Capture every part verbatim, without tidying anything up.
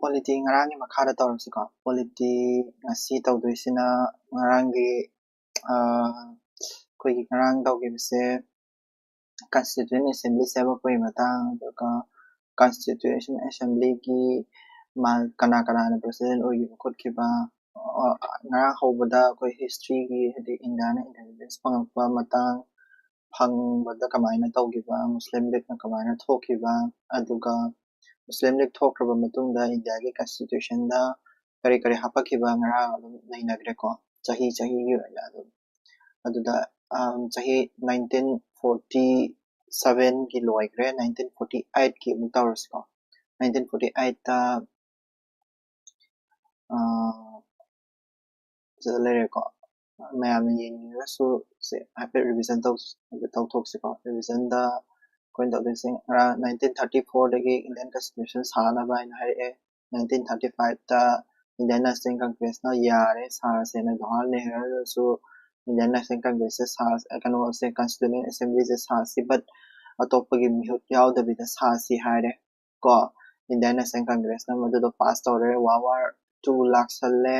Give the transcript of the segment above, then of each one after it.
Polity ꯉꯔꯥꯡꯒꯤ ꯃꯈꯥꯗ ꯇꯧꯔꯁꯤꯀꯣ꯫ Polity ꯉꯁꯤ ꯇꯧꯗꯣꯏꯁꯤꯅ ꯉꯔꯥꯡꯒꯤ, ꯑ, ꯑꯩꯈꯣꯏꯒꯤ ꯉꯔꯥꯡ ꯇꯧꯈꯤꯕꯁꯦ Constituent Assembly ꯁꯦꯝꯃꯛꯄꯒꯤ ꯃꯇꯥꯡ, ꯑꯗꯨꯒ Constitution Assembly ꯒꯤ ꯃꯥ-, ꯀꯅꯥ ꯀꯅꯥꯅ president ꯑꯣꯏꯈꯤꯕ ꯈꯣꯠꯈꯤꯕ, ꯑ, ꯉꯔꯥꯡ ꯍꯧꯕꯗ ꯑꯩꯈꯣꯏ history ꯒꯤ, ꯍꯥꯏꯗꯤ ꯏꯟꯗꯤꯌꯥꯅ independence ꯐꯪꯉꯛꯄ ꯃꯇꯥꯡ, ꯐꯪꯕꯗ ꯀꯃꯥꯏꯅ ꯇꯧꯈꯤꯕ, ꯃꯨꯁꯂꯤꯝ ꯂꯤꯛꯅ ꯀꯃꯥꯏꯅ ꯊꯣꯛꯈꯤꯕ, ꯑꯗꯨꯒ ꯃꯨꯁꯂꯤꯝ ꯂꯤꯛ ꯊꯣꯛꯈ꯭ꯔꯕ ꯃꯇꯨꯡꯗ ꯏꯟꯗꯤꯌꯥꯒꯤ constitution ꯗ ꯀꯔꯤ ꯀꯔꯤ ꯍꯥꯞꯄꯛꯈꯤꯕ ꯉꯔꯥꯡ ꯑꯗꯨꯝ ꯅꯩꯅꯈ꯭ꯔꯦꯀꯣ, ꯆꯍꯤ ꯆꯍꯤꯒꯤ ꯑꯣꯏꯅ ꯑꯗꯨꯝ꯫ ꯑꯗꯨꯗ, ꯑꯝ, ꯆꯍꯤ nineteen forty seven ꯒꯤ ꯂꯣꯏꯈ꯭ꯔꯦ, nineteen forty eight ꯀꯤ ꯑꯃꯨꯛ ꯇꯧꯔꯁꯤꯀꯣ꯫ Nineteen forty eight ꯇ, ꯑ, ꯁꯤꯗ ꯂꯩꯔꯦꯀꯣ꯫ ꯃꯌꯥꯝꯅ ꯌꯦꯡꯅꯤꯡꯉꯒꯁꯨ ꯁꯦ ꯍꯥꯏꯐꯦꯠ revision ꯇꯧ-, ꯇꯧꯊꯣꯛꯁꯤꯀꯣ꯫ Revision ꯗ ꯑꯩꯈꯣꯏꯅ ꯇꯧꯗꯣꯏꯁꯦ, ꯉꯔꯥꯡ nineteen thirty four ꯗꯒꯤ Indian Constitution ꯁꯥꯅꯕ ꯍꯥꯏꯅ ꯍꯥꯏꯔꯛꯑꯦ꯫ Nineteen thirty five ꯇ Indian National Congress ꯅ ꯌꯥꯔꯦ, ꯁꯥꯔꯁꯦꯅ ꯖꯋꯥꯍꯔꯂꯥꯜ ꯅꯦꯍꯔꯨꯅꯁꯨ Indian National Congress ꯁꯦ ꯁꯥ-, ꯀꯩꯅꯣꯁꯦ, Constituent Assembly ꯁꯦ ꯁꯥꯁꯤ, but ꯑꯇꯣꯞꯄꯒꯤ ꯃꯤꯍꯨꯠ ꯌꯥꯎꯗꯕꯤꯗ ꯁꯥꯁꯤ ꯍꯥꯏꯔꯦ ꯀꯣ꯫ Indian National Congress ꯅ ꯃꯗꯨꯗꯣ pass ꯇꯧꯔꯦ꯫ World War two ꯂꯥꯛꯁꯜꯂꯦ꯫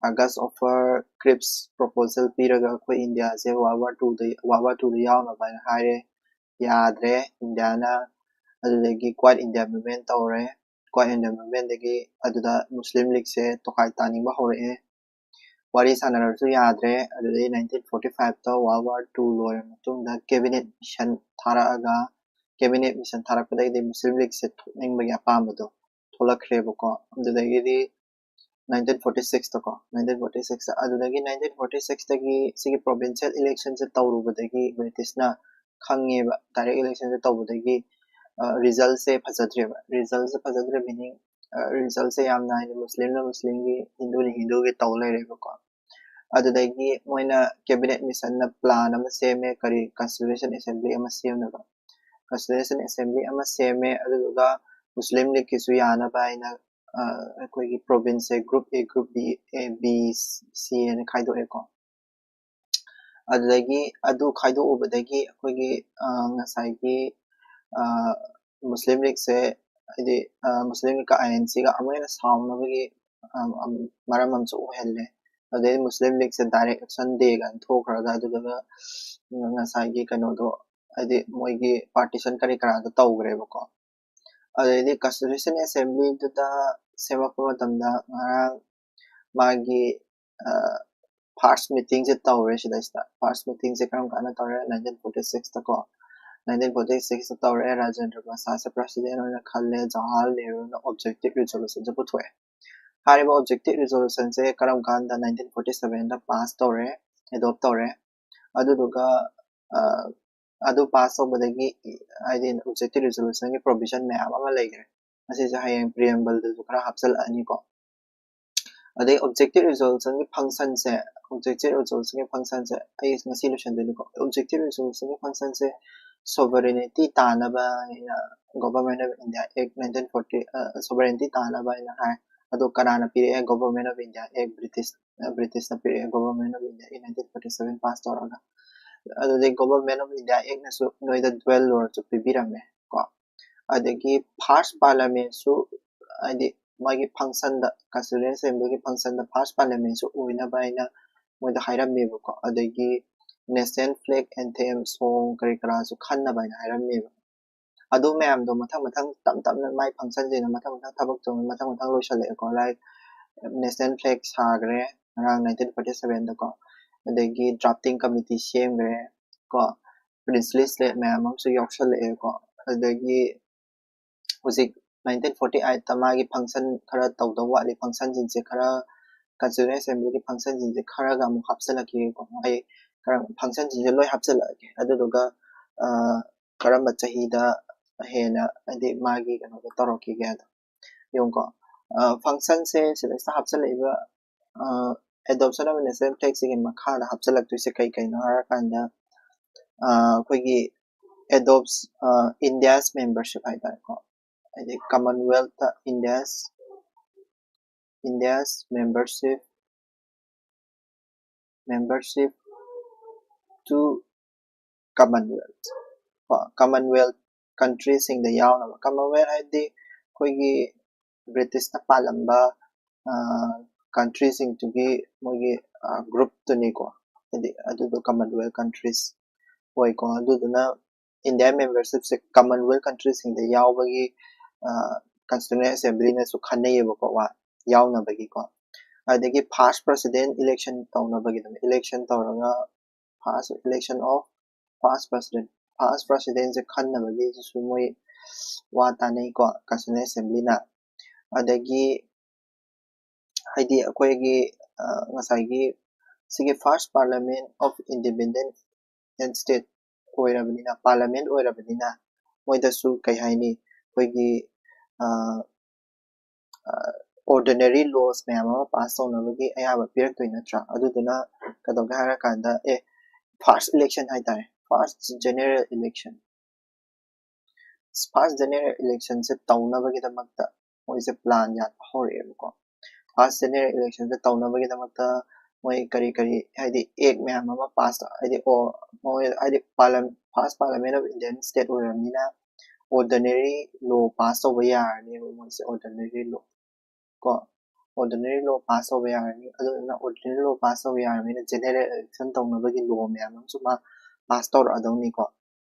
August Offer Cripps proposal ꯄꯤꯔꯒ ꯑꯩꯈꯣꯏ ꯏꯟꯗꯤꯌꯥꯁꯦ World War two ꯗ, World War two ꯗ ꯌꯥꯎꯅꯕ ꯍꯥꯏꯅ ꯍꯥꯏꯔꯦ꯫ ꯌꯥꯗ꯭ꯔꯦ ꯏꯟꯗꯤꯌꯥꯅ꯫ ꯑꯗꯨꯗꯒꯤ Quiet India Movement ꯇꯧꯔꯦ꯫ Quiet India Movement ꯗꯒꯤ ꯑꯗꯨꯗ ꯃꯨꯁꯂꯤꯝ ꯂꯤꯛꯁꯦ ꯇꯣꯈꯥꯏ ꯇꯥꯅꯤꯡꯕ ꯍꯧꯔꯛꯑꯦ꯫ ꯋꯥꯔꯤ ꯁꯥꯟꯅꯔꯁꯨ ꯌꯥꯗ꯭ꯔꯦ꯫ ꯑꯗꯨꯗꯒꯤ nineteen forty five ꯇ World War two ꯂꯣꯏꯔ ꯃꯇꯨꯡꯗ Cabinet Mission ꯊꯥꯔꯛꯑꯒ, Cabinet Mission ꯊꯥꯔꯛꯄꯗꯒꯤꯗꯤ ꯃꯨꯁꯂꯤꯝ ꯂꯤꯛꯁꯦ ꯊꯣꯛꯅꯤꯡꯕꯒꯤ ꯑꯄꯥꯝꯕꯗꯣ ꯊꯣꯛꯂꯛꯈ꯭ꯔꯦꯕꯀꯣ꯫ ꯑꯗꯨꯗꯒꯤꯗꯤ nineteen forty six ꯇꯀꯣ, nineteen forty six, ꯑꯗꯨꯗꯒꯤ nineteen forty six ꯇꯒꯤ ꯁꯤꯒꯤ provincial election ꯁꯦ ꯇꯧꯔꯨꯕꯗꯒꯤ British ꯅ ꯈꯪꯉꯦꯕ, direct election ꯁꯦ ꯇꯧꯕꯗꯒꯤ, ꯑ, result ꯁꯦ ꯐꯖꯗ꯭ꯔꯦꯕ꯫ Result ꯁꯦ ꯐꯖꯗ꯭ꯔꯦ meaning, ꯑ, result ꯁꯦ ꯌꯥꯝꯅ ꯍꯥꯏꯗꯤ ꯃꯨꯁꯂꯤꯝꯅ ꯃꯨꯁꯂꯤꯝꯒꯤ, ꯍꯤꯟꯗꯨꯅ ꯍꯤꯟꯗꯨꯒꯤ ꯇꯧ ꯂꯩꯔꯦꯕꯀꯣ꯫ ꯑꯗꯨꯗꯒꯤ ꯃꯣꯏꯅ Cabinet Mission ꯅ plan ꯑꯃ ꯁꯦꯝꯃꯦ, ꯀꯔꯤ Constitution Assembly ꯑꯃ ꯁꯦꯝꯅꯕ꯫ Constitution Assembly ꯑꯃ ꯁꯦꯝꯃꯦ, ꯑꯗꯨꯗꯨꯒ ꯃꯨꯁꯂꯤꯝ ꯂꯤꯛꯀꯤꯁꯨ ꯌꯥꯅꯕ ꯍꯥꯏꯅ, ꯑ, ꯑꯩꯈꯣꯏꯒꯤ province say group A, group B, A, B, C ꯍꯥꯏꯅ ꯈꯥꯏꯗꯣꯛꯑꯦꯀꯣ꯫ ꯑꯗꯨꯗꯒꯤ ꯑꯗꯨ ꯈꯥꯏꯗꯣꯛꯎꯕꯗꯒꯤ ꯑꯩꯈꯣꯏꯒꯤ, ꯑ, ꯉꯁꯥꯏꯒꯤ, ꯑ, ꯃꯨꯁꯂꯤꯝ ꯂꯤꯛꯁꯦ ꯍꯥꯏꯗꯤ ꯃꯨꯁꯂꯤꯝ ꯂꯤꯛꯀ ꯑꯥꯏ ꯑꯦꯟ ꯁꯤꯒ ꯑꯃꯨꯛ ꯍꯦꯟꯅ ꯁꯥꯎꯅꯕꯒꯤ ꯃꯔꯝ ꯑꯃꯁꯨ ꯑꯣꯏꯍꯜꯂꯦ꯫ ꯑꯗꯩ ꯃꯨꯁꯂꯤꯝ ꯂꯤꯛꯁꯦ ꯗꯥꯏꯔꯦꯛ ꯑꯦꯛꯁꯟ ꯗꯦ ꯀꯥꯏꯅ ꯊꯣꯛꯈ꯭ꯔꯒ ꯑꯗꯨꯗꯨꯒ ꯉꯁꯥꯏꯒꯤ ꯀꯩꯅꯣꯗꯣ ꯍꯥꯏꯗꯤ ꯃꯣꯏꯒꯤ ꯄꯥꯔꯇꯤꯁꯟ ꯀꯔꯤ ꯀꯔꯥꯗꯣ ꯇꯧꯈ꯭ꯔꯦꯕꯀꯣ꯫ ꯑꯗꯩꯗꯤ ꯀꯟꯁꯇꯤꯇ꯭ꯌꯨꯁꯟ ꯑꯦꯁꯦꯝꯕ꯭ꯂꯤꯗꯨꯗ ꯁꯦꯝꯃꯛꯄ ꯃꯇꯝꯗ ꯉꯔꯥꯡ ꯃꯥꯒꯤ ꯐꯥꯔꯁ ꯃꯤꯇꯤꯡꯁꯦ ꯇꯧꯔꯦ꯫ ꯁꯤꯗꯩꯁꯤꯗ ꯐꯥꯔꯁ ꯃꯤꯇꯤꯡꯁꯦ ꯀꯔꯝ ꯀꯥꯟꯗ ꯇꯧꯔꯦ? ꯅꯥꯏꯟꯇꯤꯟ ꯐꯣꯔꯇꯤ ꯁꯤꯛꯁꯇꯀꯣ, ꯅꯥꯏꯟꯇꯤꯟ ꯐꯣꯔꯇꯤ ꯁꯤꯛꯁꯇ ꯇꯧꯔꯦ꯫ ꯔꯥꯖꯦꯟꯗ꯭ꯔ ꯄ꯭ꯔꯁꯥꯗꯁꯦ ꯄ꯭ꯔꯁꯤꯗꯦꯟ ꯑꯣꯏꯅ ꯈꯜꯂꯦ꯫ ꯖꯋꯥꯍꯔꯂꯥꯜ ꯅꯦꯍꯔꯨꯅ ꯑꯣꯕꯖꯦꯛꯇꯤꯞ ꯔꯤꯖꯣꯂꯨꯁꯟꯁꯦ ꯄꯨꯊꯣꯛꯑꯦ꯫ ꯍꯥꯏꯔꯤꯕ ꯑꯣꯕꯖꯦꯛꯇꯤꯞ ꯔꯤꯖꯣꯂꯨꯁꯟꯁꯦ ꯀꯔꯝ ꯀꯥꯟꯗ? ꯅꯥꯏꯟꯇꯤꯟ ꯐꯣꯔꯇꯤ ꯁꯚꯦꯟꯗ ꯄꯥꯁ ꯇꯧꯔꯦ, ꯑꯦꯗꯣꯞ ꯇꯧꯔꯦ꯫ ꯑꯗꯨꯗꯨꯒ ꯑꯗꯨ ꯄꯥꯁ ꯇꯧꯕꯗꯒꯤ ꯍꯥꯏꯗꯤ ꯑꯣꯕꯖꯦꯛꯇꯤꯞ ꯔꯤꯖꯣꯂꯨꯁꯟꯒꯤ ꯄ꯭ꯔꯣꯕꯤꯖꯟ ꯃꯌꯥꯝ ꯑꯃ ꯂꯩꯈ꯭ꯔꯦ꯫ ꯃꯁꯤꯁꯦ ꯍꯌꯦꯡ ꯄ꯭ꯔꯤꯑꯦꯝꯕꯜꯗꯁꯨ ꯈꯔ ꯍꯥꯞꯆꯤꯜꯂꯛꯑꯅꯤꯀꯣ꯫ ꯑꯗꯩ ꯑꯣꯕꯖꯦꯛꯇꯤꯞ ꯔꯤꯖꯣꯂꯨꯁꯟꯒꯤ ꯐꯪꯁꯟꯁꯦ, ꯑꯣꯕꯖꯦꯛꯇꯤꯞ ꯔꯤꯖꯣꯂꯨꯁꯟꯒꯤ ꯐꯪꯁꯟꯁꯦ ꯑꯩ ꯉꯁꯤ ꯂꯣꯏꯁꯤꯟꯗꯣꯏꯅꯤꯀꯣ꯫ ꯑꯣꯕꯖꯦꯛꯇꯤꯞ ꯔꯤꯖꯣꯂꯨꯁꯟꯒꯤ ꯐꯪꯁꯟꯁꯦ ꯁꯣꯚꯔꯦꯅꯤꯇꯤ ꯇꯥꯅꯕ ꯍꯥꯏꯅ Government of India Act nineteen forty, sovereignty ꯇꯥꯅꯕ ꯍꯥꯏꯅ ꯍꯥꯏ꯫ ꯑꯗꯣ ꯀꯅꯥꯅ ꯄꯤꯔꯛꯑꯦ? Government of India Act, British ꯕ꯭ꯔꯤꯇꯤꯁꯅ ꯄꯤꯔꯛꯑꯦ Government of India Act nineteen forty seven pass ꯇꯧꯔꯒ꯫ ꯑꯗꯨꯗꯩ Government of India Actꯅꯁꯨ ꯅꯣꯏꯗ ꯗ꯭ꯋꯦꯜ ꯂꯣꯔꯁꯨ ꯄꯤꯕꯤꯔꯝꯃꯦ ꯀꯣ꯫ ꯑꯗꯒꯤ ꯐꯥꯔꯁ ꯄꯥꯔꯂꯤꯌꯥꯃꯦꯟꯁꯨ ꯍꯥꯏꯗꯤ ꯃꯥꯒꯤ ꯐꯪꯁꯟꯗ, ꯀꯟꯁꯇꯤꯇ꯭ꯌꯨꯁꯟ ꯑꯦꯁꯦꯝꯕ꯭ꯂꯤꯒꯤ ꯐꯪꯁꯟꯗ ꯐꯥꯔꯁ ꯄꯥꯔꯂꯤꯌꯥꯃꯦꯟꯁꯨ ꯑꯣꯏꯅꯕ ꯍꯥꯏꯅ ꯃꯣꯏꯗ ꯍꯥꯏꯔꯝꯃꯦꯕꯀꯣ꯫ ꯑꯗꯒꯤ ꯅꯦꯁꯅꯦꯜ ꯐ꯭ꯂꯦꯛ, ꯑꯦꯟꯊꯦꯝ, ꯁꯣꯡ ꯀꯔꯤ ꯀꯔꯥꯁꯨ ꯈꯟꯅꯕ ꯍꯥꯏꯅ ꯍꯥꯏꯔꯝꯃꯦꯕ꯫ ꯑꯗꯨ ꯃꯌꯥꯝꯗꯣ ꯃꯊꯪ ꯃꯊꯪ ꯇꯞ ꯇꯞꯅ ꯃꯥꯏ ꯐꯪꯁꯟꯁꯤꯡꯗꯣ ꯃꯊꯪ ꯃꯊꯪ ꯊꯕꯛꯇꯣ ꯃꯊꯪ ꯃꯊꯪ ꯂꯣꯏꯁꯜꯂꯛꯑꯦꯀꯣ꯫ ꯂꯥꯏꯛ ꯅꯦꯁꯅꯦꯜ ꯐ꯭ꯂꯦꯛ ꯁꯥꯈ꯭ꯔꯦ ꯉꯔꯥꯡ ꯅꯥꯏꯟꯇꯤꯟ ꯐꯣꯔꯇꯤ ꯁꯚꯦꯟꯗꯀꯣ꯫ ꯑꯗꯒꯤ ꯗ꯭ꯔꯥꯐꯇꯤꯡ ꯀꯃꯤꯇꯤ ꯁꯦꯝꯈ꯭ꯔꯦ ꯀꯣ꯫ ꯄ꯭ꯔꯤꯟꯁꯂꯤ ꯁ꯭ꯂꯦꯠ ꯃꯌꯥꯝ ꯑꯃꯁꯨ ꯌꯥꯎꯁꯜꯂꯛꯑꯦꯀꯣ꯫ ꯑꯗꯒꯤ ꯍꯧꯖꯤꯛ ꯅꯥꯏꯟꯇꯤꯟ ꯐꯣꯔꯇꯤ ꯑꯩꯠꯇ ꯃꯥꯒꯤ ꯐꯪꯁꯟ ꯈꯔ ꯇꯧꯗꯧ ꯋꯥꯠꯂꯤ꯫ ꯐꯪꯁꯟꯁꯤꯡꯁꯦ ꯈꯔ ꯀꯟꯁꯇꯤꯇ꯭ꯌꯨꯁꯟ ꯑꯦꯁꯦꯝꯕ꯭ꯂꯤꯒꯤ ꯐꯪꯁꯟꯁꯤꯡꯁꯦ ꯈꯔꯒ ꯑꯃꯨꯛ ꯍꯥꯞꯆꯤꯜꯂꯛꯈꯤꯒꯦꯀꯣ꯫ ꯑꯩ ꯈꯔ ꯐꯪꯁꯟꯁꯤꯡꯁꯦ ꯂꯣꯏ ꯍꯥꯞꯆꯤꯜꯂꯛꯑꯒꯦ꯫ ꯑꯗꯨꯗꯨꯒ ꯀꯔꯝꯕ ꯆꯍꯤꯗ ꯍꯦꯟꯅ ꯍꯥꯏꯗꯤ ꯃꯥꯒꯤ ꯀꯩꯅꯣꯗꯣ ꯇꯧꯔꯛꯈꯤꯒꯦ ꯍꯥꯏꯗꯣ ꯌꯦꯡꯉꯨꯀꯣ꯫ ꯐꯪꯁꯟꯁꯦ ꯁꯤꯗꯩꯁꯤꯗ ꯍꯥꯞꯆꯤꯜꯂꯛꯏꯕ adoption of national flag ꯁꯤꯒꯤ ꯃꯈꯥꯗ ꯍꯥꯞꯆꯤꯜꯂꯛꯇꯣꯏꯁꯦ ꯀꯩ ꯀꯩꯅꯣ ꯍꯥꯏꯔꯀꯥꯟꯗ ꯑꯩꯈꯣꯏꯒꯤ adopts India's membership ꯍꯥꯏꯇꯥꯔꯦꯀꯣ꯫ ꯍꯥꯏꯗꯤ Commonwealth India's India's membership membership to Commonwealth ꯀꯣ꯫ Commonwealth countryꯁꯤꯡꯗ ꯌꯥꯎꯅꯕ꯫ Commonwealth ꯍꯥꯏꯗꯤ ꯑꯩꯈꯣꯏꯒꯤ ꯕ꯭ꯔꯤꯇꯤꯁꯅ ꯄꯥꯜꯂꯝꯕ ꯀꯟꯇ꯭ꯔꯤꯁꯤꯡꯗꯨꯒꯤ ꯃꯣꯏꯒꯤ ꯒ꯭ꯔꯨꯞꯇꯨꯅꯤꯀꯣ꯫ ꯍꯥꯏꯗꯤ ꯑꯗꯨꯗꯣ ꯀꯃꯟꯋꯦꯜ ꯀꯟꯇ꯭ꯔꯤꯁ ꯑꯣꯏꯀꯣ꯫ ꯑꯗꯨꯗꯨꯅ ꯏꯟꯗꯤꯌꯥ ꯃꯦꯝꯕꯔꯁꯤꯞꯁꯦ ꯀꯃꯟꯋꯦꯜ ꯀꯟꯇ꯭ꯔꯤꯁꯤꯡꯗ ꯌꯥꯎꯕꯒꯤ ꯀꯟꯁꯇꯤꯇ꯭ꯌꯨꯁꯟ ꯑꯦꯁꯦꯝꯕ꯭ꯂꯤꯅꯁꯨ ꯈꯟꯅꯩꯌꯦꯕꯀꯣ, ꯋꯥ ꯌꯥꯎꯅꯕꯒꯤꯀꯣ꯫ ꯑꯗꯒꯤ ꯐꯥꯔꯁ ꯄ꯭ꯔꯁꯤꯗꯦꯟ ꯏꯂꯦꯛꯁꯟ ꯇꯧꯅꯕꯒꯤꯗꯃꯛ ꯏꯂꯦꯛꯁꯟ ꯇꯧꯔꯒ first election of first president first ꯄ꯭ꯔꯁꯤꯗꯦꯟꯁꯦ ꯈꯟꯅꯕꯒꯤꯁꯨ ꯃꯣꯏ ꯋꯥ ꯇꯥꯅꯩꯀꯣ ꯀꯟꯁꯇꯤꯇ꯭ꯌꯨꯁꯟ ꯑꯦꯁꯦꯝꯕ꯭ꯂꯤꯅ꯫ ꯑꯗꯒꯤ ꯍꯥꯏꯗꯤ ꯑꯩꯈꯣꯏꯒꯤ ꯉꯁꯥꯏꯒꯤ ꯁꯤꯒꯤ first parliament of independent state ꯑꯣꯏꯔꯕꯅꯤꯅ, ꯄꯥꯔꯂꯥꯃꯦꯟ ꯑꯣꯏꯔꯕꯅꯤꯅ ꯃꯣꯏꯗꯁꯨ ꯀꯩ ꯍꯥꯏꯅꯤ, ꯑꯩꯈꯣꯏꯒꯤ ꯑꯣꯔꯗꯤꯅꯔꯤ ꯂꯣꯁ ꯃꯌꯥꯝ ꯑꯃ ꯄꯥꯁ ꯇꯧꯅꯕꯒꯤ ꯑꯌꯥꯕ ꯄꯤꯔꯛꯇꯣꯏ ꯅꯠꯇ꯭ꯔꯥ? ꯑꯗꯨꯗꯨꯅ ꯀꯩꯗꯧꯒꯦ ꯍꯥꯏꯔꯀꯥꯟꯗ, ꯑꯦ, ꯐꯥꯔꯁ ꯏꯂꯦꯛꯁꯟ ꯍꯥꯏꯇꯥꯔꯦ, first general election, first general ꯏꯂꯦꯛꯁꯟꯁꯦ ꯇꯧꯅꯕꯒꯤꯗꯃꯛꯇ ꯃꯣꯏꯁꯦ ꯄ꯭ꯂꯥꯟ ꯌꯥꯠꯄ ꯍꯧꯔꯛꯑꯦꯕꯀꯣ꯫ ꯐꯥꯔꯁ ꯖꯦꯅꯔꯦꯜ ꯏꯂꯦꯛꯁꯟꯁꯦ ꯇꯧꯅꯕꯒꯤꯗꯃꯛꯇ ꯃꯣꯏ ꯀꯔꯤ ꯀꯔꯤ, ꯍꯥꯏꯗꯤ ꯑꯦꯛ ꯃꯌꯥꯝ ꯑꯃ ꯄꯥꯁ, ꯍꯥꯏꯗꯤ ꯑꯣ ꯃꯣꯏ ꯍꯥꯏꯗꯤ ꯐꯥꯔꯁ ꯄꯥꯔꯂꯥꯃꯦꯟ ꯑꯣꯐ ꯏꯟꯗꯤꯌꯥꯟ ꯁ꯭ꯇꯦꯠ ꯑꯣꯏꯔꯕꯅꯤꯅ ꯑꯣꯔꯗꯤꯅꯔꯤ ꯂꯣ ꯄꯥꯁ ꯇꯧꯕ ꯌꯥꯔꯅꯦꯕ ꯃꯣꯏꯁꯦ, ꯑꯣꯔꯗꯤꯅꯔꯤ ꯂꯣ ꯀꯣ꯫ ꯑꯣꯔꯗꯤꯅꯔꯤ ꯂꯣ ꯄꯥꯁ ꯇꯧꯕ ꯌꯥꯔꯅꯤ꯫ ꯑꯗꯨꯗꯨꯅ ꯑꯣꯔꯗꯤꯅꯔꯤ ꯂꯣ ꯄꯥꯁ ꯇꯧꯕ ꯌꯥꯔꯕꯅꯤꯅ ꯖꯦꯅꯔꯦꯜ ꯏꯂꯦꯛꯁꯟ ꯇꯧꯅꯕꯒꯤ ꯂꯣ ꯃꯌꯥꯝ ꯑꯃꯁꯨ ꯃꯥ ꯄꯥꯁ ꯇꯧꯔꯛꯑꯗꯧꯅꯤꯀꯣ꯫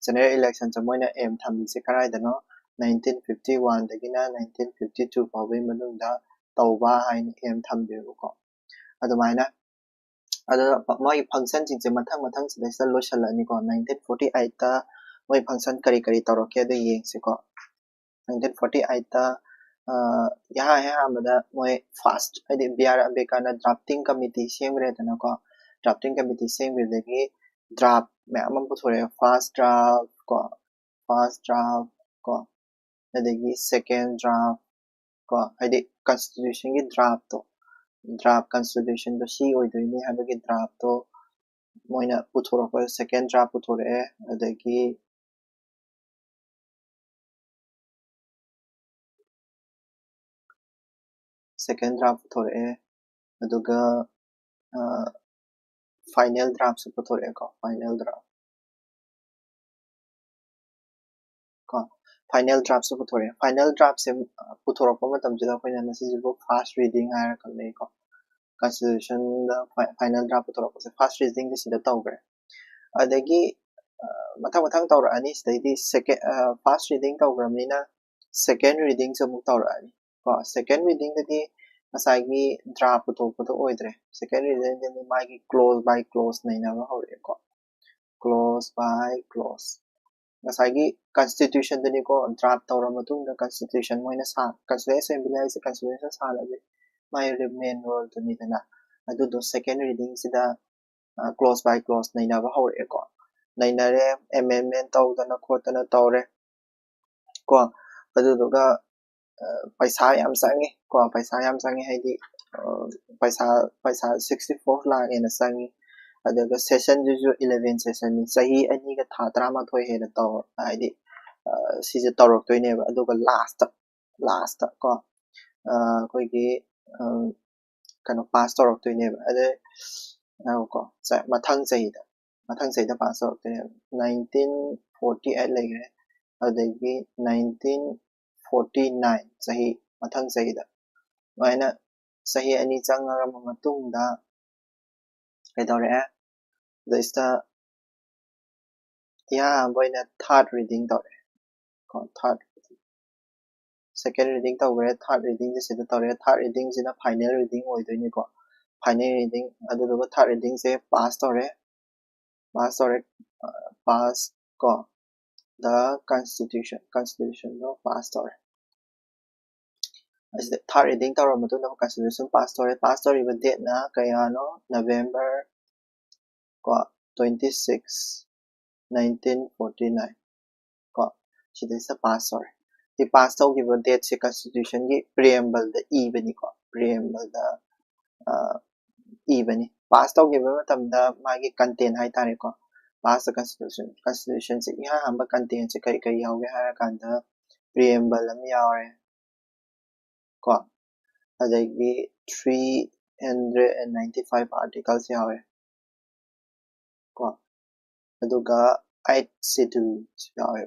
ꯖꯦꯅꯔꯦꯜ ꯏꯂꯦꯛꯁꯟꯁꯦ ꯃꯣꯏꯅ ꯑꯦꯝ ꯊꯝꯃꯤꯁꯦ ꯀꯗꯥꯏꯗꯅꯣ? ꯅꯥꯏꯟꯇꯤꯟ ꯐꯤꯐꯇꯤ ꯋꯥꯟꯗꯒꯤꯅ ꯅꯥꯏꯟꯇꯤꯟ ꯐꯤꯐꯇꯤ ꯇꯨ ꯐꯥꯎꯕꯒꯤ ꯃꯅꯨꯡꯗ ꯇꯧꯕ ꯍꯥꯏꯅ ꯑꯦꯝ ꯊꯝꯕꯤꯕꯀꯣ꯫ ꯑꯗꯨꯃꯥꯏꯅ ꯑꯗꯨꯅ ꯃꯣꯏꯒꯤ ꯐꯪꯁꯟꯁꯤꯡꯁꯦ ꯃꯊꯪ ꯃꯊꯪ ꯁꯤꯗꯩꯁꯤꯗ ꯂꯣꯏꯁꯤꯜꯂꯛꯑꯅꯤꯀꯣ꯫ ꯅꯥꯏꯟꯇꯤꯟ ꯐꯣꯔꯇꯤ ꯑꯩꯠꯇ ꯃꯣꯏ ꯐꯪꯁꯟ ꯀꯔꯤ ꯀꯔꯤ ꯇꯧꯔꯛꯀꯦ ꯑꯗꯨ ꯌꯦꯡꯁꯤꯀꯣ꯫ ꯅꯥꯏꯟꯇꯤꯟ ꯐꯣꯔꯇꯤ ꯑꯩꯠꯇ ꯏꯍꯥꯟ ꯑꯍꯥꯟꯕꯗ ꯃꯣꯏ ꯐꯥꯔꯁ ꯍꯥꯏꯗꯤ ꯕꯤ ꯑꯥꯔ ꯑꯝꯕꯦꯗꯀꯔꯅ ꯗ꯭ꯔꯥꯐꯇꯤꯡ ꯀꯃꯤꯇꯤ ꯁꯦꯝꯈ꯭ꯔꯦꯗꯅꯀꯣ꯫ ꯗ꯭ꯔꯥꯐꯇꯤꯡ ꯀꯃꯤꯇꯤ ꯁꯦꯝꯈꯤꯕꯗꯒꯤ ꯗ꯭ꯔꯥꯐ ꯃꯌꯥꯝ ꯑꯃ ꯄꯨꯊꯣꯔꯛꯑꯦ꯫ ꯐꯥꯔꯁ ꯗ꯭ꯔꯥꯐ ꯀꯣ, ꯐꯥꯔꯁ ꯗ꯭ꯔꯥꯐ ꯀꯣ, ꯑꯗꯒꯤ ꯁꯦꯀꯦꯟ ꯗ꯭ꯔꯥꯐ ꯀꯣ, ꯍꯥꯏꯗꯤ ꯀꯟꯁꯇꯤꯇ꯭ꯌꯨꯁꯟꯒꯤ ꯗ꯭ꯔꯥꯐꯇꯣ, ꯗ꯭ꯔꯥꯐ ꯀꯟꯁꯇꯤꯇ꯭ꯌꯨꯁꯟꯗꯣ ꯁꯤ ꯑꯣꯏꯗꯣꯏꯅꯤ ꯍꯥꯏꯕꯒꯤ ꯗ꯭ꯔꯥꯐꯇꯣ ꯃꯣꯏꯅ ꯄꯨꯊꯣꯔꯛꯄ, ꯁꯦꯀꯦꯟ ꯗ꯭ꯔꯥꯐ ꯄꯨꯊꯣꯔꯛꯑꯦ꯫ ꯑꯗꯒꯤ ꯁꯦꯀꯦꯟ ꯗ꯭ꯔꯥꯐ ꯄꯨꯊꯣꯔꯛꯑꯦ꯫ ꯑꯗꯨꯒ ꯐꯥꯏꯅꯦꯜ ꯗ꯭ꯔꯥꯐꯁꯨ ꯄꯨꯊꯣꯔꯛꯑꯦꯀꯣ, ꯐꯥꯏꯅꯦꯜ ꯗ꯭ꯔꯥꯐ ꯀꯣ꯫ ꯐꯥꯏꯅꯦꯜ ꯗ꯭ꯔꯥꯐꯁꯨ ꯄꯨꯊꯣꯔꯛꯑꯦ꯫ ꯐꯥꯏꯅꯦꯜ ꯗ꯭ꯔꯥꯐꯁꯦ ꯄꯨꯊꯣꯔꯛꯄ ꯃꯇꯝꯁꯤꯗ ꯑꯩꯈꯣꯏꯅ ꯃꯁꯤꯁꯤꯕꯨ ꯐꯥꯔꯁ ꯔꯤꯗꯤꯡ ꯍꯥꯏꯔꯒ ꯈꯪꯅꯩꯀꯣ꯫ ꯀꯟꯁꯇꯤꯇ꯭ꯌꯨꯁꯟꯗ ꯐꯥꯏꯅꯦꯜ ꯗ꯭ꯔꯥꯐ ꯄꯨꯊꯣꯔꯛꯄꯁꯦ ꯐꯥꯔꯁ ꯔꯤꯗꯤꯡꯁꯦ ꯁꯤꯗ ꯇꯧꯈ꯭ꯔꯦ꯫ ꯑꯗꯒꯤ ꯃꯊꯪ ꯃꯊꯪ ꯇꯧꯔꯛꯑꯅꯤ꯫ ꯁꯤꯗꯩꯗꯤ ꯁꯦꯀꯦꯟ ꯐꯥꯔꯁ ꯔꯤꯗꯤꯡ ꯇꯧꯈ꯭ꯔꯕꯅꯤꯅ ꯁꯦꯀꯦꯟ ꯔꯤꯗꯤꯡꯁꯦ ꯑꯃꯨꯛ ꯇꯧꯔꯛꯑꯅꯤ ꯀꯣ꯫ ꯁꯦꯀꯦꯟ ꯔꯤꯗꯤꯡꯗꯗꯤ ꯉꯁꯥꯏꯒꯤ ꯗ꯭ꯔꯥꯐ ꯄꯨꯊꯣꯛꯄꯗꯣ ꯑꯣꯏꯗ꯭ꯔꯦ꯫ ꯁꯦꯀꯦꯟ ꯔꯤꯗꯤꯡꯗꯗꯤ ꯃꯥꯒꯤ ꯀ꯭ꯂꯣꯖ ꯕꯥꯏ ꯀ꯭ꯂꯣꯖ ꯅꯩꯅꯕ ꯍꯧꯔꯛꯑꯦꯀꯣ꯫ ꯀ꯭ꯂꯣꯖ ꯕꯥꯏ ꯀ꯭ꯂꯣꯖ ꯉꯁꯥꯏꯒꯤ ꯀꯟꯁꯇꯤꯇ꯭ꯌꯨꯁꯟꯗꯅꯤꯀꯣ, ꯗ꯭ꯔꯥꯐ ꯇꯧꯔ ꯃꯇꯨꯡꯗ ꯀꯟꯁꯇꯤꯇ꯭ꯌꯨꯁꯟ ꯃꯣꯏꯅ ꯁꯥ ꯀꯟꯁꯇꯤꯇ꯭ꯌꯨꯁꯟ ꯑꯦꯁꯦꯝꯕ꯭ꯂꯤ ꯍꯥꯏꯁꯦ ꯀꯟꯁꯇꯤꯇ꯭ꯌꯨꯁꯟ ꯁꯥꯟꯅꯕ ꯃꯥꯏ ꯃꯦꯟ ꯔꯣꯜꯗꯨꯅꯤꯗꯅ꯫ ꯑꯗꯨꯗꯣ ꯁꯦꯀꯦꯟ ꯔꯤꯗꯤꯡꯁꯤꯗ ꯀ꯭ꯂꯣꯖ ꯕꯥꯏ ꯀ꯭ꯂꯣꯖ ꯅꯩꯅꯕ ꯍꯧꯔꯛꯑꯦꯀꯣ꯫ ꯅꯩꯅꯔꯦ, ꯑꯦꯃꯦꯟꯃꯦꯟ ꯇꯧꯗꯅ ꯈꯣꯠꯇꯅ ꯇꯧꯔꯦ ꯀꯣ꯫ ꯑꯗꯨꯗꯨꯒ ꯄꯩꯁꯥ ꯌꯥꯝ ꯆꯪꯉꯤ ꯀꯣ꯫ ꯄꯩꯁꯥ ꯌꯥꯝ ꯆꯪꯉꯤ ꯍꯥꯏꯗꯤ ꯄꯩꯁꯥ ꯄꯩꯁꯥ ꯁꯤꯛꯁꯇꯤ ꯐꯣꯔ ꯂꯥꯛ ꯍꯦꯟꯅ ꯆꯪꯉꯤ꯫ ꯑꯗꯨꯒ ꯁꯦꯁꯟꯗꯨꯁꯨ ꯏꯂꯦꯚꯦꯟ ꯁꯦꯁꯟꯅꯤ꯫ ꯆꯍꯤ ꯑꯅꯤꯒ ꯊꯥ ꯇꯔꯥꯃꯥꯊꯣꯏ ꯍꯦꯟꯅ ꯇꯧ ꯍꯥꯏꯗꯤ ꯁꯤꯁꯦ ꯇꯧꯔꯛꯇꯣꯏꯅꯦꯕ꯫ ꯑꯗꯨꯒ ꯂꯥꯁꯇ ꯂꯥꯁꯇ ꯀꯣ ꯑꯩꯈꯣꯏꯒꯤ ꯀꯩꯅꯣ ꯄꯥꯁ ꯇꯧꯔꯛꯇꯣꯏꯅꯦꯕ꯫ ꯑꯗꯩ ꯉꯥꯏꯈꯣꯀꯣ, ꯃꯊꯪ ꯆꯍꯤꯗ ꯃꯊꯪ ꯆꯍꯤꯗ ꯄꯥꯁ ꯇꯧꯔꯛꯇꯣꯏꯅꯦꯕ꯫ ꯅꯥꯏꯟꯇꯤꯟ ꯐꯣꯔꯇꯤ ꯑꯩꯠ ꯂꯩꯈ꯭ꯔꯦ, ꯑꯗꯨꯗꯒꯤ ꯅꯥꯏꯟꯇꯤꯟ ꯐꯣꯔꯇꯤ ꯅꯥꯏꯟ ꯆꯍꯤ ꯃꯊꯪ ꯆꯍꯤꯗ ꯑꯗꯨꯃꯥꯏꯅ ꯆꯍꯤ ꯑꯅꯤ ꯆꯪꯉꯛꯑꯕ ꯃꯇꯨꯡꯗ ꯀꯩꯗꯧꯔꯛꯑꯦ? ꯁꯤꯗꯩꯁꯤꯗ ꯏꯍꯥꯟ ꯍꯥꯟꯕ ꯑꯣꯏꯅ ꯊꯥꯔꯠ ꯔꯤꯗꯤꯡ ꯇꯧꯔꯛꯑꯦ ꯀꯣ꯫ ꯊꯥꯔꯠ ꯁꯦꯀꯦꯟ ꯔꯤꯗꯤꯡ ꯇꯧꯈ꯭ꯔꯦ, ꯊꯥꯔꯠ ꯔꯤꯗꯤꯡꯁꯦ ꯁꯤꯗ ꯇꯧꯔꯦ꯫ ꯊꯥꯔꯠ ꯔꯤꯗꯤꯡꯁꯤꯅ ꯐꯥꯏꯅꯦꯜ ꯔꯤꯗꯤꯡ ꯑꯣꯏꯗꯣꯏꯅꯤꯀꯣ꯫ ꯐꯥꯏꯅꯦꯜ ꯔꯤꯗꯤꯡ ꯑꯗꯨꯗꯨꯒ ꯊꯥꯔꯠ ꯔꯤꯗꯤꯡꯁꯦ ꯄꯥꯁ ꯇꯧꯔꯦ꯫ ꯄꯥꯁ ꯇꯧꯔꯦ꯫ ꯄꯥꯁ ꯀꯣ꯫ ꯗ ꯀꯟꯁꯇꯤꯇ꯭ꯌꯨꯁꯟ ꯀꯟꯁꯇꯤꯇ꯭ꯌꯨꯁꯟꯗꯣ ꯄꯥꯁ ꯇꯧꯔꯦ꯫ ꯑꯁꯤꯗ ꯊꯥꯔꯠ ꯔꯤꯗꯤꯡ ꯇꯧꯔꯕ ꯃꯇꯨꯡꯗ ꯀꯟꯁꯇꯤꯇ꯭ꯌꯨꯁꯟ ꯄꯥꯁ ꯇꯧꯔꯦ꯫ ꯄꯥꯁ ꯇꯧꯔꯤꯕ ꯗꯦꯠꯅ ꯀꯌꯥꯅꯣ? ꯅꯕꯦꯝꯕꯔ ꯀꯣ, twenty six, nineteen forty nine ꯀꯣ꯫ ꯁꯤꯗꯩꯁꯤꯗ ꯄꯥꯁ ꯇꯧꯔꯦ꯫ ꯁꯤ ꯄꯥꯁ ꯇꯧꯈꯤꯕ ꯗꯦꯠꯁꯦ ꯀꯟꯁꯇꯤꯇ꯭ꯌꯨꯁꯟꯒꯤ ꯄ꯭ꯔꯤꯑꯦꯝꯕꯜꯗ ꯏꯕꯅꯤꯀꯣ꯫ ꯄ꯭ꯔꯤꯑꯦꯝꯕꯜꯗ ꯏꯕꯅꯤ꯫ ꯄꯥꯁ ꯇꯧꯈꯤꯕ ꯃꯇꯝꯗ ꯃꯥꯒꯤ ꯀꯟꯇꯦꯟ ꯍꯥꯏꯇꯥꯔꯦꯀꯣ꯫ ꯄꯥꯁ ꯀꯟꯁꯇꯤꯇ꯭ꯌꯨꯁꯟ ꯀꯟꯁꯇꯤꯇ꯭ꯌꯨꯁꯟꯁꯦ ꯏꯍꯥꯟ ꯍꯥꯟꯕ ꯀꯟꯇꯦꯟꯁꯦ ꯀꯔꯤ ꯀꯔꯤ ꯌꯥꯎꯒꯦ ꯍꯥꯏꯔꯀꯥꯟꯗ ꯄ꯭ꯔꯤꯑꯦꯝꯕꯜ ꯑꯃ ꯌꯥꯎꯔꯦ ꯀꯣ꯫ ꯑꯗꯒꯤ three hundred and ninety five articles ꯌꯥꯎꯔꯦ ꯀꯣ꯫ ꯑꯗꯨꯒ eight schedules ꯌꯥꯎꯔꯦ꯫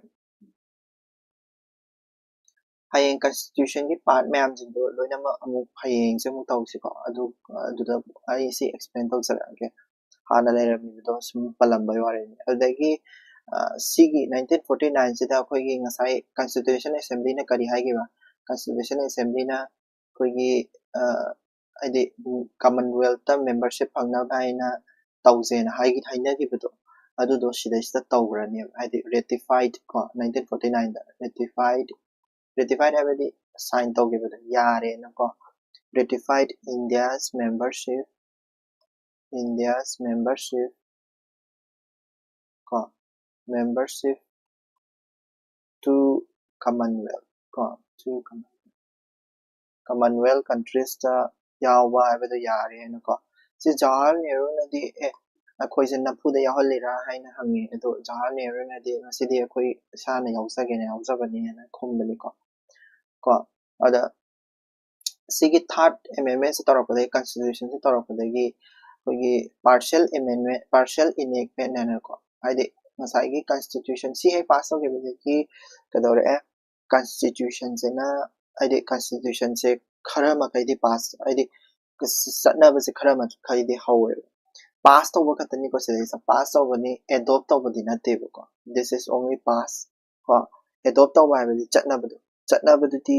ꯍꯌꯦꯡ ꯀꯟꯁꯇꯤꯇ꯭ꯌꯨꯁꯟꯒꯤ ꯄꯥꯔꯠ ꯃꯌꯥꯝꯁꯤꯡꯗꯣ ꯂꯣꯏꯅꯃꯛ ꯑꯃꯨꯛ ꯍꯌꯦꯡꯁꯦ ꯑꯃꯨꯛ ꯇꯧꯁꯤꯀꯣ꯫ ꯑꯗꯨ ꯑꯗꯨꯗ ꯑꯩ ꯁꯤ ꯑꯦꯛꯁꯄ꯭ꯂꯦꯟ ꯇꯧꯖꯔꯛꯑꯒꯦ꯫ ꯍꯥꯟꯅ ꯂꯩꯔꯝꯃꯤꯕꯗꯣ ꯁꯨꯝ ꯄꯜꯂꯝꯕꯩ ꯋꯥꯔꯤꯅꯤ꯫ ꯑꯗꯨꯗꯒꯤ ꯁꯤꯒꯤ ꯅꯥꯏꯟꯇꯤꯟ ꯐꯣꯔꯇꯤ ꯅꯥꯏꯟꯁꯤꯗ ꯑꯩꯈꯣꯏꯒꯤ ꯉꯁꯥꯏ ꯀꯟꯁꯇꯤꯇ꯭ꯌꯨꯁꯟ ꯑꯦꯁꯦꯝꯕ꯭ꯂꯤꯅ ꯀꯔꯤ ꯍꯥꯏꯈꯤꯕ? ꯀꯟꯁꯇꯤꯇ꯭ꯌꯨꯁꯟ ꯑꯦꯁꯦꯝꯕ꯭ꯂꯤꯅ ꯑꯩꯈꯣꯏꯒꯤ ꯍꯥꯏꯗꯤ ꯀꯃꯟꯋꯦꯜꯇ ꯃꯦꯝꯕꯔꯁꯤꯞ ꯐꯪꯅꯕ ꯍꯥꯏꯅ ꯇꯧꯁꯦꯅ ꯍꯥꯏꯅꯈꯤꯕꯗꯣ, ꯑꯗꯨꯗꯣ ꯁꯤꯗꯩꯁꯤꯗ ꯇꯧꯈ꯭ꯔꯅꯦꯕ꯫ ꯍꯥꯏꯗꯤ ꯔꯦꯇꯤꯐꯥꯏꯠ ꯀꯣ, ꯅꯥꯏꯟꯇꯤꯟ ꯐꯣꯔꯇꯤ ꯅꯥꯏꯟꯗ ꯔꯦꯇꯤꯐꯥꯏꯠ ꯔꯦꯇꯤꯐꯥꯏꯠ ꯍꯥꯏꯕꯗꯤ ꯁꯥꯏꯟ ꯇꯧꯈꯤꯕꯗꯣ, ꯌꯥꯔꯦꯅꯀꯣ꯫ Ratified India's membership, India's membership ꯀꯣ, membership to Commonwealth ꯀꯣ, to Commonwealth, Commonwealth countriesꯇ ꯌꯥꯎꯕ ꯍꯥꯏꯕꯗꯣ ꯌꯥꯔꯦꯅꯀꯣ꯫ ꯁꯤ ꯖꯋꯥꯍꯔ ꯅꯦꯍꯔꯨꯅꯗꯤ "ꯑꯦ, ꯑꯩꯈꯣꯏꯁꯦ ꯅꯝꯐꯨꯗ ꯌꯥꯎꯍꯜꯂꯤꯔꯥ?" ꯍꯥꯏꯅ ꯍꯪꯉꯤ꯫ ꯑꯗꯣ ꯖꯋꯥꯍꯔ ꯅꯦꯍꯔꯨꯅꯗꯤ "ꯉꯁꯤꯗꯤ ꯑꯩꯈꯣꯏ ꯏꯁꯥꯅ ꯌꯥꯎꯖꯒꯦꯅ ꯌꯥꯎꯖꯕꯅꯦꯅ" ꯈꯨꯝꯕꯅꯤꯀꯣ꯫ ꯀꯣ ꯑꯗ ꯁꯤꯒꯤ ꯊꯥꯔꯠ ꯑꯦꯃꯦꯟꯃꯦꯟꯁꯦ ꯇꯧꯔꯛꯄꯗꯒꯤ, ꯀꯟꯁꯇꯤꯇ꯭ꯌꯨꯁꯟꯁꯦ ꯇꯧꯔꯛꯄꯗꯒꯤ ꯑꯩꯈꯣꯏꯒꯤ ꯄꯥꯔꯁꯤꯌꯦꯜ ꯑꯦꯃꯦꯟꯃꯦꯟ, ꯄꯥꯔꯁꯤꯌꯦꯜ ꯏꯅꯦꯛꯃꯦꯟ ꯍꯥꯏꯅꯀꯣ, ꯍꯥꯏꯗꯤ ꯉꯁꯥꯏꯒꯤ ꯀꯟꯁꯇꯤꯇ꯭ꯌꯨꯁꯟ ꯁꯤ ꯍꯦꯛ ꯄꯥꯁ ꯇꯧꯈꯤꯕꯗꯒꯤ ꯀꯩꯗꯧꯔꯛꯑꯦ? ꯀꯟꯁꯇꯤꯇ꯭ꯌꯨꯁꯟꯁꯤꯅ, ꯍꯥꯏꯗꯤ ꯀꯟꯁꯇꯤꯇ꯭ꯌꯨꯁꯟꯁꯦ ꯈꯔ ꯃꯈꯩꯗꯤ ꯄꯥꯁ, ꯍꯥꯏꯗꯤ ꯆꯠꯅꯕꯁꯦ ꯈꯔ ꯃꯈꯩꯗꯤ ꯍꯧꯋꯦꯕ꯫ ꯄꯥꯁ ꯇꯧꯕ ꯈꯛꯇꯅꯤꯀꯣ ꯁꯤꯗꯩꯁꯤꯗ, ꯄꯥꯁ ꯇꯧꯕꯅꯤ, ꯑꯦꯗꯣꯞ ꯇꯧꯕꯗꯤ ꯅꯠꯇꯦꯕꯀꯣ꯫ This is only pass ꯀꯣ꯫ ꯑꯦꯗꯣꯞ ꯇꯧꯕ ꯍꯥꯏꯕꯗꯤ ꯆꯠꯅꯕꯗꯣ, ꯆꯠꯅꯕꯗꯨꯗꯤ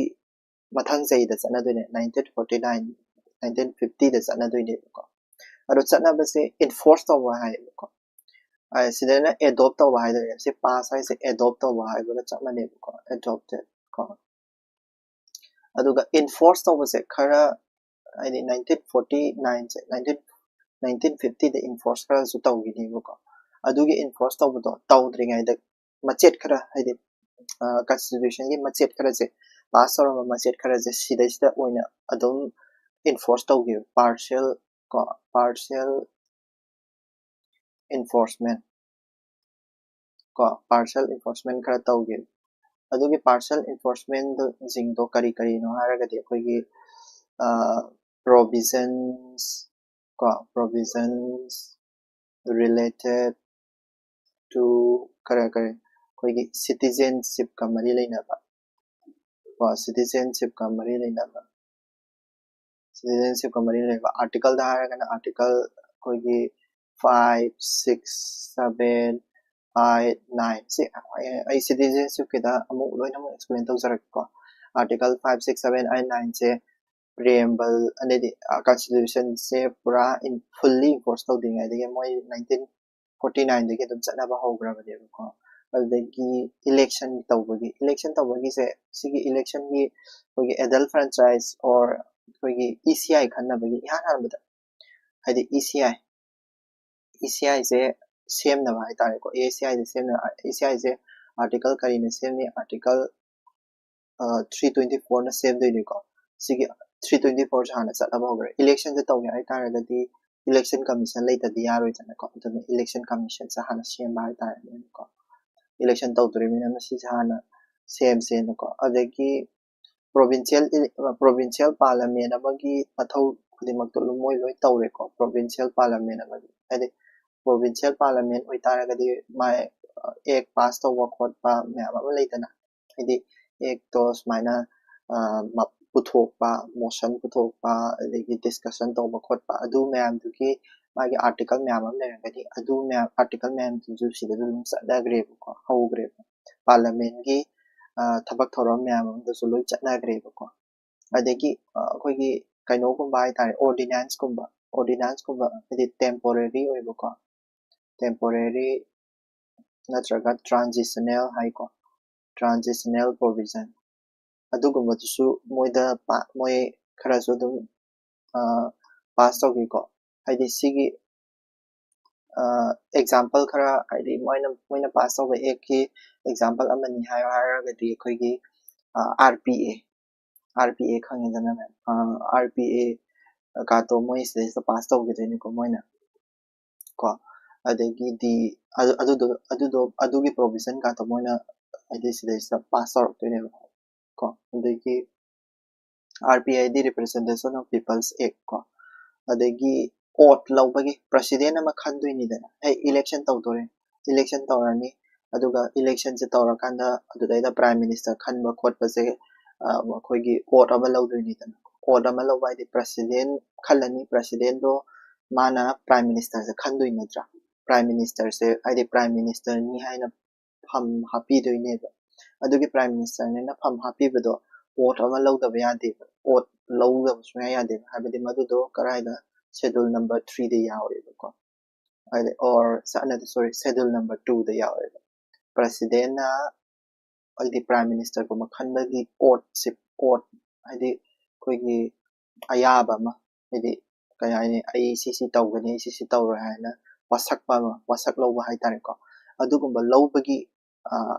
ꯃꯊꯪ ꯆꯍꯤꯗ ꯆꯠꯅꯗꯣꯏꯅꯦ, ꯅꯥꯏꯟꯇꯤꯟ ꯐꯣꯔꯇꯤ ꯅꯥꯏꯟ, ꯅꯥꯏꯟꯇꯤꯟ ꯐꯤꯐꯇꯤꯗ ꯆꯠꯅꯗꯣꯏꯅꯦꯕꯀꯣ꯫ ꯑꯗꯣ ꯆꯠꯅꯕꯁꯦ ꯏꯟꯐꯣꯔꯁ ꯇꯧꯕ ꯍꯥꯏꯌꯦꯕꯀꯣ꯫ ꯑ, ꯁꯤꯗꯅ ꯑꯦꯗꯣꯞ ꯇꯧꯕ ꯍꯥꯏꯗꯣꯏꯅꯦ꯫ ꯁꯤ ꯄꯥꯁ ꯍꯥꯏꯁꯦ ꯑꯦꯗꯣꯞ ꯇꯧꯕ ꯍꯥꯏꯕꯒ ꯆꯞ ꯃꯥꯟꯅꯩꯕꯀꯣ, ꯑꯦꯗꯣꯞꯇꯦꯠ ꯀꯣ꯫ ꯑꯗꯨꯒ ꯏꯟꯐꯣꯔꯁ ꯇꯧꯕꯁꯦ ꯈꯔ, ꯍꯥꯏꯗꯤ ꯅꯥꯏꯟꯇꯤꯟ ꯐꯣꯔꯇꯤ ꯅꯥꯏꯟꯁꯦ, ꯅꯥꯏꯟꯇꯤꯟ, ꯅꯥꯏꯟꯇꯤꯟ ꯐꯤꯐꯇꯤꯗ ꯏꯟꯐꯣꯔꯁ ꯈꯔꯁꯨ ꯇꯧꯈꯤꯅꯦꯕꯀꯣ꯫ ꯑꯗꯨꯒꯤ ꯏꯟꯐꯣꯔꯁ ꯇꯧꯕꯗꯣ ꯇꯧꯗ꯭ꯔꯤꯉꯩꯗ ꯃꯆꯦꯠ ꯈꯔ, ꯍꯥꯏꯗꯤ ꯀꯟꯁꯇꯤꯇ꯭ꯌꯨꯁꯟꯒꯤ ꯃꯆꯦꯠ ꯈꯔꯁꯦ ꯄꯥꯁ ꯇꯧꯔꯝꯕ ꯃꯆꯦꯠ ꯈꯔꯁꯦ ꯁꯤꯗꯩꯁꯤꯗ ꯑꯣꯏꯅ ꯑꯗꯨꯝ ꯏꯟꯐꯣꯔꯁ ꯇꯧꯈꯤꯕ, ꯄꯥꯔꯁꯤꯌꯦꯜ ꯀꯣ, ꯄꯥꯔꯁꯤꯌꯦꯜ ꯏꯟꯐꯣꯔꯁꯃꯦꯟ ꯀꯣ, ꯄꯥꯔꯁꯤꯌꯦꯜ ꯏꯟꯐꯣꯔꯁꯃꯦꯟ ꯈꯔ ꯇꯧꯈꯤꯕ꯫ ꯑꯗꯨꯒꯤ ꯄꯥꯔꯁꯤꯌꯦꯜ ꯏꯟꯐꯣꯔꯁꯃꯦꯟꯗꯨꯁꯤꯡꯗꯣ ꯀꯔꯤ ꯀꯔꯤꯅꯣ ꯍꯥꯏꯔꯒꯗꯤ ꯑꯩꯈꯣꯏꯒꯤ ꯄ꯭ꯔꯣꯕꯤꯖꯟꯁ ꯀꯣ, ꯄ꯭ꯔꯣꯕꯤꯖꯟꯁ ꯔꯤꯂꯦꯇꯦꯠ ꯇꯨ ꯀꯔꯤ ꯀꯔꯤ ꯑꯩꯈꯣꯏꯒꯤ ꯁꯤꯇꯤꯖꯦꯟꯁꯤꯞꯀ ꯃꯔꯤ ꯂꯩꯅꯕ ꯀꯣ, citizenship ꯀ ꯃꯔꯤ ꯂꯩꯅꯕ, citizenship ꯀ ꯃꯔꯤ ꯂꯩꯕ article ꯗ ꯍꯥꯏꯔꯒꯅ article ꯑꯩꯈꯣꯏꯒꯤ five, six, seven, eight, nine ꯁꯤ ꯑꯩ citizenship ꯀꯤꯗ ꯑꯃꯨꯛ ꯂꯣꯏꯅꯃꯛ explain ꯇꯧꯖꯔꯛꯀꯦꯀꯣ꯫ Article five, six, seven, eight, nine ꯁꯦ preamble ꯑꯗꯩꯗꯤ constitution ꯁꯦ ꯄꯨꯔꯥ fully enforce ꯇꯧꯗ꯭ꯔꯤꯉꯩꯗꯒꯤ ꯃꯣꯏ nineteen forty nine ꯗꯒꯤ ꯑꯗꯨꯝ ꯆꯠꯅꯕ ꯍꯧꯈ꯭ꯔꯕꯅꯦꯕꯀꯣ꯫ ꯑꯗꯨꯗꯒꯤ election ꯇꯧꯕꯒꯤ, election ꯇꯧꯕꯒꯤꯁꯦ, ꯁꯤꯒꯤ election ꯒꯤ ꯑꯩꯈꯣꯏꯒꯤ adult franchise or ꯑꯩꯈꯣꯏꯒꯤ E C I ꯈꯟꯅꯕꯒꯤ ꯏꯍꯥꯟ ꯍꯥꯟꯕꯗ, ꯍꯥꯏꯗꯤ E C I, E C I ꯁꯦ ꯁꯦꯝꯅꯕ ꯍꯥꯏꯇꯥꯔꯦꯀꯣ꯫ E C I ꯁꯦ ꯁꯦꯝꯅꯕ, E C I say article ꯀꯔꯤꯅ ꯁꯦꯝꯅꯤ? Article three twenty four ꯅ ꯁꯦꯝꯗꯣꯏꯅꯤꯀꯣ꯫ ꯁꯤꯒꯤ three twenty four ꯁꯦ ꯍꯥꯟꯅ ꯆꯠꯅꯕ ꯍꯧꯈ꯭ꯔꯦ꯫ Election ꯁꯦ ꯇꯧꯒꯦ ꯍꯥꯏꯇꯥꯔꯒꯗꯤ election commission ꯂꯩꯇꯗꯤ ꯌꯥꯔꯣꯏꯗꯅꯀꯣ꯫ ꯑꯗꯨꯅ election commission ꯁꯦ ꯍꯥꯟꯅ ꯁꯦꯝꯕ ꯍꯥꯏꯇꯥꯔꯦꯅꯦꯀꯣ꯫ Election ꯇꯧꯗꯣꯔꯤꯕꯅꯤꯅ ꯃꯁꯤꯁꯦ ꯍꯥꯟꯅ ꯁꯦꯝꯁꯦꯅꯀꯣ꯫ ꯑꯗꯒꯤ provincial, provincial parliament ꯑꯃꯒꯤ ꯃꯊꯧ ꯈꯨꯗꯤꯡꯃꯛꯇꯣ ꯃꯣꯏ ꯂꯣꯏ ꯇꯧꯔꯦꯀꯣ꯫ Provincial parliament ꯑꯃꯒꯤ, ꯍꯥꯏꯗꯤ provincial parliament ꯑꯣꯏꯇꯥꯔꯒꯗꯤ ꯃꯥꯏ act pass ꯇꯧꯕ ꯈꯣꯠꯄ ꯃꯌꯥꯝ ꯑꯃ ꯂꯩꯗꯅ, ꯍꯥꯏꯗꯤ act ꯇꯣ ꯁꯨꯃꯥꯏꯅ ꯄꯨꯊꯣꯛꯄ, motion ꯄꯨꯊꯣꯛꯄ, ꯑꯗꯒꯤ discussion ꯇꯧꯕ ꯈꯣꯠꯄ, ꯑꯗꯨ ꯃꯌꯥꯝꯗꯨꯒꯤ ꯃꯥꯒꯤ article ꯃꯌꯥꯝ ꯑꯃ ꯂꯩꯔꯝꯒꯅꯤ꯫ ꯑꯗꯨ ꯃꯌꯥꯝ, article ꯃꯌꯥꯝꯗꯨꯁꯨ ꯁꯤꯗꯁꯨ ꯑꯗꯨꯝ ꯆꯠꯅꯈ꯭ꯔꯦꯕꯀꯣ, ꯍꯧꯈ꯭ꯔꯦꯕ꯫ Parliament ꯀꯤ ꯊꯕꯛ ꯊꯧꯔꯝ ꯃꯌꯥꯝ ꯑꯃꯗꯁꯨ ꯂꯣꯏ ꯆꯠꯅꯈ꯭ꯔꯦꯕꯀꯣ꯫ ꯑꯗꯒꯤ ꯑꯩꯈꯣꯏꯒꯤ ꯀꯩꯅꯣꯒꯨꯝꯕ ꯍꯥꯏꯇꯥꯔꯦ, ordinance ꯀꯨꯝꯕ, ordinance ꯀꯨꯝꯕ ꯍꯥꯏꯗꯤ temporary ꯑꯣꯏꯕꯀꯣ, temporary ꯅꯠꯇ꯭ꯔꯒ transitional ꯍꯥꯏꯀꯣ, transitional provision ꯑꯗꯨꯒꯨꯝꯕꯗꯨꯁꯨ ꯃꯣꯏꯗ ꯃꯣꯏ ꯈꯔꯁꯨ ꯑꯗꯨꯝ pass ꯇꯧꯈꯤꯀꯣ꯫ ꯍꯥꯏꯗꯤ ꯁꯤꯒꯤ example ꯈꯔ, ꯍꯥꯏꯗꯤ ꯃꯣꯏꯅ, ꯃꯣꯏꯅ pass ꯇꯧꯕ act ꯀꯤ example ꯑꯃꯅꯤ ꯍꯥꯏꯌꯣ ꯍꯥꯏꯔꯒꯗꯤ ꯑꯩꯈꯣꯏꯒꯤ R P A, R P A ꯈꯪꯉꯤꯗꯅ ma'am? R P A ꯀꯥꯇꯣ ꯃꯣꯏ ꯁꯤꯗꯩꯁꯤꯗ pass ꯇꯧꯈꯤꯗꯣꯏꯅꯤꯀꯣ ꯃꯣꯏꯅ ꯀꯣ꯫ ꯑꯗꯒꯤꯗꯤ ꯑꯗꯨꯗꯣ, ꯑꯗꯨꯗꯣ, ꯑꯗꯨꯒꯤ provision ꯀꯥꯇꯣ ꯃꯣꯏꯅ ꯍꯥꯏꯗꯤ ꯁꯤꯗꯩꯁꯤꯗ pass ꯇꯧꯔꯛꯇꯣꯏꯅꯦꯕ ꯀꯣ꯫ ꯑꯗꯒꯤ R P I D Representation of People's Act ꯀꯣ꯫ ꯑꯗꯒꯤ oath ꯂꯧꯕꯒꯤ president ꯑꯃ ꯈꯟꯗꯣꯏꯅꯤꯗꯅ, ꯑꯩ election ꯇꯧꯗꯣꯔꯦ, election ꯇꯧꯔꯅꯤ, ꯑꯗꯨꯒ election ꯁꯦ ꯇꯧꯔꯀꯥꯟꯗ ꯑꯗꯨꯗꯩꯗ prime minister ꯈꯟꯕ ꯈꯣꯠꯄꯁꯦ ꯑꯩꯈꯣꯏꯒꯤ oath ꯑꯃ ꯂꯧꯗꯣꯏꯅꯤꯗꯅ꯫ Oath ꯑꯃ ꯂꯧꯕ ꯍꯥꯏꯗꯤ president ꯈꯜꯂꯅꯤ, presidentꯗꯣ ꯃꯥꯅ prime ministerꯁꯦ ꯈꯟꯗꯣꯏ ꯅꯠꯇ꯭ꯔꯥ? Prime ministerꯁꯦ ꯍꯥꯏꯗꯤ prime ministerꯅꯤ ꯍꯥꯏꯅ ꯐꯝ ꯍꯥꯞꯄꯤꯗꯣꯏꯅꯦꯕ꯫ ꯑꯗꯨꯒꯤ prime ministerꯅꯤꯅ ꯐꯝ ꯍꯥꯞꯄꯤꯕꯗꯣ oath ꯑꯃ ꯂꯧꯗꯕ ꯌꯥꯗꯦꯕ꯫ Oath ꯂꯧꯗꯕ ꯁꯨꯡꯌꯥ ꯌꯥꯗꯦꯕ꯫ ꯍꯥꯏꯕꯗꯤ ꯃꯗꯨꯗꯣ ꯀꯗꯥꯏꯗ? Schedule number threeꯗ ꯌꯥꯎꯋꯦꯕꯀꯣ꯫ ꯍꯥꯏꯗꯤ or ꯅꯠꯇꯦ, sorry, schedule number twoꯗ ꯌꯥꯎꯋꯦꯕ꯫ Presidentꯅ ꯍꯥꯏꯗꯤ prime ministerꯒꯨꯝꯕ ꯈꯟꯕꯒꯤ oathꯁꯦ, oath ꯍꯥꯏꯗꯤ ꯑꯩꯈꯣꯏꯒꯤ ꯑꯌꯥꯕ ꯑꯃ, ꯍꯥꯏꯗꯤ ꯀꯩ ꯍꯥꯏꯅꯤ, ꯑꯩ ꯁꯤꯁꯤ ꯇꯧꯒꯅꯤ, ꯑꯩ ꯁꯤꯁꯤ ꯇꯧꯔꯣꯏ ꯍꯥꯏꯅ ꯋꯥꯁꯛꯄ ꯑꯃ, ꯋꯥꯁꯛ ꯂꯧꯕ ꯍꯥꯏꯇꯥꯔꯦꯀꯣ꯫ ꯑꯗꯨꯒꯨꯝꯕ ꯂꯧꯕꯒꯤ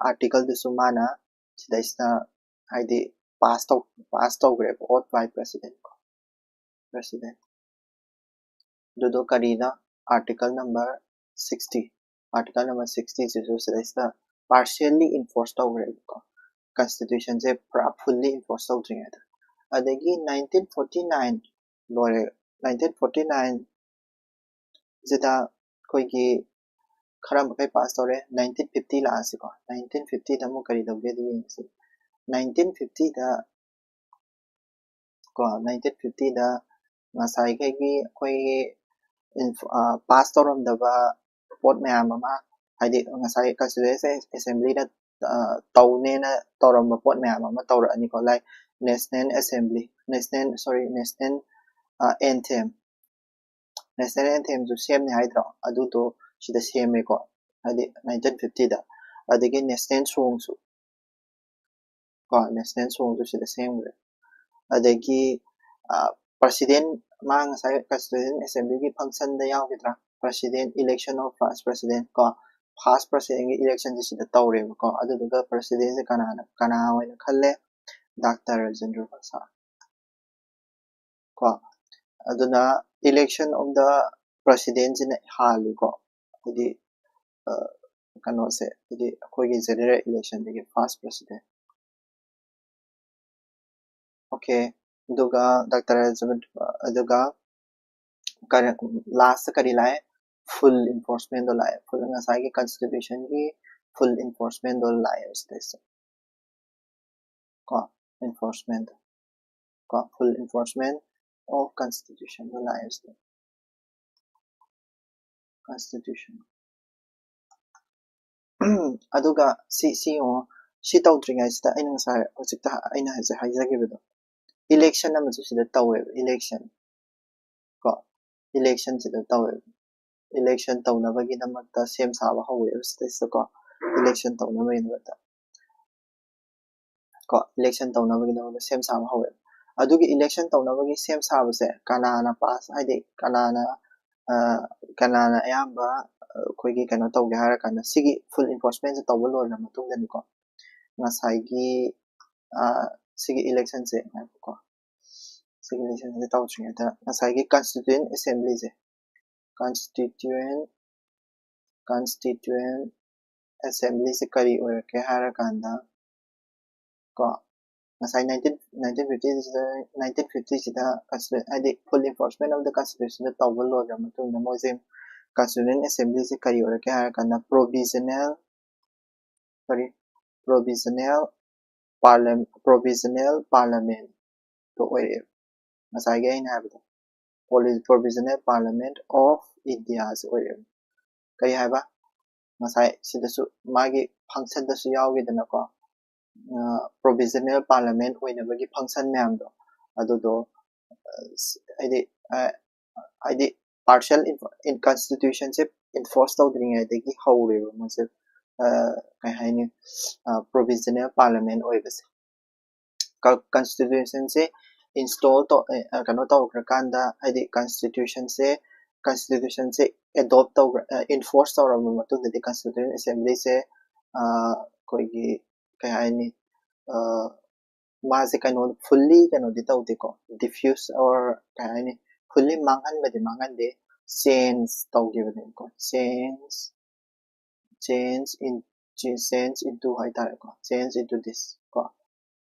articleꯗꯨꯁꯨ ꯃꯥꯅ ꯁꯤꯗꯩꯁꯤꯗ ꯍꯥꯏꯗꯤ pass ꯇꯧ pass ꯇꯧꯈ꯭ꯔꯦꯕ, oath by president ꯀꯣ, president꯫ ꯑꯗꯨꯗꯣ ꯀꯔꯤꯅꯣ? Article number sixty꯫ Article number sixtyꯁꯤꯁꯨ ꯁꯤꯗꯩꯁꯤꯗ partially enforce ꯇꯧꯈ꯭ꯔꯦꯕꯀꯣ꯫ Constitutionꯁꯦ ꯄꯨꯔꯥ fully enforce ꯇꯧꯗ꯭ꯔꯤꯉꯩꯗ꯫ ꯑꯗꯒꯤ nineteen forty nine ꯂꯣꯏꯔꯦ꯫ Nineteen forty nine ꯁꯤꯗ ꯑꯩꯈꯣꯏꯒꯤ ꯈꯔ ꯃꯈꯩ pass ꯇꯧꯔꯦ꯫ Nineteen fifty ꯂꯥꯛꯑꯁꯤꯀꯣ꯫ Nineteen fiftyꯗ ꯑꯃꯨꯛ ꯀꯔꯤ ꯇꯧꯒꯦꯗꯣ ꯌꯦꯡꯁꯤ꯫ Nineteen fiftyꯗ ꯀꯣ, nineteen fiftyꯗ ꯉꯁꯥꯏꯈꯩꯒꯤ ꯑꯩꯈꯣꯏꯒꯤ pass ꯇꯧꯔꯝꯗꯕ ꯄꯣꯠ ꯃꯌꯥꯝ ꯑꯃ, ꯍꯥꯏꯗꯤ ꯉꯁꯥꯏ Constituent Assemblyꯅ ꯇꯧꯅꯦꯅ ꯇꯧꯔꯝꯕ ꯄꯣꯠ ꯃꯌꯥꯝ ꯑꯃ ꯇꯧꯔꯛꯑꯅꯤꯀꯣ꯫ Like National Assembly, National, sorry, National Anthem, National Anthemꯁꯨ ꯁꯦꯝꯅꯤ ꯍꯥꯏꯗ꯭ꯔꯣ? ꯑꯗꯨꯗꯣ ꯁꯤꯗ ꯁꯦꯝꯃꯦꯀꯣ, ꯍꯥꯏꯗꯤ nineteen fiftyꯗ꯫ ꯑꯗꯒꯤ National Songꯁꯨ ꯀꯣ, National Songꯁꯨ ꯁꯤꯗ ꯁꯦꯝꯈ꯭ꯔꯦ꯫ ꯑꯗꯒꯤ president, ꯃꯥ ꯉꯁꯥꯏ Constituent Assemblyꯒꯤ functionꯗ ꯌꯥꯎꯈꯤꯗ꯭ꯔꯥ? President, election of first president ꯀꯣ, first presidentꯒꯤ electionꯁꯦ ꯁꯤꯗ ꯇꯧꯔꯦꯕꯀꯣ꯫ ꯑꯗꯨꯗꯨꯒ presidentꯁꯦ ꯀꯅꯥꯅ, ꯀꯅꯥ ꯑꯣꯏꯅ ꯈꯜꯂꯦ? Doctor Rajendra Prasad ꯀꯣ꯫ ꯑꯗꯨꯅ election of the presidentꯁꯤꯅ ꯍꯥꯜꯂꯤꯀꯣ, ꯍꯥꯏꯗꯤ ꯀꯩꯅꯣꯁꯦ, ꯍꯥꯏꯗꯤ ꯑꯩꯈꯣꯏꯒꯤ general electionꯗꯒꯤ first president꯫ Okay, ꯑꯗꯨꯒ Doctor, ꯑꯗꯨꯒ lastꯇ ꯀꯔꯤ ꯂꯥꯛꯑꯦ? Full enforcementꯗꯣ ꯂꯥꯛꯑꯦ꯫ Full, ꯉꯁꯥꯏꯒꯤ Constitutionꯒꯤ full enforcementꯗꯣ ꯂꯥꯛꯑꯦ ꯁꯤꯗꯩꯁꯤꯗ ꯀꯣ꯫ enforcement ꯀꯣ, full enforcement of constitution ꯗꯣ ꯂꯥꯛꯑꯦ ꯁꯤꯗ꯫ Constitution꯫ ꯑꯗꯨꯒ ꯁꯤ ꯁꯤ ꯌꯦꯡꯉꯣ, ꯁꯤ ꯇꯧꯗ꯭ꯔꯤꯉꯩꯁꯤꯗ ꯑꯩꯅ ꯉꯁꯥꯏ ꯍꯧꯖꯤꯛꯇ ꯑꯩꯅ ꯍꯧꯖꯤꯛ ꯍꯥꯏꯖꯈꯤꯕꯗꯣ, election ꯑꯃꯁꯨ ꯁꯤꯗ ꯇꯧꯋꯦꯕ, election ꯀꯣ, election ꯁꯤꯗ ꯇꯧꯋꯦꯕ꯫ Election ꯇꯧꯅꯕꯒꯤꯗꯃꯛꯇ ꯁꯦꯝ ꯁꯥꯕ ꯍꯧꯋꯦꯕ ꯁꯤꯗꯩꯁꯤꯗꯀꯣ, election ꯇꯧꯅꯕꯒꯤꯗꯃꯛꯇ ꯀꯣ, election ꯇꯧꯅꯕꯒꯤꯗꯃꯛꯇ ꯁꯦꯝ ꯁꯥꯕ ꯍꯧꯋꯦꯕ꯫ ꯑꯗꯨꯒꯤ election ꯇꯧꯅꯕꯒꯤ ꯁꯦꯝ ꯁꯥꯕꯁꯦ ꯀꯅꯥꯅ pass, ꯍꯥꯏꯗꯤ ꯀꯅꯥꯅ ꯑ, ꯀꯅꯥꯅ ꯑꯌꯥꯝꯕ ꯑ, ꯑꯩꯈꯣꯏꯒꯤ ꯀꯩꯅꯣ ꯇꯧꯒꯦ ꯍꯥꯏꯔꯀꯥꯟꯗ, ꯁꯤꯒꯤ full enforcement ꯁꯦ ꯇꯧꯕ ꯂꯣꯏꯔꯕ ꯃꯇꯨꯡꯗꯅꯤꯀꯣ, ꯉꯁꯥꯏꯒꯤ ꯑ, ꯁꯤꯒꯤ election ꯁꯦ, ꯉꯥꯏꯈꯣꯀꯣ, ꯁꯤꯒꯤ election ꯁꯦ ꯇꯧꯗ꯭ꯔꯤꯉꯩꯗ ꯉꯁꯥꯏꯒꯤ constituent assembly ꯁꯦ, constituent constituent assembly ꯁꯦ ꯀꯔꯤ ꯑꯣꯏꯔꯛꯀꯦ ꯍꯥꯏꯔꯀꯥꯟꯗ ꯀꯣ, ꯉꯁꯥꯏ nineteen nineteen fifty ꯁꯤꯗ, nineteen fifty ꯁꯤꯗ constitution, ꯍꯥꯏꯗꯤ full enforcement of the constitution ꯗ ꯇꯧꯕ ꯂꯣꯏꯔꯕ ꯃꯇꯨꯡꯗ ꯃꯣꯏꯁꯦ constituent assembly ꯁꯦ ꯀꯔꯤ ꯑꯣꯏꯔꯛꯀꯦ ꯍꯥꯏꯔꯀꯥꯟꯗ provisional, sorry, provisional parliament, provisional parliament ꯇꯣ ꯑꯣꯏꯔꯛꯑꯦꯕ꯫ ꯉꯁꯥꯏꯒꯤ ꯑꯩꯅ ꯍꯥꯏꯕꯗꯣ, Provisional Parliament of India ꯁꯦ ꯑꯣꯏꯔꯛꯑꯦꯕ꯫ ꯀꯔꯤ ꯍꯥꯏꯕ? ꯉꯁꯥꯏ ꯁꯤꯗꯁꯨ ꯃꯥꯒꯤ function ꯗꯁꯨ ꯌꯥꯎꯈꯤꯗꯅꯀꯣ, provisional parliament ꯑꯣꯏꯅꯕꯒꯤ function ꯃꯌꯥꯝꯗꯣ, ꯑꯗꯨꯗꯣ ꯑ, ꯍꯥꯏꯗꯤ ꯑ, ꯍꯥꯏꯗꯤ partial constitution ꯁꯦ enforce ꯇꯧꯗ꯭ꯔꯤꯉꯩꯗꯒꯤ ꯍꯧꯔꯦꯕ ꯃꯣꯏꯁꯦ, ꯑ, ꯀꯩ ꯍꯥꯏꯅꯤ, provisional parliament ꯑꯣꯏꯕꯁꯦ꯫ Constitution ꯁꯦ install ꯇꯧ-, ꯑ, ꯀꯩꯅꯣ ꯇꯧꯈ꯭ꯔꯀꯥꯟꯗ, ꯍꯥꯏꯗꯤ constitution ꯁꯦ, constitution ꯁꯦ adopt ꯇꯧꯈ꯭ꯔ, enforce ꯇꯧꯔꯕ ꯃꯇꯨꯡꯗꯗꯤ constituent assembly ꯁꯦ, ꯑ, ꯑꯩꯈꯣꯏꯒꯤ ꯀꯩ ꯍꯥꯏꯅꯤ, ꯑ, ꯃꯥꯁꯦ ꯀꯩꯅꯣ, fully ꯀꯩꯅꯣꯗꯤ ꯇꯧꯗꯦꯀꯣ, diffuse or ꯀꯩ ꯍꯥꯏꯅꯤ, fully ꯃꯥꯡꯍꯟꯕꯗꯤ ꯃꯥꯡꯍꯟꯗꯦ, change ꯇꯧꯈꯤꯕꯅꯦꯕꯀꯣ, change change in change into ꯍꯥꯏꯇꯥꯔꯦꯀꯣ, change into this ꯀꯣ,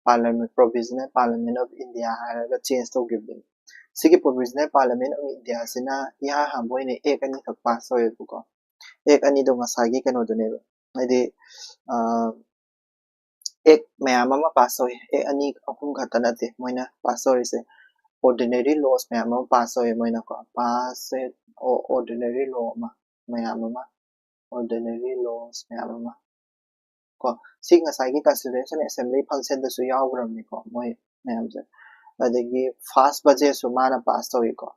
parliament, provisional parliament of India ꯍꯥꯏꯔꯒ change ꯇꯧꯈꯤꯕꯅꯦꯕ꯫ ꯁꯤꯒꯤ provisional parliament of India ꯁꯤꯅ ꯏꯍꯥꯟ ꯍꯥꯟꯕ ꯑꯣꯏꯅ act ꯑꯅꯤꯈꯛ pass ꯇꯧꯋꯦꯕꯀꯣ꯫ Act ꯑꯅꯤꯗꯣ ꯉꯁꯥꯏꯒꯤ ꯀꯩꯅꯣꯗꯨꯅꯦꯕ, ꯍꯥꯏꯗꯤ ꯑ, ꯑꯦꯛ ꯃꯌꯥꯝ ꯑꯃ ꯄꯥꯁ ꯇꯧꯏ꯫ ꯑꯦꯛ ꯑꯅꯤ ꯑꯍꯨꯝ ꯈꯛꯇ ꯅꯠꯇꯦ ꯃꯣꯏꯅ ꯄꯥꯁ ꯇꯧꯔꯤꯁꯦ, ordinary laws ꯃꯌꯥꯝ ꯑꯃ ꯄꯥꯁ ꯇꯧꯏ ꯃꯣꯏꯅꯀꯣ꯫ ꯄꯥꯁꯁꯦ ordinary law ꯑꯃ, ꯃꯌꯥꯝ ꯑꯃ, ordinary laws ꯃꯌꯥꯝ ꯑꯃ ꯀꯣ꯫ ꯁꯤ ꯉꯁꯥꯏꯒꯤ Constitution Assembly functionꯗꯁꯨ ꯌꯥꯎꯈ꯭ꯔꯕꯅꯤꯀꯣ ꯃꯣꯏ ꯃꯌꯥꯝꯁꯦ꯫ ꯑꯗꯒꯤ first budgetꯁꯨ ꯃꯥꯅ ꯄꯥꯁ ꯇꯧꯏꯀꯣ꯫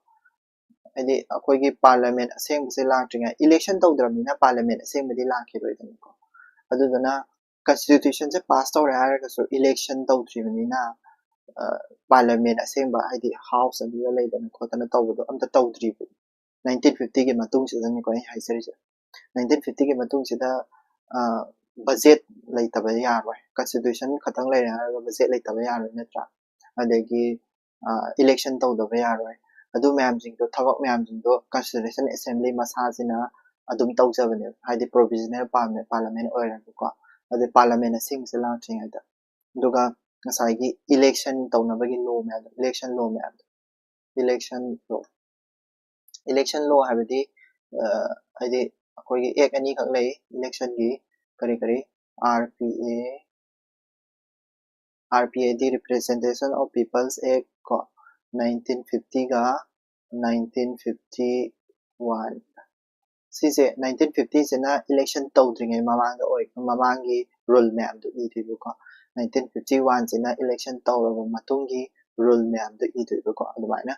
ꯍꯥꯏꯗꯤ ꯑꯩꯈꯣꯏꯒꯤ Parliament ꯑꯁꯦꯡꯕꯁꯦ ꯂꯥꯛꯇ꯭ꯔꯤꯉꯩ, election ꯇꯧꯗ꯭ꯔꯕꯅꯤꯅ Parliament ꯑꯁꯦꯡꯕꯗꯤ ꯂꯥꯛꯈꯤꯔꯣꯏꯗꯅꯀꯣ꯫ ꯑꯗꯨꯗꯨꯅ Constitutionꯁꯦ ꯄꯥꯁ ꯇꯧꯔꯦ ꯍꯥꯏꯔꯒꯁꯨ election ꯇꯧꯗ꯭ꯔꯤꯕꯅꯤꯅ Parliament ꯑꯁꯦꯡꯕ ꯍꯥꯏꯗꯤ House ꯑꯗꯨꯗ ꯂꯩꯗꯅ ꯈꯣꯠꯇꯅ ꯇꯧꯕꯗꯣ ꯑꯝꯇ ꯇꯧꯗ꯭ꯔꯤꯕ꯫ Nineteen fiftyꯒꯤ ꯃꯇꯨꯡꯁꯤꯗꯅꯤꯀꯣ ꯑꯩ ꯍꯥꯏꯖꯔꯤꯁꯦ꯫ Nineteen fiftyꯒꯤ ꯃꯇꯨꯡꯁꯤꯗ budget ꯂꯩꯇꯕ ꯌꯥꯔꯣꯏ, Constitution ꯈꯛꯇꯪ ꯂꯩꯔꯦ ꯍꯥꯏꯔꯒ budget ꯂꯩꯇꯕ ꯌꯥꯔꯣꯏ ꯅꯠꯇ꯭ꯔꯥ? ꯑꯗꯒꯤ election ꯇꯧꯗꯕ ꯌꯥꯔꯣꯏ꯫ ꯑꯗꯨ ꯃꯌꯥꯝꯁꯤꯡꯗꯣ, ꯊꯕꯛ ꯃꯌꯥꯝꯁꯤꯡꯗꯣ Constitution Assembly ꯃꯁꯥꯁꯤꯅ ꯑꯗꯨꯝ ꯇꯧꯖꯕꯅꯦꯕ, ꯍꯥꯏꯗꯤ provisional Parliament ꯑꯣꯏꯔꯒꯀꯣ꯫ ꯑꯗꯩ Parliament ꯑꯁꯦꯡꯕꯁꯦ ꯂꯥꯛꯇ꯭ꯔꯤꯉꯩꯗ꯫ ꯑꯗꯨꯒ ꯉꯁꯥꯏꯒꯤ election ꯇꯧꯅꯕꯒꯤ law ꯃꯌꯥꯝꯗꯣ, election law ꯃꯌꯥꯝꯗꯣ, election law, election law ꯍꯥꯏꯕꯗꯤ ꯍꯥꯏꯗꯤ ꯑꯩꯈꯣꯏꯒꯤ act ꯑꯅꯤꯈꯛ ꯂꯩ electionꯒꯤ, ꯀꯔꯤ ꯀꯔꯤ, RPA, RPAD, Representation of People's Act ꯀꯣ, nineteen fiftyꯒ nineteen fifty one꯫ ꯁꯤꯁꯦ nineteen fiftyꯁꯤꯅ election ꯇꯧꯗ꯭ꯔꯤꯉꯩ ꯃꯃꯥꯡꯗ ꯑꯣꯏ, ꯃꯃꯥꯡꯒꯤ rule ꯃꯌꯥꯝꯗꯣ ꯏꯗꯣꯏꯕꯀꯣ꯫ Nineteen fifty oneꯁꯤꯅ election ꯇꯧꯔꯕ ꯃꯇꯨꯡꯒꯤ rule ꯃꯌꯥꯝꯗꯣ ꯏꯗꯣꯏꯕꯀꯣ꯫ ꯑꯗꯨꯃꯥꯏꯅ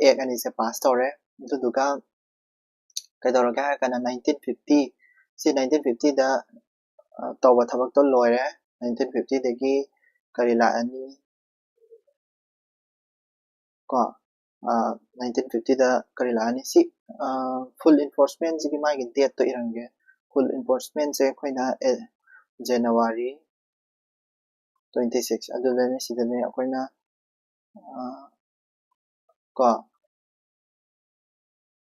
act ꯑꯅꯤꯁꯦ pass ꯇꯧꯔꯦ꯫ ꯑꯗꯨꯗꯨꯒ ꯀꯩꯗꯧꯔꯒꯦ ꯍꯥꯏꯔ ꯀꯥꯟꯗ nineteen fifty, ꯁꯤ nineteen fiftyꯗ ꯇꯧꯕ ꯊꯕꯛꯇꯣ ꯂꯣꯏꯔꯦ꯫ Nineteen fiftyꯗꯒꯤ ꯀꯔꯤ ꯂꯥꯛꯑꯅꯤ? ꯀꯣ, nineteen fiftyꯗ ꯀꯔꯤ ꯂꯥꯛꯑꯅꯤ? ꯁꯤ full enforcementꯁꯤꯒꯤ ꯃꯥꯒꯤ dateꯇꯣ ꯏꯔꯝꯒꯦ꯫ Full enforcementꯁꯦ ꯑꯩꯈꯣꯏꯅ January twenty six, ꯑꯗꯨꯗꯅꯦ, ꯁꯤꯗꯅꯦ ꯑꯩꯈꯣꯏꯅ ꯀꯣ,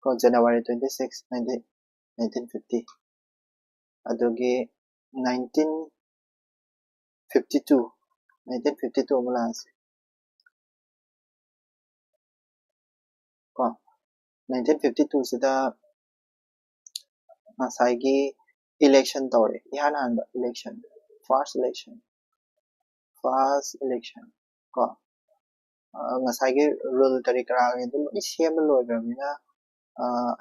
ꯀꯣ, January twenty six, nineteen, nineteen fifty꯫ ꯑꯗꯨꯒꯤ nineteen fifty two, nineteen fifty two ꯑꯃ ꯂꯥꯛꯑꯁꯤ ꯀꯣ꯫ Nineteen fifty twoꯁꯤꯗ ꯉꯁꯥꯏꯒꯤ election ꯇꯧꯔꯦ, ꯏꯍꯥꯟ ꯍꯥꯟꯕ election, first election꯫ first election ꯀꯣ, ꯉꯁꯥꯏꯒꯤ rule ꯀꯔꯤ ꯀꯔꯥꯉꯩꯗꯣ ꯂꯣꯏ ꯁꯦꯝꯕ ꯂꯣꯏꯈ꯭ꯔꯕꯅꯤꯅ,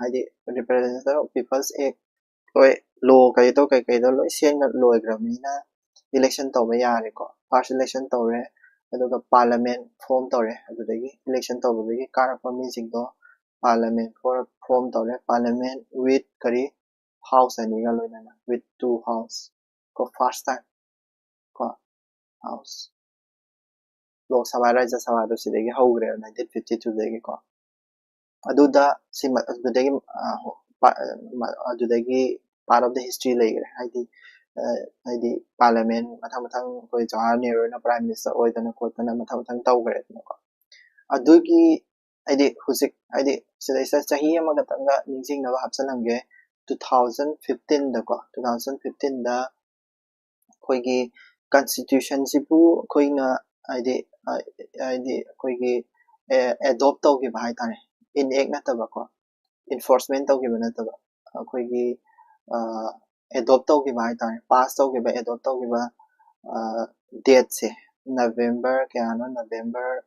ꯍꯥꯏꯗꯤ Representative of People's Act ꯂꯣꯏ, law ꯀꯩꯗꯣ ꯀꯩꯀꯩꯗꯣ ꯂꯣꯏ ꯁꯦꯝꯕ ꯂꯣꯏꯈ꯭ꯔꯕꯅꯤꯅ election ꯇꯧꯕ ꯌꯥꯔꯦꯀꯣ꯫ First election ꯇꯧꯔꯦ, ꯑꯗꯨꯒ parliament form ꯇꯧꯔꯦ, ꯑꯗꯨꯗꯒꯤ election ꯇꯧꯕꯗꯒꯤ ꯀꯥꯔꯛꯄ ꯃꯤꯁꯤꯡꯗꯣ parliament form ꯇꯧꯔꯦ꯫ Parliament with ꯀꯔꯤ, house ꯑꯅꯤꯒ ꯂꯣꯏꯅꯅ, with two house ꯀꯣ, first time ꯀꯣ, house꯫ ꯂꯣꯛ ꯁꯚꯥ, ꯔꯥꯖ꯭ꯌ ꯁꯚꯥꯗꯣ ꯁꯤꯗꯒꯤ ꯍꯧꯈ꯭ꯔꯦꯕ, nineteen fifty two ꯗꯒꯤꯀꯣ꯫ ꯑꯗꯨꯗ ꯁꯤꯃ-, ꯑꯗꯨꯗꯒꯤ, ꯑ, ꯄ-, ꯑ, ꯑꯗꯨꯗꯒꯤ part of the history ꯂꯩꯈ꯭ꯔꯦ꯫ ꯍꯥꯏꯗꯤ, ꯑ, ꯍꯥꯏꯗꯤ parliament ꯃꯊꯪ ꯃꯊꯪ ꯑꯩꯈꯣꯏ ꯖꯋꯥꯍꯔ ꯅꯦꯍꯔꯨꯅ prime minister ꯑꯣꯏꯗꯅ ꯈꯣꯠꯇꯅ ꯃꯊꯪ ꯃꯊꯪ ꯇꯧꯈ꯭ꯔꯦꯗꯅꯀꯣ꯫ ꯑꯗꯨꯒꯤ, ꯍꯥꯏꯗꯤ ꯍꯧꯖꯤꯛ, ꯍꯥꯏꯗꯤ ꯁꯤꯗꯩꯁꯤꯗ ꯆꯍꯤ ꯑꯃꯈꯛꯇꯪꯒ ꯅꯤꯡꯁꯤꯡꯅꯕ ꯍꯥꯞꯆꯜꯂꯝꯒꯦ꯫ Two thousand fifteen ꯗꯀꯣ, two thousand fifteen ꯗ ꯑꯩꯈꯣꯏꯒꯤ constitution ꯁꯤꯕꯨ ꯑꯩꯈꯣꯏꯅ, ꯍꯥꯏꯗꯤ, ꯑ, ꯍꯥꯏꯗꯤ ꯑꯩꯈꯣꯏꯒꯤ, ꯑꯦ, adopt ꯇꯧꯈꯤꯕ ꯍꯥꯏꯇꯥꯔꯦ, enact ꯅꯠꯇꯕꯀꯣ, enforcement ꯇꯧꯈꯤꯕ ꯅꯠꯇꯕ, ꯑꯩꯈꯣꯏꯒꯤ, ꯑ, adopt ꯇꯧꯈꯤꯕ ꯍꯥꯏꯇꯥꯔꯦ, pass ꯇꯧꯈꯤꯕ, adopt ꯇꯧꯈꯤꯕ, ꯑ, date ꯁꯦ November ꯀꯌꯥꯅꯣ, November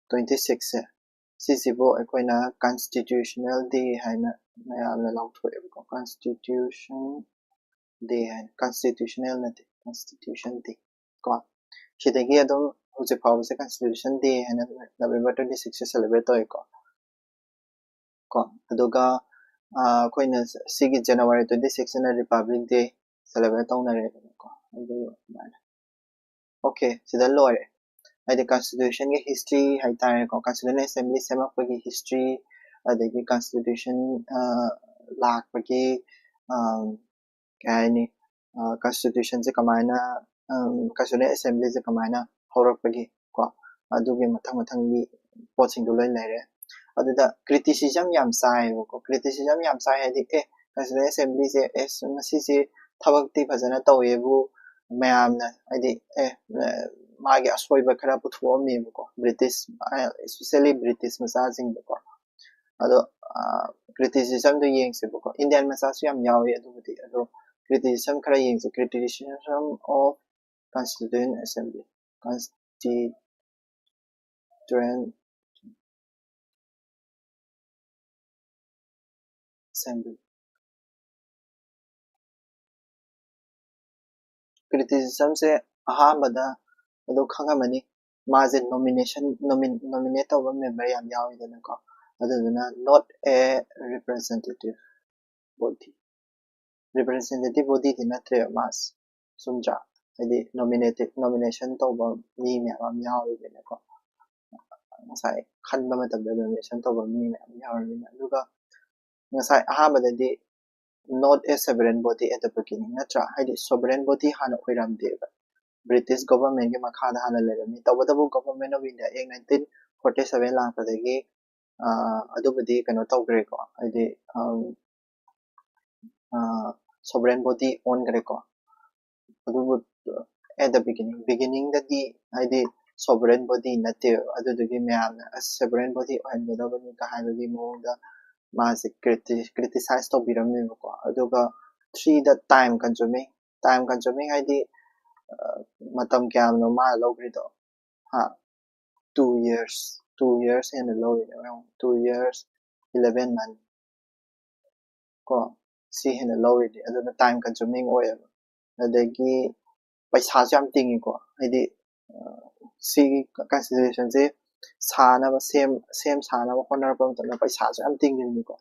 twenty six ꯁꯦ, ꯁꯤꯁꯤꯕꯨ ꯑꯩꯈꯣꯏꯅ constitutional day ꯍꯥꯏꯅ ꯃꯌꯥꯝꯅ ꯂꯥꯎꯊꯣꯛꯑꯦꯕꯀꯣ꯫ Constitution day ꯍꯥꯏꯅ, constitutional ꯅꯠꯇꯦ, constitution day ꯀꯣ꯫ ꯁꯤꯗꯒꯤ ꯑꯗꯨꯝ ꯍꯧꯖꯤꯛ ꯐꯥꯎꯕꯁꯦ constitution day ꯍꯥꯏꯅ November twenty six ꯁꯦ celebrate ꯇꯧꯋꯦꯀꯣ꯫ ꯀꯣ, ꯑꯗꯨꯒ, ꯑ, ꯑꯩꯈꯣꯏꯅ ꯁꯤꯒꯤ January twenty six ꯁꯤꯅ Republic Day celebrate ꯇꯧꯅꯔꯦꯗꯅꯀꯣ꯫ ꯑꯗꯨ ꯑꯗꯨꯃꯥꯏꯅ꯫ Okay, ꯁꯤꯗ ꯂꯣꯏꯔꯦ꯫ ꯍꯥꯏꯗꯤ constitution ꯒꯤ history ꯍꯥꯏꯇꯥꯔꯦꯀꯣ, Constituent Assembly ꯁꯦꯝꯃꯛꯄꯒꯤ history, ꯑꯗꯒꯤ constitution, ꯑ, ꯂꯥꯛꯄꯒꯤ, ꯑ, ꯀꯩ ꯍꯥꯏꯅꯤ, ꯑ, constitution ꯁꯦ ꯀꯃꯥꯏꯅ, ꯑꯝ, Constituent Assembly ꯁꯦ ꯀꯃꯥꯏꯅ ꯍꯧꯔꯛꯄꯒꯤ ꯀꯣ, ꯑꯗꯨꯒꯤ ꯃꯊꯪ ꯃꯊꯪꯒꯤ ꯄꯣꯠꯁꯤꯡꯗꯣ ꯂꯣꯏ ꯂꯩꯔꯦ꯫ ꯑꯗꯨꯗ criticism ꯌꯥꯝ ꯆꯥꯏꯌꯦꯕꯀꯣ꯫ Criticism ꯌꯥꯝ ꯆꯥꯏ ꯍꯥꯏꯗꯤ, ꯑꯦ, Constituent Assembly ꯁꯦ, ꯑꯦ, ꯃꯁꯤꯁꯦ ꯊꯕꯛꯇꯤ ꯐꯖꯅ ꯇꯧꯋꯦꯕꯨ, ꯃꯌꯥꯝꯅ ꯍꯥꯏꯗꯤ, ꯑꯦ, ꯃꯥꯒꯤ ꯑꯁꯣꯏꯕ ꯈꯔ ꯄꯨꯊꯣꯛꯑꯝꯃꯦꯕꯀꯣ, British, especially British ꯃꯆꯥꯁꯤꯡꯗꯀꯣ꯫ ꯑꯗꯣ, ꯑ, criticism ꯗꯣ ꯌꯦꯡꯁꯦꯕꯀꯣ꯫ Indian ꯃꯆꯥꯁꯨ ꯌꯥꯝ ꯌꯥꯎꯋꯤ ꯑꯗꯨꯕꯨꯗꯤ꯫ ꯑꯗꯣ criticism ꯈꯔ ꯌꯦꯡꯁꯦ꯫ Criticism of Constituent Assembly, Constituent Assembly. Criticismꯁꯦ ꯑꯍꯥꯟꯕꯗ ꯑꯗꯨ ꯈꯪꯉꯝꯃꯅꯤ, ꯃꯥꯁꯦ nomination, nominate ꯇꯧꯕ member ꯌꯥꯝ ꯌꯥꯎꯋꯤꯗꯅꯀꯣ, ꯑꯗꯨꯗꯨꯅ not a representative body, representative bodyꯗꯤ ꯅꯠꯇ꯭ꯔꯦꯕ ꯃꯥꯁꯦ, ꯆꯨꯝꯗ꯭ꯔꯥ? ꯍꯥꯏꯗꯤ nominated, nomination ꯇꯧꯕ ꯃꯤ ꯃꯌꯥꯝ ꯑꯃ ꯌꯥꯎꯔꯤꯗꯅꯀꯣ, ꯉꯁꯥꯏ ꯈꯟꯕ ꯃꯇꯝꯗ nomination ꯇꯧꯕ ꯃꯤ ꯃꯌꯥꯝ ꯌꯥꯎꯔꯤꯕꯅꯤꯅ꯫ ꯑꯗꯨꯒ ꯉꯁꯥꯏ ꯑꯍꯥꯟꯕꯗꯗꯤ not a sovereign body at the beginning, ꯅꯠꯇ꯭ꯔꯥ? ꯍꯥꯏꯗꯤ sovereign body ꯍꯥꯟꯅ ꯑꯣꯏꯔꯝꯗꯦꯕ, British governmentꯀꯤ ꯃꯈꯥꯗ ꯍꯥꯟꯅ ꯂꯩꯔꯝꯃꯤ꯫ ꯇꯧꯕꯇꯕꯨ Government of India Act nineteen forty seven ꯂꯥꯛꯄꯗꯒꯤ ꯑꯗꯨꯕꯨꯗꯤ ꯀꯩꯅꯣ ꯇꯧꯈ꯭ꯔꯦꯀꯣ, ꯍꯥꯏꯗꯤ sovereign body ꯑꯣꯟꯈ꯭ꯔꯦꯀꯣ꯫ ꯑꯗꯨꯕꯨ at the beginning, beginningꯗꯗꯤ ꯍꯥꯏꯗꯤ sovereign body ꯅꯠꯇꯦꯕ, ꯑꯗꯨꯗꯨꯒꯤ ꯃꯌꯥꯝꯅ ꯑꯁ sovereign body ꯑꯣꯏꯍꯟꯒꯗꯕꯅꯤꯒ ꯍꯥꯏꯕꯒꯤ ꯃꯑꯣꯡꯗ ꯃꯥꯁꯦ criticize ꯇꯧꯕꯤꯔꯝꯃꯦꯕꯀꯣ꯫ ꯑꯗꯨꯒ three, the time consuming, time consuming ꯍꯥꯏꯗꯤ ꯃꯇꯝ ꯀꯌꯥꯝꯅꯣ ꯃꯥꯅ ꯂꯧꯈ꯭ꯔꯤꯗꯣ? ꯍꯥ, two years, two years ꯍꯦꯟꯅ ꯂꯧꯔꯤꯅꯦ, two years eleven month ꯀꯣ, ꯁꯤ ꯍꯦꯟꯅ ꯂꯧꯔꯤꯅꯦ꯫ ꯑꯗꯨꯅ time consuming ꯑꯣꯏꯌꯦꯕ꯫ ꯑꯗꯒꯤ ꯄꯩꯁꯥꯁꯨ ꯌꯥꯝ ꯇꯤꯡꯉꯤꯀꯣ, ꯍꯥꯏꯗꯤ ꯁꯤꯒꯤ Constitutionꯁꯦ ꯁꯥꯅꯕ, ꯁꯦꯝ ꯁꯦꯝ ꯁꯥꯅꯕ ꯍꯣꯠꯅꯔꯛꯄ ꯃꯇꯝꯗ ꯄꯩꯁꯥꯁꯨ ꯌꯥꯝ ꯇꯤꯡꯉꯤꯅꯤꯀꯣ꯫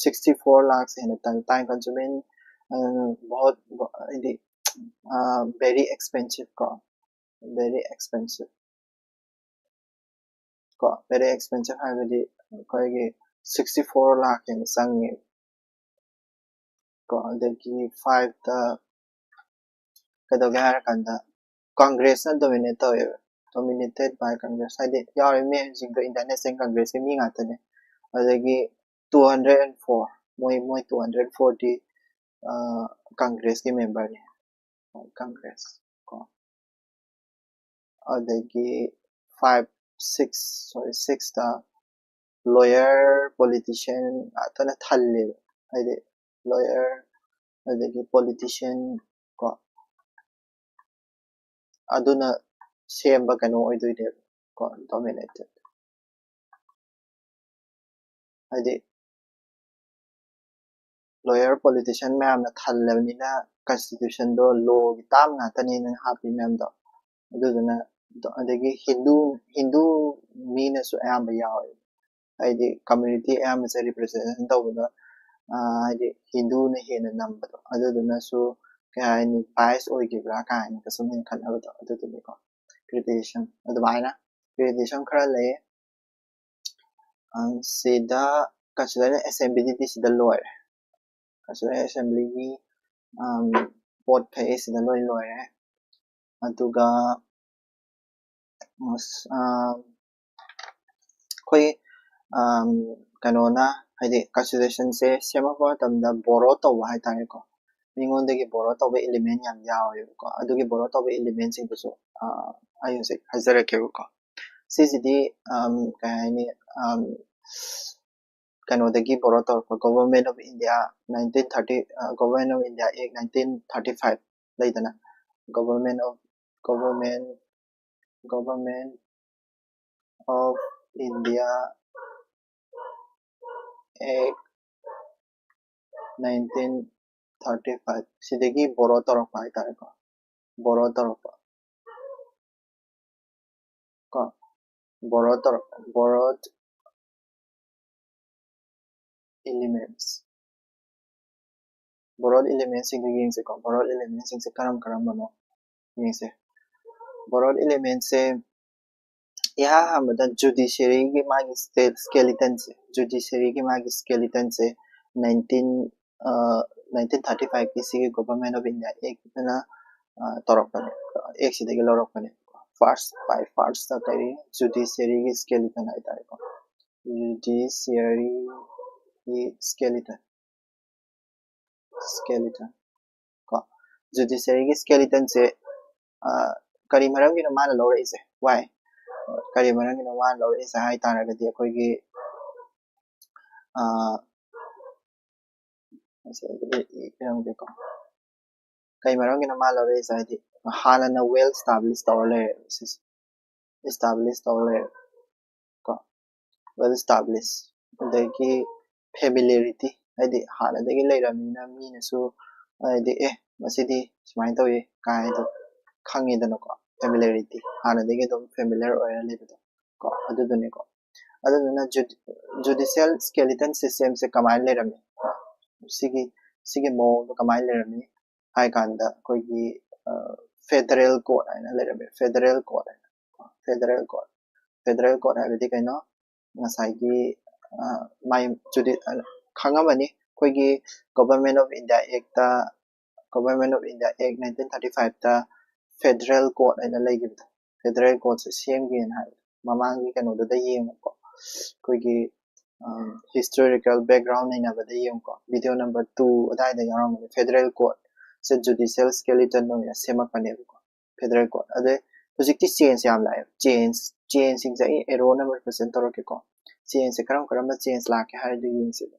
Sixty four lakhs ꯍꯦꯟꯅ ꯇꯥꯡ, time consuming, ꯍꯥꯏꯗꯤ very expensive ꯀꯣ, very expensive ꯀꯣ, very expensive ꯍꯥꯏꯕꯗꯤ ꯑꯩꯈꯣꯏꯒꯤ sixty four lakh ꯍꯦꯟꯅ ꯆꯪꯉꯦ ꯀꯣ꯫ ꯑꯗꯒꯤ fiveꯇ ꯀꯩꯗꯧꯒꯦ ꯍꯥꯏꯔꯀꯥꯟꯗ Congressꯅ dominate ꯇꯧꯋꯦꯕ, dominated by Congress, ꯍꯥꯏꯗꯤ ꯌꯥꯎꯔꯤ ꯃꯤꯁꯤꯡꯗꯣ Indian National Congressꯀꯤ ꯃꯤ ꯉꯥꯛꯇꯅꯦ꯫ ꯑꯗꯒꯤ two hundred and four, ꯃꯣꯏ ꯃꯣꯏ two hundred fourty Congressꯀꯤ memberꯅꯦ, Congress ꯀꯣ꯫ ꯑꯗꯒꯤ five, six, sorry, sixꯇ lawyer, politician ꯉꯥꯛꯇꯅ ꯊꯜꯂꯦꯕ, ꯍꯥꯏꯗꯤ lawyer, ꯑꯗꯒꯤ politician ꯀꯣ, ꯑꯗꯨꯅ ꯁꯦꯝꯕ ꯀꯩꯅꯣ ꯑꯣꯏꯗꯣꯏꯅꯦꯕ ꯀꯣ, dominated꯫ ꯍꯥꯏꯗꯤ lawyer, politician ꯃꯌꯥꯝꯅ ꯊꯜꯂꯕꯅꯤꯅ constitutionꯗꯣ lawꯒꯤ term ꯉꯥꯛꯇꯅꯤꯅ ꯍꯥꯞꯄꯤ ꯃꯌꯥꯝꯗꯣ꯫ ꯑꯗꯨꯗꯨꯅ ꯑꯗꯒꯤ ꯍꯤꯟꯗꯨ ꯍꯤꯟꯗꯨ ꯃꯤꯅꯁꯨ ꯑꯌꯥꯝꯕ ꯌꯥꯎꯋꯦ꯫ ꯍꯥꯏꯗꯤ community ꯑꯌꯥꯝꯕꯁꯦ representation ꯇꯧꯕꯗ ꯍꯥꯏꯗꯤ ꯍꯤꯟꯗꯨꯅ ꯍꯦꯟꯅ ꯅꯝꯕꯗꯣ, ꯑꯗꯨꯗꯨꯅꯁꯨ ꯀꯩ ꯍꯥꯏꯅꯤ, bias ꯑꯣꯏꯈꯤꯕ꯭ꯔꯥ ꯀꯥꯏꯅꯒ ꯁꯨꯝ ꯈꯟꯅꯕꯗꯣ ꯑꯗꯨꯗꯨꯅꯤꯀꯣ꯫ Criticism ꯑꯗꯨꯃꯥꯏꯅ criticism ꯈꯔ ꯂꯩ꯫ ꯁꯤꯗ constitutional assemblyꯗꯤ ꯁꯤꯗ ꯂꯣꯏꯔꯦ꯫ Constitutional assemblyꯒꯤ ꯄꯣꯠ ꯈꯩ ꯁꯤꯗ ꯂꯣꯏ ꯂꯣꯏꯔꯦ꯫ ꯑꯗꯨꯒ ꯑꯩꯈꯣꯏ ꯀꯩꯅꯣꯅ ꯍꯥꯏꯗꯤ constitutionꯁꯦ ꯁꯦꯝꯃꯛꯄ ꯃꯇꯝꯗ borrow ꯇꯧꯕ ꯍꯥꯏꯇꯥꯔꯦꯀꯣ, ꯃꯤꯉꯣꯟꯗꯒꯤ borrow ꯇꯧꯕ element ꯌꯥꯝ ꯌꯥꯎꯋꯦꯕꯀꯣ꯫ ꯑꯗꯨꯒꯤ borrow ꯇꯧꯕ elementꯁꯤꯡꯗꯨꯁꯨ ꯑꯩ ꯍꯧꯖꯤꯛ ꯍꯥꯏꯖꯔꯛꯀꯦꯕꯀꯣ꯫ ꯁꯤꯁꯤꯗꯤ ꯀꯩ ꯍꯥꯏꯅꯤ, ꯀꯩꯅꯣꯗꯒꯤ borrow ꯇꯧꯔꯛꯄ, Government of India nineteen thirty, Government of India Act nineteen thirty five ꯂꯩꯗꯅ, Government of Government Government of India Act nineteen thirty five ꯁꯤꯗꯒꯤ borrow ꯇꯧꯔꯛꯄ ꯍꯥꯏꯇꯥꯔꯦꯀꯣ, borrow ꯇꯧꯔꯛꯄ ꯀꯣ, borrow ꯇꯧꯔꯛꯄ, borrowed elements, borrowed elementsꯁꯤꯡꯗꯣ ꯌꯦꯡꯁꯦꯀꯣ꯫ Borrowed elementsꯁꯤꯡꯁꯦ ꯀꯔꯝ ꯀꯔꯝꯕꯅꯣ ꯌꯦꯡꯁꯦ꯫ Borrowed elementsꯁꯦ ꯏꯍꯥꯟ ꯍꯥꯟꯕꯗ judiciaryꯒꯤ ꯃꯥꯒꯤ skeletonꯁꯦ, judiciaryꯒꯤ ꯃꯥꯒꯤ skeletonꯁꯦ nineteen nineteen thirty fiveꯀꯤ ꯁꯤꯒꯤ Government of India Actꯅ ꯇꯧꯔꯛꯄꯅꯦ, Actꯁꯤꯗꯒꯤ ꯂꯧꯔꯛꯄꯅꯦ꯫ First by first ꯀꯔꯤ, judiciaryꯒꯤ skeleton ꯍꯥꯏꯇꯥꯔꯦꯀꯣ, judiciaryꯒꯤ skeleton skeleton ꯀꯣ, judiciaryꯒꯤ skeletonꯁꯦ ꯀꯔꯤ ꯃꯔꯝꯒꯤꯅꯣ ꯃꯥꯅ ꯂꯧꯔꯛꯏꯁꯦ? Why? ꯀꯔꯤ ꯃꯔꯝꯒꯤꯅꯣ ꯃꯥꯅ ꯂꯧꯔꯛꯏꯁꯦ ꯍꯥꯏ ꯇꯥꯔꯒꯗꯤ ꯑꯩꯈꯣꯏꯒꯤ ꯏꯔꯝꯒꯦꯀꯣ꯫ ꯀꯩ ꯃꯔꯝꯒꯤꯅꯣ ꯃꯥ ꯂꯧꯔꯛꯏꯁꯦ? ꯍꯥꯏꯗꯤ ꯍꯥꯟꯅꯅ well establish ꯇꯧꯔ ꯂꯩꯔꯦꯕ ꯁꯤꯁꯦ, establish ꯇꯧꯔ ꯂꯩꯔꯦ ꯀꯣ, well establish꯫ ꯑꯗꯒꯤ familiarity, ꯍꯥꯏꯗꯤ ꯍꯥꯟꯅꯗꯒꯤ ꯂꯩꯔꯕꯅꯤꯅ ꯃꯤꯅꯁꯨ ꯍꯥꯏꯗꯤ ꯑꯦ ꯃꯁꯤꯗꯤ ꯁꯨꯃꯥꯏꯅ ꯇꯧꯏ ꯀꯥꯏꯅ ꯈꯪꯉꯤꯗꯅꯀꯣ꯫ Familiarity, ꯍꯥꯟꯅꯗꯒꯤ ꯑꯗꯨꯝ familiar ꯑꯣꯏꯔ ꯂꯩꯕꯗꯣ ꯀꯣ, ꯑꯗꯨꯗꯨꯅꯤꯀꯣ꯫ ꯑꯗꯨꯗꯨꯅ judicial skeleton systemꯁꯦ ꯀꯃꯥꯏꯅ ꯂꯩꯔꯝꯃꯤ? ꯁꯤꯒꯤ ꯁꯤꯒꯤ ꯃꯑꯣꯡꯗꯣ ꯀꯃꯥꯏꯅ ꯂꯩꯔꯝꯃꯤ ꯍꯥꯏ ꯀꯥꯟꯗ ꯑꯩꯈꯣꯏꯒꯤ federal court ꯍꯥꯏꯅ ꯂꯩꯔꯝꯃꯤ꯫ Federal court ꯍꯥꯏꯅ, federal court, federal court ꯍꯥꯏꯕꯗꯤ ꯀꯩꯅꯣ? ꯉꯁꯥꯏꯒꯤ ꯃꯥꯏ ꯈꯪꯉꯝꯃꯅꯤ ꯑꯩꯈꯣꯏꯒꯤ Government of India Actꯇ, Government of India Act nineteen thirty fiveꯇ federal court ꯍꯥꯏꯅ ꯂꯩꯈꯤꯕꯗꯣ꯫ Federal courtꯁꯦ ꯁꯦꯝꯒꯦꯅ ꯍꯥꯏꯕꯗꯣ ꯃꯃꯥꯡꯒꯤ ꯀꯩꯅꯣꯗꯨꯗ ꯌꯦꯡꯉꯨꯀꯣ, ꯑꯩꯈꯣꯏꯒꯤ historical background ꯅꯩꯅꯕꯗ ꯌꯦꯡꯉꯨꯀꯣ, video number two ꯑꯗꯥꯏꯗ ꯌꯥꯎꯔꯝꯒꯅꯤ꯫ Federal court ꯁꯦ judicial skeleton ꯑꯣꯏꯅ ꯁꯦꯝꯃꯛꯄꯅꯦꯕꯀꯣ, federal court꯫ ꯑꯗꯩ ꯍꯧꯖꯤꯛꯇꯤ change ꯌꯥꯝ ꯂꯥꯛꯑꯦ꯫ Change, changeꯁꯤꯡꯁꯦ ꯑꯩ arrow number represent ꯇꯧꯔꯛꯀꯦꯀꯣ꯫ Changeꯁꯦ ꯀꯔꯝ ꯀꯔꯝꯕ change ꯂꯥꯛꯀꯦ ꯍꯥꯏꯗꯨ ꯌꯦꯡꯁꯦꯕ꯫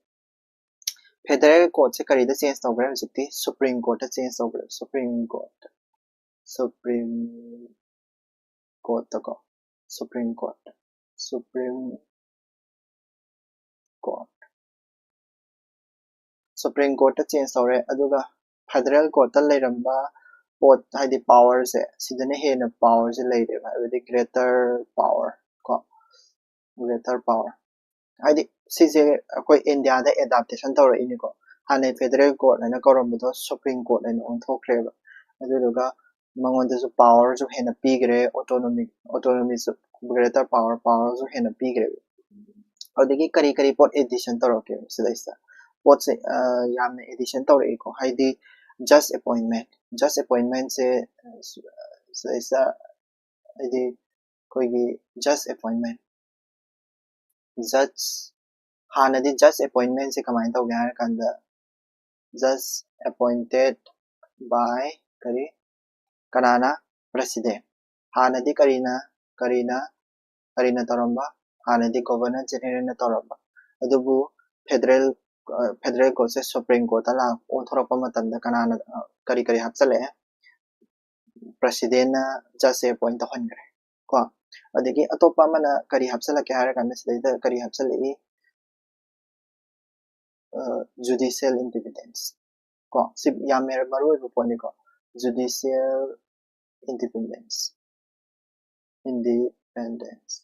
Federal courtꯁꯦ ꯀꯔꯤꯗ change ꯇꯧꯈ꯭ꯔꯦ? ꯍꯧꯖꯤꯛꯇꯤ Supreme Courtꯇ change ꯇꯧꯈ꯭ꯔꯦ꯫ Supreme Court, Supreme Courtꯇ ꯀꯣ, Supreme Court, Supreme Court, Supreme Courtꯇ change ꯇꯧꯔꯦ꯫ ꯑꯗꯨꯒ federal courtꯇ ꯂꯩꯔꯝꯕ ꯄꯣꯠ ꯍꯥꯏꯗꯤ powerꯁꯦ, ꯁꯤꯗꯅ ꯍꯦꯟꯅ powerꯁꯦ ꯂꯩꯔꯦꯕ, ꯍꯥꯏꯕꯗꯤ greater power ꯀꯣ, greater power꯫ ꯍꯥꯏꯗꯤ ꯁꯤꯁꯦ ꯑꯩꯈꯣꯏ ꯏꯟꯗꯤꯌꯥꯗ adaptation ꯇꯧꯔꯛꯏꯅꯤꯀꯣ꯫ ꯍꯥꯟꯅꯩ federal court ꯍꯥꯏꯅ ꯀꯧꯔꯝꯕꯗꯣ Supreme Court ꯍꯥꯏꯅ ꯑꯣꯟꯊꯣꯛꯈ꯭ꯔꯦꯕ꯫ ꯑꯗꯨꯗꯨꯒ ꯃꯉꯣꯟꯗꯁꯨ powerꯁꯨ ꯍꯦꯟꯅ ꯄꯤꯈ꯭ꯔꯦ, autonomy, autonomyꯁꯨ, greater power, powerꯁꯨ ꯍꯦꯟꯅ ꯄꯤꯈ꯭ꯔꯦꯕ꯫ ꯑꯗꯒꯤ ꯀꯔꯤ ꯀꯔꯤ ꯄꯣꯠ addition ꯇꯧꯔꯛꯀꯦ ꯁꯤꯗꯩꯁꯤꯗ? ꯄꯣꯠꯁꯦ ꯌꯥꯝꯅ addition ꯇꯧꯔꯛꯏꯀꯣ, ꯍꯥꯏꯗꯤ judge appointment, judge appointmentꯁꯦ ꯁꯤꯗꯩꯁꯤꯗ ꯍꯥꯏꯗꯤ ꯑꯩꯈꯣꯏꯒꯤ judge appointment, judge, ꯍꯥꯟꯅꯗꯤ judge appointmentꯁꯦ ꯀꯃꯥꯏꯅ ꯇꯧꯒꯦ ꯍꯥꯏꯔ ꯀꯥꯟꯗ, judge appointed by ꯀꯔꯤ, ꯀꯅꯥꯅ? President꯫ ꯍꯥꯟꯅꯗꯤ ꯀꯔꯤꯅ, ꯀꯔꯤꯅ, ꯀꯔꯤꯅ ꯇꯧꯔꯝꯕ? ꯍꯥꯟꯅꯗꯤ Governor Generalꯅ ꯇꯧꯔꯝꯕ꯫ ꯑꯗꯨꯕꯨ federal ꯐꯦꯗꯔꯦꯜ ꯀꯣꯔꯠꯁꯦ ꯁꯨꯄ꯭ꯔꯤꯝ ꯀꯣꯔꯠꯇ ꯂꯥꯛ ꯑꯣꯟꯊꯣꯔꯛꯄ ꯃꯇꯝꯗ ꯀꯅꯥꯅ ꯑ, ꯀꯔꯤ ꯀꯔꯤ ꯍꯥꯞꯆꯜꯂꯛꯑꯦ? ꯄ꯭ꯔꯁꯤꯗꯦꯟꯅ ꯖꯁꯁꯦ ꯑꯦꯄꯣꯏꯟ ꯇꯧꯍꯟꯈ꯭ꯔꯦ ꯀꯣ꯫ ꯑꯗꯒꯤ ꯑꯇꯣꯞꯄ ꯑꯃꯅ ꯀꯔꯤ ꯍꯥꯞꯆꯜꯂꯛꯀꯦ ꯍꯥꯏꯔ ꯀꯥꯟꯗ ꯁꯤꯗꯩꯗ ꯀꯔꯤ ꯍꯥꯞꯆꯜꯂꯛꯏ? ꯖꯨꯗꯤꯁꯤꯌꯦꯜ ꯏꯟꯗꯤꯄꯦꯟꯗꯦꯟꯁ ꯀꯣ꯫ ꯁꯤ ꯌꯥꯝ ꯃꯔꯨ ꯑꯣꯏꯕ ꯄꯣꯠꯅꯤꯀꯣ꯫ ꯖꯨꯗꯤꯁꯤꯌꯦꯜ ꯏꯟꯗꯤꯄꯦꯟꯗꯦꯟꯁ ꯏꯟꯗꯤꯄꯦꯟꯗꯦꯟꯁ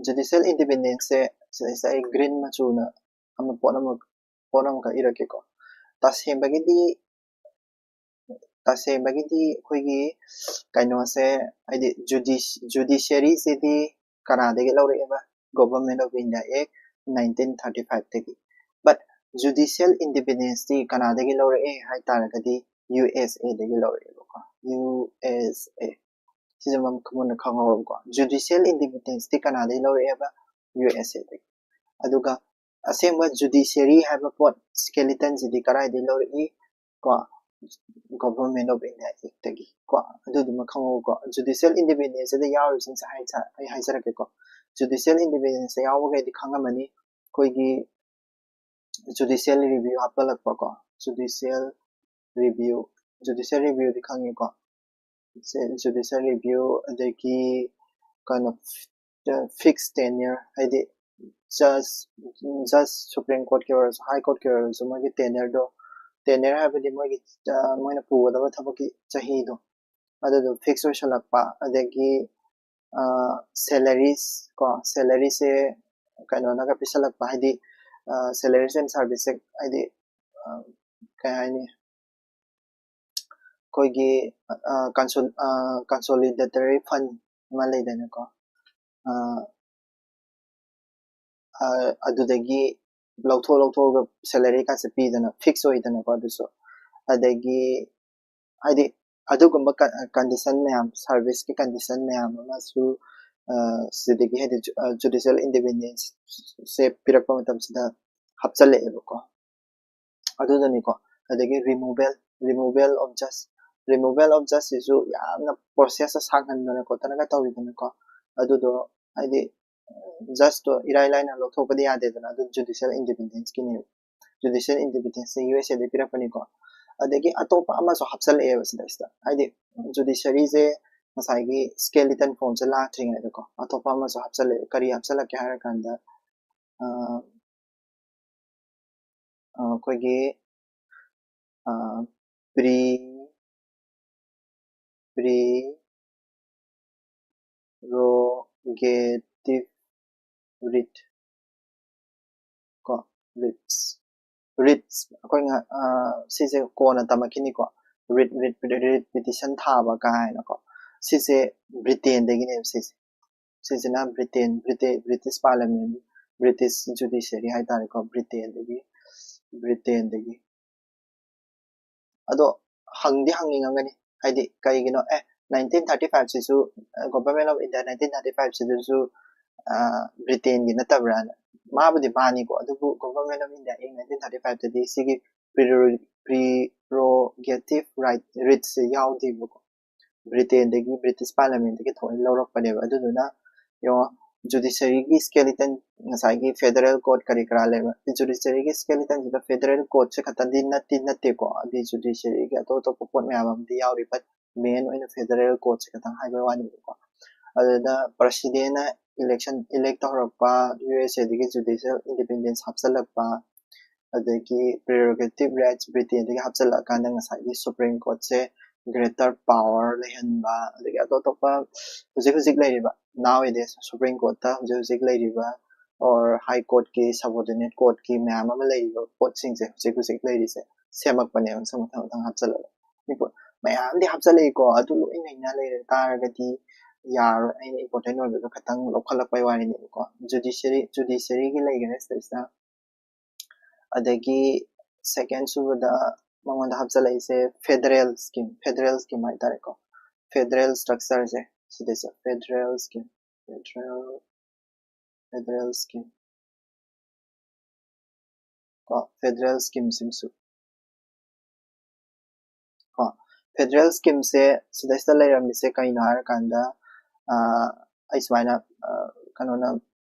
ꯖꯨꯗꯤꯁꯤꯌꯦꯜ ꯏꯟꯗꯤꯄꯦꯟꯗꯦꯟꯁꯁꯦ ꯁꯤꯗꯩꯁꯤꯗ ꯑꯩ ꯒ꯭ꯔꯤꯟ ꯃꯆꯨꯅ ꯑꯃ ꯄꯣꯠ ꯑꯃ ꯄꯣꯠ ꯑꯃꯈꯛ ꯏꯔꯛꯀꯦꯀꯣ꯫ ꯇꯁꯦꯡꯕꯒꯤꯗꯤ ꯇꯁꯦꯡꯕꯒꯤꯗꯤ ꯑꯩꯈꯣꯏꯒꯤ ꯀꯩꯅꯣꯁꯦ, ꯍꯥꯏꯗꯤ ꯖꯨꯗꯤꯁ ꯖꯨꯗꯤꯁꯤꯌꯔꯤꯁꯤꯗꯤ ꯀꯅꯥꯗꯒꯤ ꯂꯧꯔꯛꯑꯦꯕ? Government of India Act nineteen thirty five ꯇꯒꯤ꯫ But ꯖꯨꯗꯤꯁꯤꯌꯦꯜ ꯏꯟꯗꯤꯄꯦꯟꯗꯦꯟꯁꯇꯤ ꯀꯅꯥꯗꯒꯤ ꯂꯧꯔꯛꯑꯦ ꯍꯥꯏ ꯇꯥꯔꯒꯗꯤ ꯌꯨ ꯑꯦꯁ ꯑꯦꯗꯒꯤ ꯂꯧꯔꯛꯑꯦꯕꯀꯣ꯫ ꯌꯨ ꯑꯦꯁ ꯑꯦ ꯁꯤꯁꯨ ꯃꯨꯟꯅ ꯈꯪꯍꯧꯔꯕꯀꯣ꯫ ꯖꯨꯗꯤꯁꯤꯌꯦꯜ ꯏꯟꯗꯤꯄꯦꯟꯗꯦꯟꯁꯇꯤ ꯀꯅꯥꯗꯒꯤ ꯂꯧꯔꯛꯑꯦꯕ? U S ꯑꯦꯗꯒꯤ꯫ ꯑꯗꯨꯒ ꯑꯁꯦꯡꯕ ꯖꯨꯗꯤꯁꯤꯌꯔꯤ ꯍꯥꯏꯕ ꯄꯣꯠ ꯁ꯭ꯀꯦꯂꯤꯇꯟꯁꯤꯗꯤ ꯀꯗꯥꯏꯗꯒꯤ ꯂꯧꯔꯛꯏ? ꯀꯣ, Government of India Actꯇꯒꯤ ꯀꯣ꯫ ꯑꯗꯨꯗꯨꯃ ꯈꯪꯍꯧꯀꯣ꯫ ꯖꯨꯗꯤꯁꯤꯌꯦꯜ ꯏꯟꯗꯤꯄꯦꯟꯗꯦꯟꯁꯁꯤꯗ ꯌꯥꯎꯔꯤꯕꯁꯤꯡꯁꯦ ꯍꯥꯏ ꯑꯩ ꯍꯥꯏꯖꯔꯛꯀꯦꯀꯣ꯫ ꯖꯨꯗꯤꯁꯤꯌꯦꯜ ꯏꯟꯗꯤꯄꯦꯟꯗꯦꯟꯁꯇ ꯌꯥꯎꯕꯈꯩꯗꯤ ꯈꯪꯉꯝꯃꯅꯤ꯫ ꯑꯩꯈꯣꯏꯒꯤ ꯖꯨꯗꯤꯁꯤꯌꯦꯜ ꯔꯤꯚꯤꯌꯨ ꯍꯥꯞꯄꯜꯂꯛꯄꯀꯣ꯫ ꯖꯨꯗꯤꯁꯤꯌꯦꯜ ꯔꯤꯚꯤꯌꯨ ꯖꯨꯗꯤꯁꯤꯌꯦꯜ ꯔꯤꯚꯤꯌꯨꯗꯤ ꯈꯪꯉꯤꯀꯣ꯫ ꯖꯨꯗꯤꯁꯤꯌꯦꯜ ꯔꯤꯚꯤꯌꯨ ꯑꯗꯒꯤ ꯀꯩꯅꯣ, ꯐꯤꯛꯁ ꯇꯦꯅ꯭ꯌꯔ, ꯍꯥꯏꯗꯤ ꯖꯁ ꯖꯁ ꯁꯨꯄ꯭ꯔꯤꯝ ꯀꯣꯔꯠꯀꯤ ꯑꯣꯏꯔꯁꯨ ꯍꯥꯏ ꯀꯣꯔꯠꯀꯤ ꯑꯣꯏꯔꯁꯨ ꯃꯣꯏꯒꯤ ꯇꯦꯅ꯭ꯌꯔꯗꯣ, ꯇꯦꯅ꯭ꯌꯔ ꯍꯥꯏꯕꯗꯤ ꯃꯣꯏꯒꯤ ꯃꯣꯏꯅ ꯄꯨꯒꯗꯕ ꯊꯕꯛꯀꯤ ꯆꯍꯤꯗꯣ ꯑꯗꯨꯗꯣ ꯐꯤꯛꯁ ꯑꯣꯏꯁꯜꯂꯛꯄ꯫ ꯑꯗꯒꯤ ꯁꯦꯂꯔꯤꯁ ꯀꯣ, ꯁꯦꯂꯔꯤꯁꯦ ꯀꯩꯅꯣꯅꯒ ꯄꯤꯁꯜꯂꯛꯄ, ꯍꯥꯏꯗꯤ ꯁꯦꯂꯔꯤꯁ ꯑꯦꯟ ꯁꯥꯔꯚꯤꯁꯁꯦ, ꯍꯥꯏꯗꯤ ꯀꯩ ꯍꯥꯏꯅꯤ, ꯑꯩꯈꯣꯏꯒꯤ ꯀꯟꯁꯣꯂꯤꯗꯦꯇꯔꯤ ꯐꯟ ꯑꯃ ꯂꯩꯗꯅꯀꯣ꯫ ꯑꯗꯨꯗꯒꯤ ꯂꯧꯊꯣꯛ ꯂꯧꯊꯣꯛꯑꯒ ꯁꯦꯂꯔꯤ ꯀꯥꯁꯦ ꯄꯤꯗꯅ, ꯐꯤꯛꯁ ꯑꯣꯏꯗꯅꯀꯣ꯫ ꯑꯗꯨꯁꯨ ꯑꯗꯒꯤ ꯍꯥꯏꯗꯤ ꯑꯗꯨꯒꯨꯝꯕ ꯀꯟꯗꯤꯁꯟ ꯃꯌꯥꯝ, ꯁꯥꯔꯚꯤꯁꯀꯤ ꯀꯟꯗꯤꯁꯟ ꯃꯌꯥꯝ ꯑꯃꯁꯨ ꯁꯤꯗꯒꯤ ꯍꯥꯏꯗꯤ ꯖꯨꯗꯤꯁꯤꯌꯦꯜ ꯏꯟꯗꯤꯄꯦꯟꯗꯦꯟꯁꯁꯦ ꯄꯤꯔꯛꯄ ꯃꯇꯝꯁꯤꯗ ꯍꯥꯞꯆꯜꯂꯛꯑꯦꯕꯀꯣ꯫ ꯑꯗꯨꯗꯅꯤꯀꯣ꯫ ꯑꯗꯒꯤ removal removal of judge removal of judge ꯁꯤꯁꯨ ꯌꯥꯝꯅ ꯄ꯭ꯔꯣꯁꯦꯁ ꯁꯥꯡꯍꯟꯗꯅ ꯈꯣꯠꯇꯅꯒ ꯇꯧꯋꯤꯗꯅꯀꯣ꯫ ꯑꯗꯨꯗꯣ ꯍꯥꯏꯗꯤ ꯖꯁꯇꯣ ꯏꯔꯥꯏ ꯂꯥꯏꯅ ꯂꯧꯊꯣꯛꯄꯗꯤ ꯌꯥꯗꯦꯗꯅ, ꯑꯗꯨ ꯖꯨꯗꯤꯁꯤꯌꯦꯜ ꯏꯟꯗꯤꯄꯦꯟꯗꯦꯟꯁꯀꯤꯅꯦꯕ꯫ ꯖꯨꯗꯤꯁꯤꯌꯦꯜ ꯏꯟꯗꯤꯄꯦꯟꯗꯦꯟꯁꯁꯦ ꯌꯨ ꯑꯦꯁ ꯑꯦꯗ ꯄꯤꯔꯛꯄꯅꯤꯀꯣ꯫ ꯑꯗꯒꯤ ꯑꯇꯣꯞꯄ ꯑꯃꯁꯨ ꯍꯥꯞꯆꯜꯂꯛꯑꯦꯕ ꯁꯤꯗꯩꯁꯤꯗ, ꯍꯥꯏꯗꯤ ꯖꯨꯗꯤꯁꯔꯤꯁꯦ ꯉꯁꯥꯏꯒꯤ ꯁ꯭ꯀꯦꯂꯤꯇꯟ ꯐꯣꯝꯁꯦ ꯂꯥꯛꯇ꯭ꯔꯤꯉꯩꯗꯀꯣ ꯑꯇꯣꯞꯄ ꯑꯃꯁꯨ ꯍꯥꯞꯆꯜꯂꯛꯑꯦ꯫ ꯀꯔꯤ ꯍꯥꯞꯆꯜꯂꯛꯀꯦ ꯍꯥꯏꯔꯀꯥꯟꯗ, ꯑ, ꯑ, ꯑꯩꯈꯣꯏꯒꯤ, ꯑ, ꯄ꯭ꯔꯤ ꯄ꯭ꯔꯤꯔꯣꯒꯦꯇꯤꯚ ꯔꯤꯠ ꯀꯣ, ꯔꯤꯠꯁ ꯔꯤꯠꯁ ꯑꯩꯈꯣꯏ ꯉ- ꯑ, ꯁꯤꯁꯦ ꯀꯣꯟꯅ ꯇꯝꯃꯛꯈꯤꯅꯤꯀꯣ꯫ ꯔꯤꯠ ꯔꯤꯠ ꯔꯤꯠ ꯄꯤꯇꯤꯁꯟ ꯊꯥꯕ ꯀꯥꯏꯅꯀꯣ꯫ ꯁꯤꯁꯦ ꯕ꯭ꯔꯤꯇꯦꯟꯗꯒꯤꯅꯦꯕ ꯁꯤꯁꯦ꯫ ꯁꯤꯁꯤꯅ Britain Britain British parliament, British judiciary ꯍꯥꯏꯇꯥꯔꯦꯀꯣ, ꯕ꯭ꯔꯤꯇꯦꯟꯗꯒꯤ ꯕ꯭ꯔꯤꯇꯦꯟꯗꯒꯤ ꯑꯗꯣ ꯍꯪꯗꯤ ꯍꯪꯅꯤꯡꯉꯝꯒꯅꯤ, ꯍꯥꯏꯗꯤ ꯀꯩꯒꯤꯅꯣ ꯑꯦ ꯅꯥꯏꯟꯇꯤꯟ ꯊꯥꯔꯇꯤ ꯐꯥꯏꯚꯁꯤꯁꯨ, government of India nineteen thirty ꯐꯥꯏꯚꯁꯤꯗꯁꯨ ꯕ꯭ꯔꯤꯇꯦꯟꯒꯤ ꯅꯠꯇꯕ꯭ꯔꯥꯅ? ꯃꯥꯕꯨꯗꯤ ꯃꯥꯅꯤꯀꯣ, ꯑꯗꯨꯕꯨ government of India act nineteen thirty ꯐꯥꯏꯚꯇꯗꯤ ꯁꯤꯒꯤ ꯄ꯭ꯔꯤꯔꯣꯒꯦꯇꯤꯚ ꯔꯥꯏꯠ ꯔꯤꯠꯁꯦ ꯌꯥꯎꯗꯦꯕꯀꯣ꯫ ꯕ꯭ꯔꯤꯇꯦꯟꯗꯒꯤ, ꯕ꯭ꯔꯤꯇꯤꯁ ꯄꯥꯔꯂꯤꯌꯥꯃꯦꯟꯗꯒꯤ ꯊꯑꯣꯏꯅ ꯂꯧꯔꯛꯄꯅꯦꯕ꯫ ꯑꯗꯨꯗꯨꯅ ꯌꯦꯡꯉꯣ, ꯖꯨꯗꯤꯁꯔꯤꯒꯤ ꯁ꯭ꯀꯦꯂꯤꯇꯟ, ꯉꯁꯥꯏꯒꯤ ꯐꯦꯗꯔꯦꯜ ꯀꯣꯔꯠ ꯀꯔꯤ ꯀꯔꯥ ꯂꯩꯕ, ꯖꯨꯗꯤꯁꯔꯤꯒꯤ ꯁ꯭ꯀꯦꯂꯤꯇꯟꯁꯤꯗ ꯐꯦꯗꯔꯦꯜ ꯀꯣꯔꯠꯁꯦ ꯈꯛꯇꯗꯤ ꯅꯠꯇꯤ ꯅꯠꯇꯦꯀꯣ, ꯑꯗꯨꯗꯤ ꯖꯨꯗꯤꯁꯔꯤꯒꯤ ꯑꯇꯣꯞ ꯑꯇꯣꯞꯄ ꯄꯣꯠ ꯃꯌꯥꯝ ꯑꯃꯗꯤ ꯌꯥꯎꯔꯤ, ꯕꯠ ꯃꯦꯟ ꯑꯣꯏꯅ ꯐꯦꯗꯔꯦꯜ ꯀꯣꯔꯠꯁꯦ ꯈꯛꯇꯪ ꯍꯥꯏꯕ ꯋꯥꯅꯦꯕꯀꯣ꯫ ꯑꯗꯨꯗ ꯄ꯭ꯔꯁꯤꯗꯦꯟꯅ ꯏꯂꯦꯛꯁꯟ ꯏꯂꯦꯛ ꯇꯧꯍꯧꯔꯛꯄ, ꯌꯨ ꯑꯦꯁ ꯑꯦꯗꯒꯤ ꯖꯨꯗꯤꯁꯤꯌꯦꯜ ꯏꯟꯗꯤꯄꯦꯟꯗꯦꯟꯁ ꯍꯥꯞꯆꯤꯜꯂꯛꯄ, ꯑꯗꯒꯤ ꯄ꯭ꯔꯤꯔꯣꯒꯦꯇꯤꯚ ꯔꯥꯏꯠꯁ ꯕ꯭ꯔꯤꯇꯦꯟꯗꯒꯤ ꯍꯥꯞꯆꯤꯜꯂꯛꯑꯀꯥꯟꯗ ꯉꯁꯥꯏꯒꯤ ꯁꯨꯄ꯭ꯔꯤꯝ ꯀꯣꯔꯠꯁꯦ ꯒ꯭ꯔꯦꯇꯔ ꯄꯥꯋꯔ ꯂꯩꯍꯟꯕ, ꯑꯗꯒꯤ ꯑꯇꯣꯞ ꯑꯇꯣꯞꯄ ꯍꯧꯖꯤꯛ ꯍꯧꯖꯤꯛ ꯂꯩꯔꯤꯕ, now a days ꯁꯨꯄ꯭ꯔꯤꯝ ꯀꯣꯔꯠꯇ ꯍꯧꯖꯤꯛ ꯍꯧꯖꯤꯛ ꯂꯩꯔꯤꯕ ꯑꯣꯔ ꯍꯥꯏ ꯀꯣꯔꯠꯀꯤ ꯁꯕꯑꯣꯔꯗꯤꯅꯦꯠ ꯀꯣꯔꯠꯀꯤ ꯃꯌꯥꯝ ꯑꯃ ꯂꯩꯔꯤꯕ ꯄꯣꯠꯁꯤꯡꯁꯦ, ꯍꯧꯖꯤꯛ ꯍꯧꯖꯤꯛ ꯂꯩꯔꯤꯁꯦ ꯁꯦꯝꯃꯛꯄꯅꯦꯕ, ꯃꯊꯪ ꯃꯊꯪ ꯃꯊꯪ ꯍꯥꯞꯆꯤꯜꯂꯒ꯫ ꯃꯌꯥꯝꯗꯤ ꯍꯥꯞꯆꯤꯜꯂꯛꯏꯀꯣ, ꯑꯗꯨ ꯂꯣꯏ ꯅꯩꯅ ꯂꯩꯔ ꯇꯥꯔꯒꯗꯤ ꯌꯥꯔꯣꯏ꯫ ꯑꯩꯅ ꯏꯝꯄꯣꯔꯇꯦꯟ ꯑꯣꯏꯕꯗꯣ ꯈꯇꯪ ꯂꯧꯈꯠꯂꯛꯄꯩ ꯋꯥꯔꯤꯅꯦꯕꯀꯣ꯫ ꯖꯨꯗꯤꯁꯔꯤ, ꯖꯨꯗꯤꯁꯔꯤꯒꯤ ꯂꯩꯈꯔꯦ ꯁꯤꯗꯩꯁꯤꯗ꯫ ꯑꯗꯒꯤ ꯁꯦꯀꯦꯟ ꯁꯨꯕꯗ ꯃꯉꯣꯟꯗ ꯍꯥꯞꯆꯤꯜꯂꯛꯏꯁꯦ ꯐꯦꯗꯔꯦꯜ ꯁ꯭ꯀꯤꯝ, ꯐꯦꯗꯔꯦꯜ ꯁ꯭ꯀꯤꯝ ꯍꯥꯏꯇꯥꯔꯦꯀꯣ꯫ ꯐꯦꯗꯔꯦꯜ ꯁ꯭ꯇ꯭ꯔꯛꯆꯔꯁꯦ ꯁꯤꯗꯩꯁꯦ federal scheme, federal, federal scheme ꯀꯣ, ꯐꯦꯗꯔꯦꯜ ꯁ꯭ꯀꯤꯝꯁꯤꯡꯁꯨ ꯀꯣ꯫ ꯐꯦꯗꯔꯦꯜ ꯁ꯭ꯀꯤꯝꯁꯦ ꯁꯤꯗꯩꯁꯤꯗ ꯂꯩꯔꯝꯃꯤꯁꯦ ꯀꯩꯅꯣ ꯍꯥꯏꯔꯀꯥꯟꯗ, ꯑ, ꯑꯩ ꯁꯨꯃꯥꯏꯅ, ꯑ, ꯀꯩꯅꯣꯅ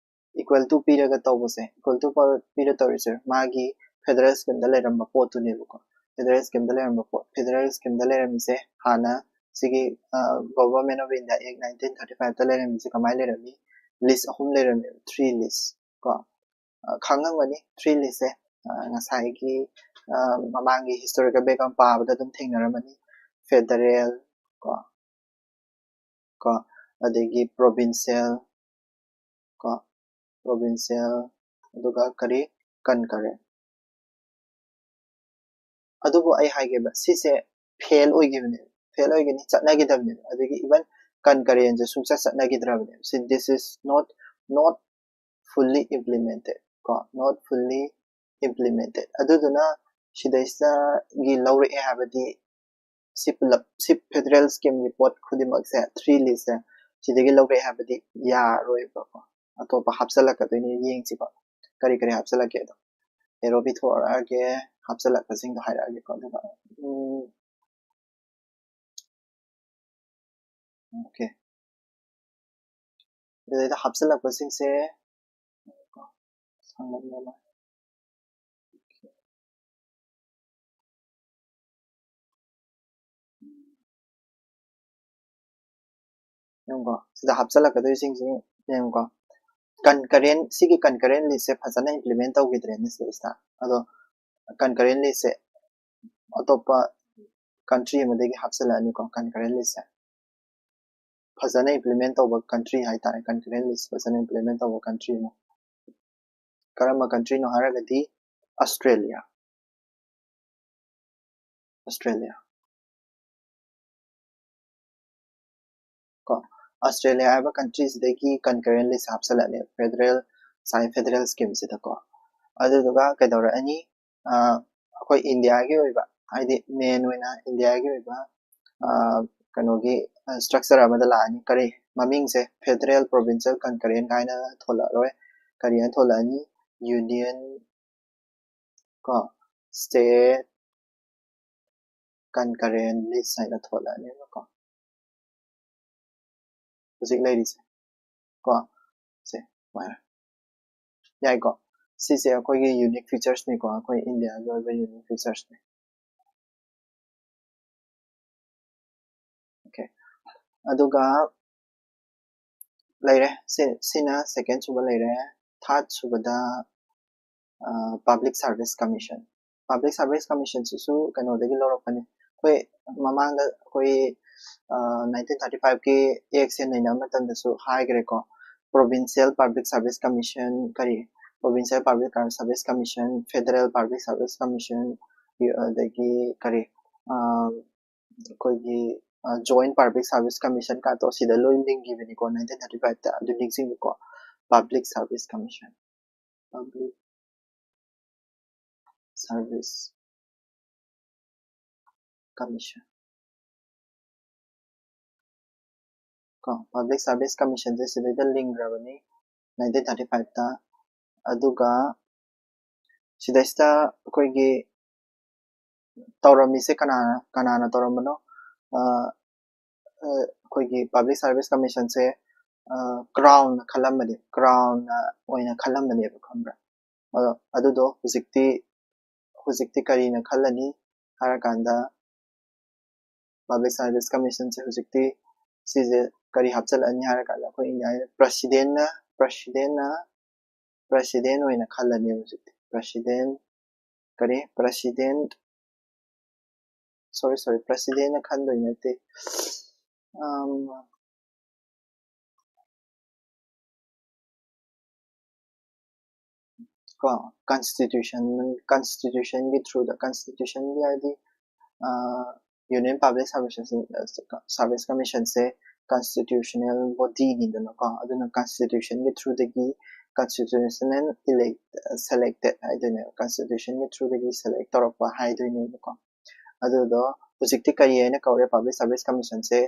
equal to ꯄꯤꯔꯒ ꯇꯧꯕꯁꯦ, equal to power ꯄꯤꯔ ꯇꯧꯔꯤꯁꯦ ꯃꯥꯒꯤ federal scheme ꯗ ꯂꯩꯔꯝꯕ ꯄꯣꯠꯇꯨꯅꯦꯕꯀꯣ꯫ Federal scheme ꯗ ꯂꯩꯔꯝꯕ ꯄꯣꯠ, federal scheme ꯗ ꯂꯩꯔꯝꯃꯤꯁꯦ ꯍꯥꯟꯅ ꯁꯤꯒꯤ Government of India Act nineteen thirty five ꯇ ꯂꯩꯔꯝꯃꯤꯁꯦ ꯀꯃꯥꯏꯅ ꯂꯩꯔꯝꯃꯤ? List ꯑꯍꯨꯝ ꯂꯩꯔꯝꯃꯦ, three list ꯀꯣ꯫ ꯈꯪꯉꯝꯒꯅꯤ three list ꯁꯦ꯫ ꯉꯁꯥꯏꯒꯤ ꯃꯃꯥꯡꯒꯤ historical background ꯄꯥꯕꯗ ꯑꯗꯨꯝ ꯊꯦꯡꯅꯔꯝꯃꯅꯤ꯫ Federal ꯀꯣ, ꯀꯣ, ꯑꯗꯒꯤ provincial ꯀꯣ, provincial, ꯑꯗꯨꯒ ꯀꯔꯤ, concurrent꯫ ꯑꯗꯨꯕꯨ ꯑꯩ ꯍꯥꯏꯒꯦꯕ, ꯁꯤꯁꯦ fail ꯑꯣꯏꯈꯤꯕꯅꯦ, fail ꯑꯣꯏꯒꯅꯤ, ꯆꯠꯅꯈꯤꯗꯕꯅꯦꯕ꯫ ꯑꯗꯒꯤ even concurrent ꯁꯦ ꯁꯨꯡꯆꯠ ꯆꯠꯅꯈꯤꯗ꯭ꯔꯕꯅꯦꯕ꯫ ꯁꯤ this is not, not fully implemented ꯀꯣ, not fully implemented꯫ ꯑꯗꯨꯗꯨꯅ ꯁꯤꯗꯩꯁꯤꯗꯒꯤ ꯂꯧꯔꯛꯑꯦ ꯍꯥꯏꯕꯗꯤ ꯁꯤ ꯄꯨꯂꯞ, ꯁꯤ federal scheme ꯒꯤ ꯄꯣꯠ ꯈꯨꯗꯤꯡꯃꯛꯁꯦ, three list ꯁꯦ ꯁꯤꯗꯒꯤ ꯂꯧꯔꯛꯑꯦ ꯍꯥꯏꯕꯗꯤ ꯌꯥꯔꯣꯏꯕꯀꯣ꯫ ꯑꯇꯣꯞꯄ ꯍꯥꯞꯆꯤꯜꯂꯛꯀꯗꯣꯏꯅꯦ, ꯌꯦꯡꯁꯤꯀꯣ꯫ ꯀꯔꯤ ꯀꯔꯤ ꯍꯥꯞꯆꯤꯜꯂꯛꯀꯦꯗꯣ꯫ Arrow ꯄꯤꯊꯣꯛꯑꯒꯦ, ꯍꯥꯞꯆꯤꯜꯂꯛꯄꯁꯤꯡꯗꯣ ꯍꯥꯏꯔꯛꯑꯒꯦꯀꯣ꯫ ꯑꯗꯨꯒ, ꯎꯝ, okay꯫ ꯑꯗꯨꯗꯩꯗ ꯍꯥꯞꯆꯤꯜꯂꯛꯄꯁꯤꯡꯁꯦ, ꯁꯥꯡꯂꯞꯅ ꯑꯃ꯫ ꯌꯦꯡꯉꯨꯀꯣ, ꯁꯤꯗ ꯍꯥꯞꯆꯤꯜꯂꯛꯀꯗꯣꯏꯁꯤꯡꯁꯤ ꯌꯦꯡꯉꯨꯀꯣ꯫ Concurrent, ꯁꯤꯒꯤ concurrent list ꯁꯦ ꯐꯖꯅ implement ꯇꯧꯈꯤꯗ꯭ꯔꯦꯅꯦ ꯁꯤꯗꯩꯁꯤꯗ꯫ ꯑꯗꯣ concurrent list ꯁꯦ ꯑꯇꯣꯞꯄ country ꯑꯃꯗꯒꯤ ꯍꯥꯞꯆꯤꯜꯂꯛꯑꯅꯤꯀꯣ, concurrent list ꯁꯦ꯫ ꯐꯖꯅ implement ꯇꯧꯕ country ꯍꯥꯏꯇꯥꯔꯦ, concurrent list ꯐꯖꯅ implement ꯇꯧꯕ country ꯑꯃ꯫ ꯀꯔꯝꯕ country ꯅꯣ ꯍꯥꯏꯔꯒꯗꯤ Australia꯫ Australia ꯀꯣ, Australia ꯍꯥꯏꯕ country ꯁꯤꯗꯒꯤ concurrent list ꯍꯥꯞꯆꯤꯜꯂꯛꯑꯅꯤ federal, ꯉꯁꯥꯏ federal scheme ꯁꯤꯗꯀꯣ꯫ ꯑꯗꯨꯗꯨꯒ ꯀꯩꯗꯧꯔꯛꯑꯅꯤ? ꯑꯩꯈꯣꯏ India ꯒꯤ ꯑꯣꯏꯕ, ꯍꯥꯏꯗꯤ main ꯑꯣꯏꯅ India ꯒꯤ ꯑꯣꯏꯕ ꯀꯩꯅꯣꯒꯤ structure ꯑꯃꯗ ꯂꯥꯛꯑꯅꯤ꯫ ꯀꯔꯤ ꯃꯃꯤꯡꯁꯦ? Federal, Provincial, Concurrent ꯍꯥꯏꯅ ꯊꯣꯛꯂꯛꯑꯔꯣꯏ꯫ ꯀꯔꯤ ꯍꯥꯏꯅ ꯊꯣꯛꯂꯛꯑꯅꯤ? Union ꯀꯣ, State Concurrent List ꯍꯥꯏꯅ ꯊꯣꯛꯂꯛꯑꯅꯦꯕꯀꯣ꯫ ꯍꯧꯖꯤꯛ ꯂꯩꯔꯤꯁꯦ ꯀꯣ, ꯁꯦ ꯁꯨꯃꯥꯏꯅ ꯌꯥꯏꯀꯣ꯫ ꯁꯤꯁꯦ ꯑꯩꯈꯣꯏꯒꯤ unique features ꯅꯤꯀꯣ, ꯑꯩꯈꯣꯏ ꯏꯟꯗꯤꯌꯥꯒꯤ ꯑꯣꯏꯕ unique features ꯅꯤ꯫ Okay, ꯑꯗꯨꯒ ꯂꯩꯔꯦ꯫ ꯁꯤ ꯁꯤꯅ second ꯁꯨꯕ ꯂꯩꯔꯦ꯫ Third ꯁꯨꯕꯗ public service commission꯫ Public service commission ꯁꯤꯁꯨ ꯀꯩꯅꯣꯗꯒꯤ ꯂꯧꯔꯛꯄꯅꯤ꯫ ꯑꯩꯈꯣꯏ ꯃꯃꯥꯡꯗ ꯑꯩꯈꯣꯏ nineteen thirty five ꯀꯤ act ꯁꯦ ꯅꯩꯅꯕ ꯃꯇꯝꯗꯁꯨ ꯍꯥꯏꯈ꯭ꯔꯦꯀꯣ꯫ Provincial Public Service Commission, ꯀꯔꯤ, Provincial Public Service Commission, Federal Public Service Commission, ꯑꯗꯒꯤ ꯀꯔꯤ, ꯑꯩꯈꯣꯏꯒꯤ joint public service commission ꯀꯥꯇꯣ ꯁꯤꯗ ꯂꯣꯏ ꯂꯤꯡꯈꯤꯕꯅꯤꯀꯣ nineteen thirty five ꯇ꯫ ꯑꯗꯨ ꯅꯤꯡꯁꯤꯡꯉꯨꯀꯣ, public service commission, public service commission ꯀꯣ꯫ Public Service Commission ꯁꯦ ꯁꯤꯗꯩꯗ ꯂꯤꯡꯈ꯭ꯔꯕꯅꯤ nineteen thirty five ꯇ꯫ ꯑꯗꯨꯒ ꯁꯤꯗꯩꯁꯤꯗ ꯑꯩꯈꯣꯏꯒꯤ ꯇꯧꯔꯝꯃꯤꯁꯦ ꯀꯅꯥꯅ ꯀꯅꯥꯅ ꯇꯧꯔꯝꯕꯅꯣ? ꯑꯩꯈꯣꯏꯒꯤ Public Service Commission ꯁꯦ Crown ꯅ ꯈꯜꯂꯝꯕꯅꯦ, Crown ꯅ ꯑꯣꯏꯅ ꯈꯜꯂꯝꯕꯅꯦꯕ, ꯈꯪꯕ꯭ꯔꯥ? ꯑꯗꯣ ꯑꯗꯨꯗꯣ ꯍꯧꯖꯤꯛꯇꯤ ꯍꯧꯖꯤꯛꯇꯤ ꯀꯔꯤꯅ ꯈꯜꯂꯅꯤ ꯍꯥꯏꯔꯀꯥꯟꯗ, Public Service Commission ꯁꯦ ꯍꯧꯖꯤꯛꯇꯤ ꯁꯤꯁꯦ ꯀꯔꯤ ꯍꯥꯞꯆꯤꯜꯂꯛꯑꯅꯤ ꯍꯥꯏꯔꯀꯥꯟꯗ, ꯑꯩꯈꯣꯏ ꯏꯟꯗꯤꯌꯥꯒꯤ President ꯅ President ꯅ President ꯑꯣꯏꯅ ꯈꯜꯂꯅꯤ ꯍꯧꯖꯤꯛꯇꯤ꯫ President, ꯀꯔꯤ, President, sorry, sorry, President ꯅ ꯈꯟꯗꯣꯏ ꯅꯠꯇꯦ꯫ ꯀꯣ, constitution, constitution ꯒꯤ through ꯗ, constitution ꯒꯤ ꯍꯥꯏꯗꯤ Union Public Service, Service Commission ꯁꯦ constitutional body ꯅꯤꯗꯅꯀꯣ꯫ ꯑꯗꯨꯅ constitution ꯒꯤ through ꯗꯒꯤ constitutional elect selected ꯍꯥꯏꯗꯣꯏꯅꯦꯕ, constitution ꯒꯤ through ꯗꯒꯤ select ꯇꯧꯔꯛꯄ ꯍꯥꯏꯗꯣꯏꯅꯦꯕꯀꯣ꯫ ꯑꯗꯨꯗꯣ ꯍꯧꯖꯤꯛꯇꯤ ꯀꯔꯤ ꯍꯥꯏꯅ ꯀꯧꯔꯦ? Public Service Commission ꯁꯦ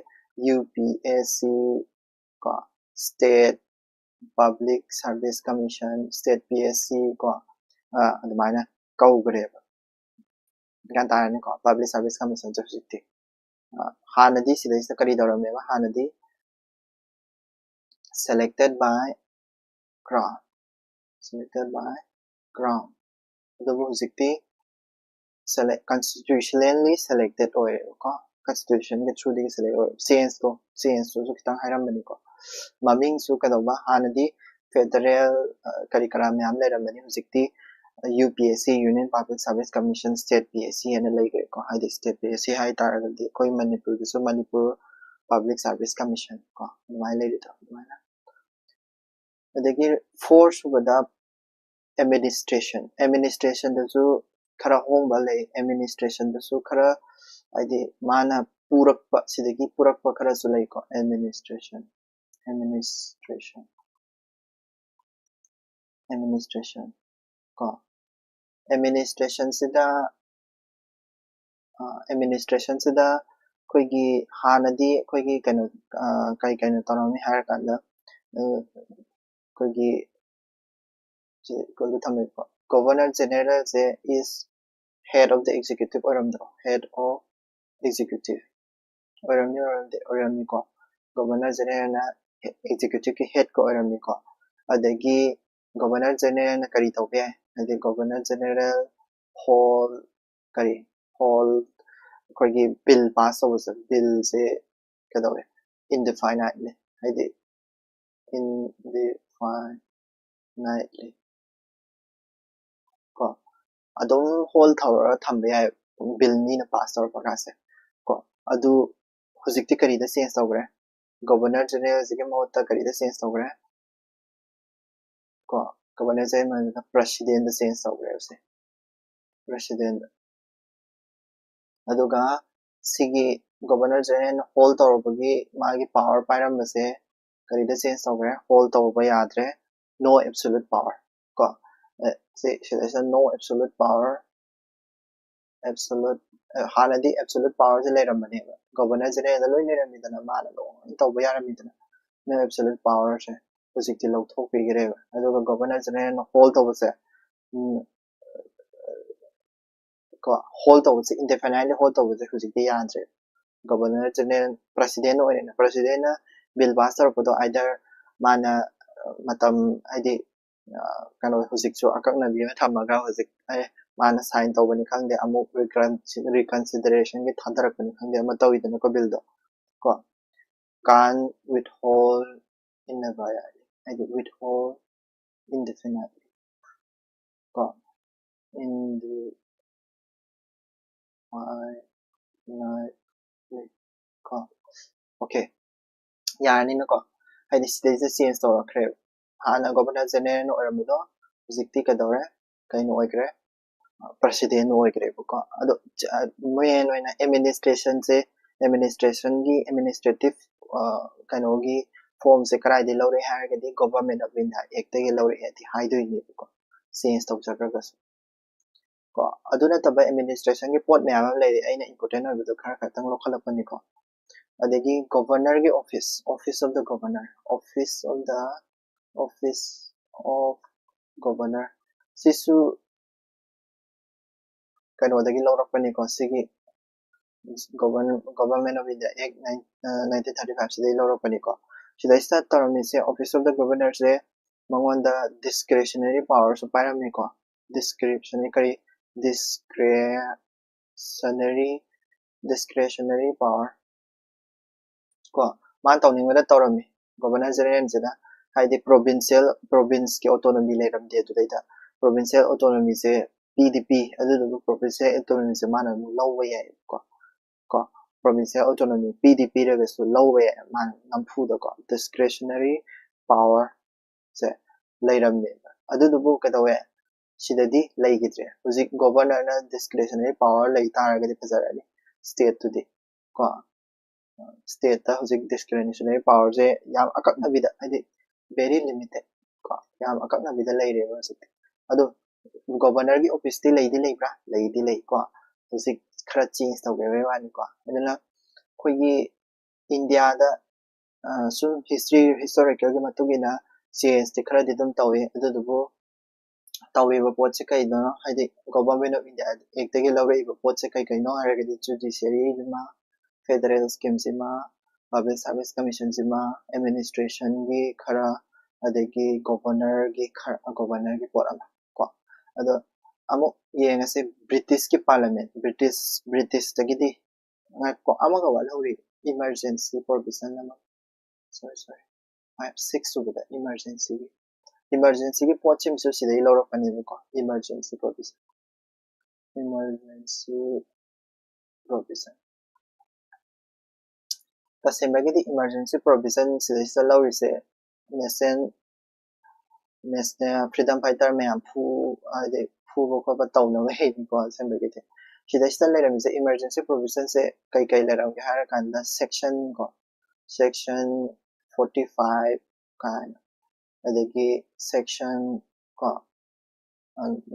U P S C ꯀꯣ, State Public Service Commission, State P S C ꯀꯣ, ꯑꯗꯨꯃꯥꯏꯅ ꯀꯧꯈ꯭ꯔꯦꯕ꯫ ꯒ꯭ꯌꯥꯟ ꯇꯥꯔꯅꯤꯀꯣ? Public Service Commission ꯁꯦ ꯍꯧꯖꯤꯛꯇꯤ꯫ ꯍꯥꯟꯅꯗꯤ ꯁꯤꯗꯩꯁꯤꯗ ꯀꯔꯤ ꯇꯧꯔꯝꯃꯦꯕ? ꯍꯥꯟꯅꯗꯤ selected by Crown, selected by Crown. ꯑꯗꯨꯕꯨ ꯍꯧꯖꯤꯛꯇꯤ select constitutionally selected ꯑꯣꯏꯔꯦꯕꯀꯣ, constitutionꯒꯤ throughꯗꯒꯤ select ꯑꯣꯏꯔꯦ꯫ Changeꯇꯣ, changeꯇꯨꯁꯨ ꯈꯤꯇꯪ ꯍꯥꯏꯔꯝꯕꯅꯤꯀꯣ꯫ ꯃꯃꯤꯡꯁꯨ ꯀꯩꯗꯧꯕ, ꯍꯥꯟꯅꯗꯤ federal ꯀꯔꯤ ꯀꯔꯥ ꯃꯌꯥꯝ ꯂꯩꯔꯝꯕꯅꯤ, ꯍꯧꯖꯤꯛꯇꯤ UPSC, Union Public Service Commission, State PSC ꯍꯥꯏꯅ ꯂꯩꯈ꯭ꯔꯦꯀꯣ꯫ ꯍꯥꯏꯗꯤ State PSC ꯍꯥꯏ ꯇꯥꯔꯒꯗꯤ ꯑꯩꯈꯣꯏ ꯃꯅꯤꯄꯨꯔꯒꯤꯁꯨ Manipur Public Service Commission ꯀꯣ, ꯑꯗꯨꯃꯥꯏꯅ ꯂꯩꯔꯤꯗꯣ ꯑꯗꯨꯃꯥꯏꯅ꯫ ꯑꯗꯒꯤ four ꯁꯨꯕꯗ administration, administrationꯗꯁꯨ ꯈꯔ ꯍꯣꯡꯕ ꯂꯩ꯫ Administrationꯗꯁꯨ ꯈꯔ, ꯍꯥꯏꯗꯤ ꯃꯥꯅ ꯄꯨꯔꯛꯄ, ꯁꯤꯗꯒꯤ ꯄꯨꯔꯛꯄ ꯈꯔꯁꯨ ꯂꯩꯀꯣ꯫ Administration, administration, administration ꯀꯣ꯫ Administrationꯁꯤꯗ, administrationꯁꯤꯗ ꯑꯩꯈꯣꯏꯒꯤ ꯍꯥꯟꯅꯗꯤ ꯑꯩꯈꯣꯏꯒꯤ ꯀꯩꯅꯣ, ꯀꯩ ꯀꯩꯅꯣ ꯇꯧꯔꯝꯃꯤ ꯍꯥꯏꯔꯀꯥꯟꯗ, ꯑꯩꯈꯣꯏꯒꯤ ꯁꯤ ꯑꯩꯈꯣꯏꯒꯤ ꯊꯝꯃꯤꯕ Governor Generalꯁꯦ is head of the executive ꯑꯣꯏꯔꯝꯗ꯭ꯔꯣ? Head of executive ꯑꯣꯏꯔꯝꯅꯤ, ꯑꯣꯏꯔꯝꯗꯦ, ꯑꯣꯏꯔꯝꯅꯤꯀꯣ꯫ Governor Generalꯅ executiveꯀꯤ headꯀ ꯑꯣꯏꯔꯝꯅꯤꯀꯣ꯫ ꯑꯗꯒꯤ Governor Generalꯅ ꯀꯔꯤ ꯇꯧꯕ ꯌꯥꯏ? ꯍꯥꯏꯗꯤ Governor General hold, ꯀꯔꯤ, hold, ꯑꯩꯈꯣꯏꯒꯤ bill pass ꯇꯧꯕꯁꯦ, billꯁꯦ ꯀꯩꯗꯧꯋꯦ? Indefinitely, ꯍꯥꯏꯗꯤ indefinitely ꯀꯣ, ꯑꯗꯨꯝ hold ꯇꯧꯔꯒ ꯊꯝꯕ ꯌꯥꯏ, bill ꯃꯤꯅ pass ꯇꯧꯔꯛꯄ ꯀꯥꯟꯁꯦ ꯀꯣ꯫ ꯑꯗꯨ ꯍꯧꯖꯤꯛꯇꯤ ꯀꯔꯤꯗ change ꯇꯧꯈ꯭ꯔꯦ? Governor Generalꯁꯤꯒꯤ ꯃꯍꯨꯠꯇ ꯀꯔꯤꯗ change ꯇꯧꯈ꯭ꯔꯦ? ꯀꯣ, Governor Generalꯅ Presidentꯗ change ꯇꯧꯈ꯭ꯔꯦꯕꯁꯦ, Presidentꯗ꯫ ꯑꯗꯨꯒ ꯁꯤꯒꯤ Governor Generalꯅ hold ꯇꯧꯔꯨꯕꯒꯤ ꯃꯥꯒꯤ power ꯄꯥꯏꯔꯝꯕꯁꯦ ꯀꯔꯤꯗ change ꯇꯧꯈ꯭ꯔꯦ? Hold ꯇꯧꯕ ꯌꯥꯗ꯭ꯔꯦ, no absolute power ꯀꯣ꯫ ꯑꯦ, ꯁꯤ, ꯁꯤꯗꯩꯁꯤꯗ no absolute power, absolute, ꯑꯦ, ꯍꯥꯟꯅꯗꯤ absolute powerꯁꯦ ꯂꯩꯔꯝꯕꯅꯦꯕ, Governor Generalꯗ ꯂꯣꯏ ꯂꯩꯔꯝꯃꯤꯗꯅ, ꯃꯥꯅ ꯂꯣꯏ ꯇꯧꯕ ꯌꯥꯔꯝꯃꯤꯗꯅ꯫ No absolute powerꯁꯦ ꯍꯧꯖꯤꯛꯇꯤ ꯂꯧꯊꯣꯛꯄꯤꯈ꯭ꯔꯦꯕ꯫ ꯑꯗꯨꯒ Governor Generalꯅ hold ꯇꯧꯕꯁꯦ, ꯎꯝ, ꯀꯣ, hold ꯇꯧꯕꯁꯦ, indefinitely hold ꯇꯧꯕꯁꯦ ꯍꯧꯖꯤꯛꯇꯤ ꯌꯥꯗ꯭ꯔꯦ꯫ Governor General, President ꯑꯣꯏꯔꯦꯅ, Presidentꯅ bill pass ꯇꯧꯔꯛꯄꯗꯣ either ꯃꯥꯅ ꯃꯇꯝ ꯍꯥꯏꯗꯤ ꯀꯩꯅꯣ ꯍꯧꯖꯤꯛꯁꯨ ꯑꯀꯛꯅꯕꯤ ꯑꯃ ꯊꯝꯃꯒ ꯍꯧꯖꯤꯛ ꯑꯦ ꯃꯥꯅ ꯁꯥꯏꯟ ꯇꯧꯕꯅꯤ ꯈꯪꯗꯦ, ꯑꯃꯨꯛ ꯔꯤꯀꯟꯁꯤꯗꯔꯦꯁꯟꯒꯤ ꯊꯥꯗꯔꯛꯄꯅꯤ ꯈꯪꯗꯦ, ꯑꯃ ꯇꯧꯋꯤꯗꯅꯀꯣ ꯕꯤꯜꯗꯣ ꯀꯣ. Can't withhold ꯏꯟꯅꯕ ꯌꯥꯏ, ꯍꯥꯏꯗꯤ withhold indefinitely ꯀꯣ, indefinitely ꯀꯣ. ꯑꯣꯀꯦ, ꯌꯥꯔꯅꯤꯅꯀꯣ. ꯍꯥꯏꯗꯤ ꯁꯤꯗꯩꯁꯤꯗ ꯆꯦꯟꯖ ꯇꯧꯔꯛꯈ꯭ꯔꯦꯕ. ꯍꯥꯟꯅ ꯒꯣꯕꯔꯅꯔ ꯖꯦꯅꯦꯔꯦꯜ ꯑꯣꯏꯔꯝꯕꯗꯣ ꯍꯧꯖꯤꯛꯇꯤ ꯀꯩꯗꯧꯔꯦ, ꯀꯩꯅꯣ ꯑꯣꯏꯈ꯭ꯔꯦ, ꯄ꯭ꯔꯁꯤꯗꯦꯟ ꯑꯣꯏꯈ꯭ꯔꯦꯕꯀꯣ. ꯑꯗꯣ ꯃꯦꯟ ꯑꯣꯏꯅ ꯑꯦꯗꯃꯤꯅꯤꯁꯇ꯭ꯔꯦꯁꯟꯁꯦ, ꯑꯦꯗꯃꯤꯅꯤꯁꯇ꯭ꯔꯦꯁꯟꯒꯤ ꯑꯦꯗꯃꯤꯅꯤꯁꯇ꯭ꯔꯦꯇꯤꯞ ꯀꯩꯅꯣꯒꯤ ꯐꯣꯝꯁꯦ ꯀꯗꯥꯏꯗꯒꯤ ꯂꯧꯔꯛꯑꯦ ꯍꯥꯏꯔꯒꯗꯤ ꯒꯣꯕꯔꯃꯦꯟ ꯑꯣꯐ ꯏꯟꯗꯤꯌꯥ ꯑꯦꯛꯇꯒꯤ ꯂꯧꯔꯛꯑꯦꯗꯤ ꯍꯥꯏꯗꯣꯏꯅꯦꯕꯀꯣ, ꯆꯦꯟꯖ ꯇꯧꯖꯈ꯭ꯔꯒꯁꯨ ꯀꯣ. ꯑꯗꯨ ꯅꯠꯇꯕ ꯑꯦꯗꯃꯤꯅꯤꯁꯇ꯭ꯔꯦꯁꯟꯒꯤ ꯄꯣꯠ ꯃꯌꯥꯝ ꯑꯃ ꯂꯩꯔꯤ, ꯑꯩꯅ ꯏꯝꯄꯣꯔꯇꯦꯟ ꯑꯣꯏꯕꯗꯣ ꯈꯔ ꯈꯛꯇꯪ ꯂꯧꯈꯠꯂꯛꯄꯅꯤꯀꯣ. ꯑꯗꯒꯤ ꯒꯣꯕꯔꯅꯔꯒꯤ office, office of the governor, office of the, office of governor, ꯁꯤꯁꯨ ꯀꯩꯅꯣꯗꯒꯤ ꯂꯧꯔꯛꯄꯅꯤꯀꯣ, ꯁꯤꯒꯤ Government of India Act nineteen thirty five ꯁꯤꯗꯒꯤ ꯂꯧꯔꯛꯄꯅꯤꯀꯣ. ꯁꯤꯗꯩꯁꯤꯗ ꯇꯧꯔꯝꯃꯤꯁꯦ, office of the governorꯁꯦ ꯃꯉꯣꯟꯗ ꯗꯤꯁꯀ꯭ꯔꯦꯁꯅꯔꯤ ꯄꯥꯋꯔꯁꯨ ꯄꯥꯏꯔꯝꯃꯤꯀꯣ. ꯗꯤꯁꯀ꯭ꯔꯤꯞꯁꯟꯅꯔꯤ ꯀꯔꯤ, ꯗꯤꯁꯀ꯭ꯔꯦꯁꯅꯔꯤ, ꯗꯤꯁꯀ꯭ꯔꯦꯁꯅꯔꯤ ꯄꯥꯋꯔ ꯀꯣ, ꯃꯥꯅ ꯇꯧꯅꯤꯡꯕꯗ ꯇꯧꯔꯝꯃꯤ ꯒꯣꯕꯔꯅꯔ ꯖꯦꯅꯦꯔꯦꯜꯁꯤꯅ. ꯍꯥꯏꯗꯤ ꯄ꯭ꯔꯣꯚꯤꯟꯁꯤꯌꯦꯜ, ꯄ꯭ꯔꯣꯚꯤꯟꯁꯀꯤ ꯑꯣꯇꯣꯅꯣꯃꯤ ꯂꯩꯔꯝꯗꯦ ꯑꯗꯨꯗꯩꯗ. ꯄ꯭ꯔꯣꯚꯤꯟꯁꯤꯌꯦꯜ ꯑꯣꯇꯣꯅꯣꯃꯤꯁꯦ ꯄꯤꯗꯤ ꯄꯤ, ꯑꯗꯨꯗꯨꯒ ꯄ꯭ꯔꯣꯚꯤꯟꯁꯤꯌꯦꯜ ꯑꯣꯇꯣꯅꯣꯃꯤꯁꯦ ꯃꯥꯅ ꯑꯗꯨꯝ ꯂꯧꯕ ꯌꯥꯏꯕꯀꯣ. ꯀꯣ, ꯄ꯭ꯔꯣꯚꯤꯟꯁꯤꯌꯦꯜ ꯑꯣꯇꯣꯅꯣꯃꯤ ꯄꯤꯗꯤ ꯄꯤꯔꯒꯁꯨ ꯂꯧꯕ ꯌꯥꯏ ꯃꯥꯅ ꯅꯝꯐꯨꯗꯀꯣ. ꯗꯤꯁꯀ꯭ꯔꯦꯁꯅꯔꯤ ꯄꯥꯋꯔꯁꯦ ꯂꯩꯔꯝꯃꯦꯕ. ꯑꯗꯨꯗꯨꯕꯨ ꯀꯩꯗꯧꯋꯦ, ꯁꯤꯗꯗꯤ ꯂꯩꯈꯤꯗ꯭ꯔꯦ. ꯍꯧꯖꯤꯛ ꯒꯣꯕꯔꯅꯔꯅ ꯗꯤꯁꯀ꯭ꯔꯦꯁꯅꯔꯤ ꯄꯥꯋꯔ ꯂꯩ ꯇꯥꯔꯒꯗꯤ ꯐꯖꯔꯅꯤ ꯁ꯭ꯇꯦꯠꯇꯨꯗꯤ ꯀꯣ. ꯁ꯭ꯇꯦꯠꯇ ꯍꯧꯖꯤꯛ ꯗꯤꯁꯀ꯭ꯔꯤꯃꯤꯅꯦꯁꯅꯔꯤ ꯄꯥꯋꯔꯁꯦ ꯌꯥꯝ ꯑꯀꯛꯅꯕꯤꯗ, ꯍꯥꯏꯗꯤ very limited ꯀꯣ, ꯌꯥꯝ ꯑꯀꯛꯅꯕꯤꯗ ꯂꯩꯔꯦꯕ ꯍꯧꯖꯤꯛꯇꯤ. ꯑꯗꯣ ꯒꯣꯕꯔꯅꯔꯒꯤ ꯑꯣꯐꯤꯁꯇꯤ ꯂꯩꯗꯤ ꯂꯩꯕ꯭ꯔꯥ? ꯂꯩꯗꯤ ꯂꯩꯀꯣ. ꯍꯧꯖꯤꯛ ꯈꯔ ꯆꯦꯟꯖ ꯇꯧꯈꯤꯕꯒꯤ ꯋꯥꯅꯤꯀꯣ. ꯑꯗꯨꯅ ꯑꯩꯈꯣꯏꯒꯤ ꯏꯟꯗꯤꯌꯥꯗ ꯁꯨꯝ ꯍꯤꯁꯇ꯭ꯔꯤ, ꯍꯤꯁꯇꯣꯔꯤꯀꯦꯜꯒꯤ ꯃꯇꯨꯡ ꯏꯟꯅ ꯆꯦꯟꯖꯇꯤ ꯈꯔꯗꯤ ꯑꯗꯨꯝ ꯇꯧꯏ. ꯑꯗꯨꯗꯨꯕꯨ ꯇꯧꯔꯤꯕ ꯄꯣꯠꯁꯦ ꯀꯩꯅꯣ, ꯍꯥꯏꯗꯤ ꯒꯣꯕꯔꯃꯦꯟ ꯑꯣꯐ ꯏꯟꯗꯤꯌꯥ ꯑꯦꯛꯇꯒꯤ ꯂꯧꯔꯛꯏꯕ ꯄꯣꯠꯁꯦ ꯀꯩ ꯀꯩꯅꯣ ꯍꯥꯏꯔꯒꯗꯤ ꯖꯨꯗꯤꯁꯤꯌꯔꯤꯁꯤꯃ, ꯐꯦꯗꯔꯦꯜ ꯁ꯭ꯀꯤꯝꯁꯤꯃ, ꯄꯕ꯭ꯂꯤꯛ ꯁꯥꯔꯚꯤꯁ ꯀꯃꯤꯁꯟꯁꯤꯃ, ꯑꯦꯗꯃꯤꯅꯤꯁꯇ꯭ꯔꯦꯁꯟꯒꯤ ꯈꯔ ꯑꯗꯒꯤ ꯒꯣꯕꯔꯅꯔꯒꯤ ꯈꯔ, ꯒꯣꯕꯔꯅꯔꯒꯤ ꯄꯣꯠ ꯑꯃ ꯀꯣ꯫ ꯑꯗꯣ ꯑꯃꯨꯛ ꯌꯦꯡꯉꯁꯦ ꯕ꯭ꯔꯤꯇꯤꯁꯀꯤ ꯄꯥꯔꯂꯤꯌꯥꯃꯦꯟ, ꯕ꯭ꯔꯤꯇꯤꯁ, ꯕ꯭ꯔꯤꯇꯤꯁꯇꯒꯤꯗꯤ, ꯉꯥꯏꯈꯣ, ꯑꯃꯒ ꯋꯥꯠꯍꯧꯔꯤ, ꯏꯃꯔꯖꯦꯟꯁꯤ ꯄ꯭ꯔꯣꯕꯤꯖꯟ ꯑꯃ, ꯁꯣꯔꯤ ꯁꯣꯔꯤ, ꯐꯥꯏꯚ ꯁꯤꯛꯁ ꯁꯨꯕꯗ ꯏꯃꯔꯖꯦꯟꯁꯤꯒꯤ, ꯏꯃꯔꯖꯦꯟꯁꯤꯒꯤ ꯄꯣꯠꯁꯤꯃꯁꯨ ꯁꯤꯗꯩ ꯂꯧꯔꯛꯄꯅꯦꯕꯀꯣ, ꯏꯃꯔꯖꯦꯟꯁꯤ ꯄ꯭ꯔꯣꯕꯤꯖꯟ, ꯏꯃꯔꯖꯦꯟꯁꯤ ꯄ꯭ꯔꯣꯕꯤꯖꯟ꯫ ꯇꯁꯦꯡꯕꯒꯤꯗꯤ ꯏꯃꯔꯖꯦꯟꯁꯤ ꯄ꯭ꯔꯣꯕꯤꯖꯟ ꯁꯤꯗꯩꯁꯤꯗ ꯂꯧꯔꯤꯁꯦ ꯅꯦꯁꯅꯦꯜ, ꯅꯦꯁꯅꯦꯜ ꯐ꯭ꯔꯤꯗꯝ ꯐꯥꯏꯇꯔ ꯃꯌꯥꯝ ꯐꯨ, ꯍꯥꯏꯗꯤ ꯐꯨꯕ ꯈꯣꯠꯄ ꯇꯧꯅꯕ ꯍꯩꯅꯤꯀꯣ꯫ ꯑꯁꯦꯡꯕꯒꯤꯗꯤ ꯁꯤꯗꯩꯁꯤꯗ ꯂꯩꯔꯝꯃꯤꯁꯦ ꯏꯃꯔꯖꯦꯟꯁꯤ ꯄ꯭ꯔꯣꯕꯤꯖꯟꯁꯦ ꯀꯩ ꯀꯩ ꯂꯩꯔꯝꯒꯦ ꯍꯥꯏꯔ ꯀꯥꯟꯗ ꯁꯦꯛꯁꯟ ꯀꯣ, ꯁꯦꯛꯁꯟ ꯐꯣꯔꯇꯤ ꯐꯥꯏꯚ ꯀꯥꯏꯅ, ꯑꯗꯒꯤ ꯁꯦꯛꯁꯟ ꯀꯣ,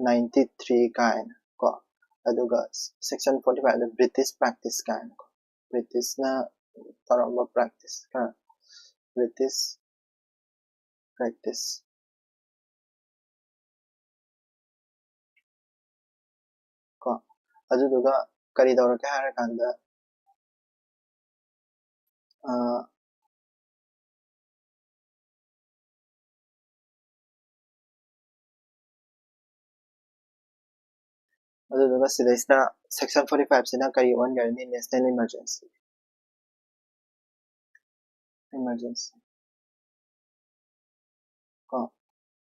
ꯅꯥꯏꯟꯇꯤ ꯊ꯭ꯔꯤ ꯀꯥꯏꯅ ꯀꯣ, ꯑꯗꯨꯒ ꯁꯦꯛꯁꯟ ꯐꯣꯔꯇꯤ ꯐꯥꯏꯚꯇ ꯕ꯭ꯔꯤꯇꯤꯁ ꯄ꯭ꯔꯦꯛꯇꯤꯁ ꯀꯥꯏꯅ ꯀꯣ, ꯕ꯭ꯔꯤꯇꯤꯁꯅ ꯇꯧꯔꯝꯕ ꯄ꯭ꯔꯦꯛꯇꯤꯁ ꯈꯔ, ꯕ꯭ꯔꯤꯇꯤꯁ ꯄ꯭ꯔꯦꯛꯇꯤꯁ ꯀꯣ꯫ ꯑꯗꯨꯗꯨꯒ ꯀꯔꯤ ꯇꯧꯔꯛꯀꯦ ꯍꯥꯏꯔꯀꯥꯟꯗ, ꯑ, ꯑꯗꯨꯗꯨꯒ ꯁꯤꯗꯩꯁꯤꯗ ꯁꯦꯛꯁꯟ ꯐꯣꯔꯇꯤ ꯐꯥꯏꯚꯁꯤꯅ ꯀꯔꯤ ꯑꯣꯟꯈ꯭ꯔꯅꯤ? ꯅꯦꯁꯅꯦꯜ ꯏꯃꯔꯖꯦꯟꯁꯤ, ꯏꯃꯔꯖꯦꯟꯁꯤ ꯀꯣ꯫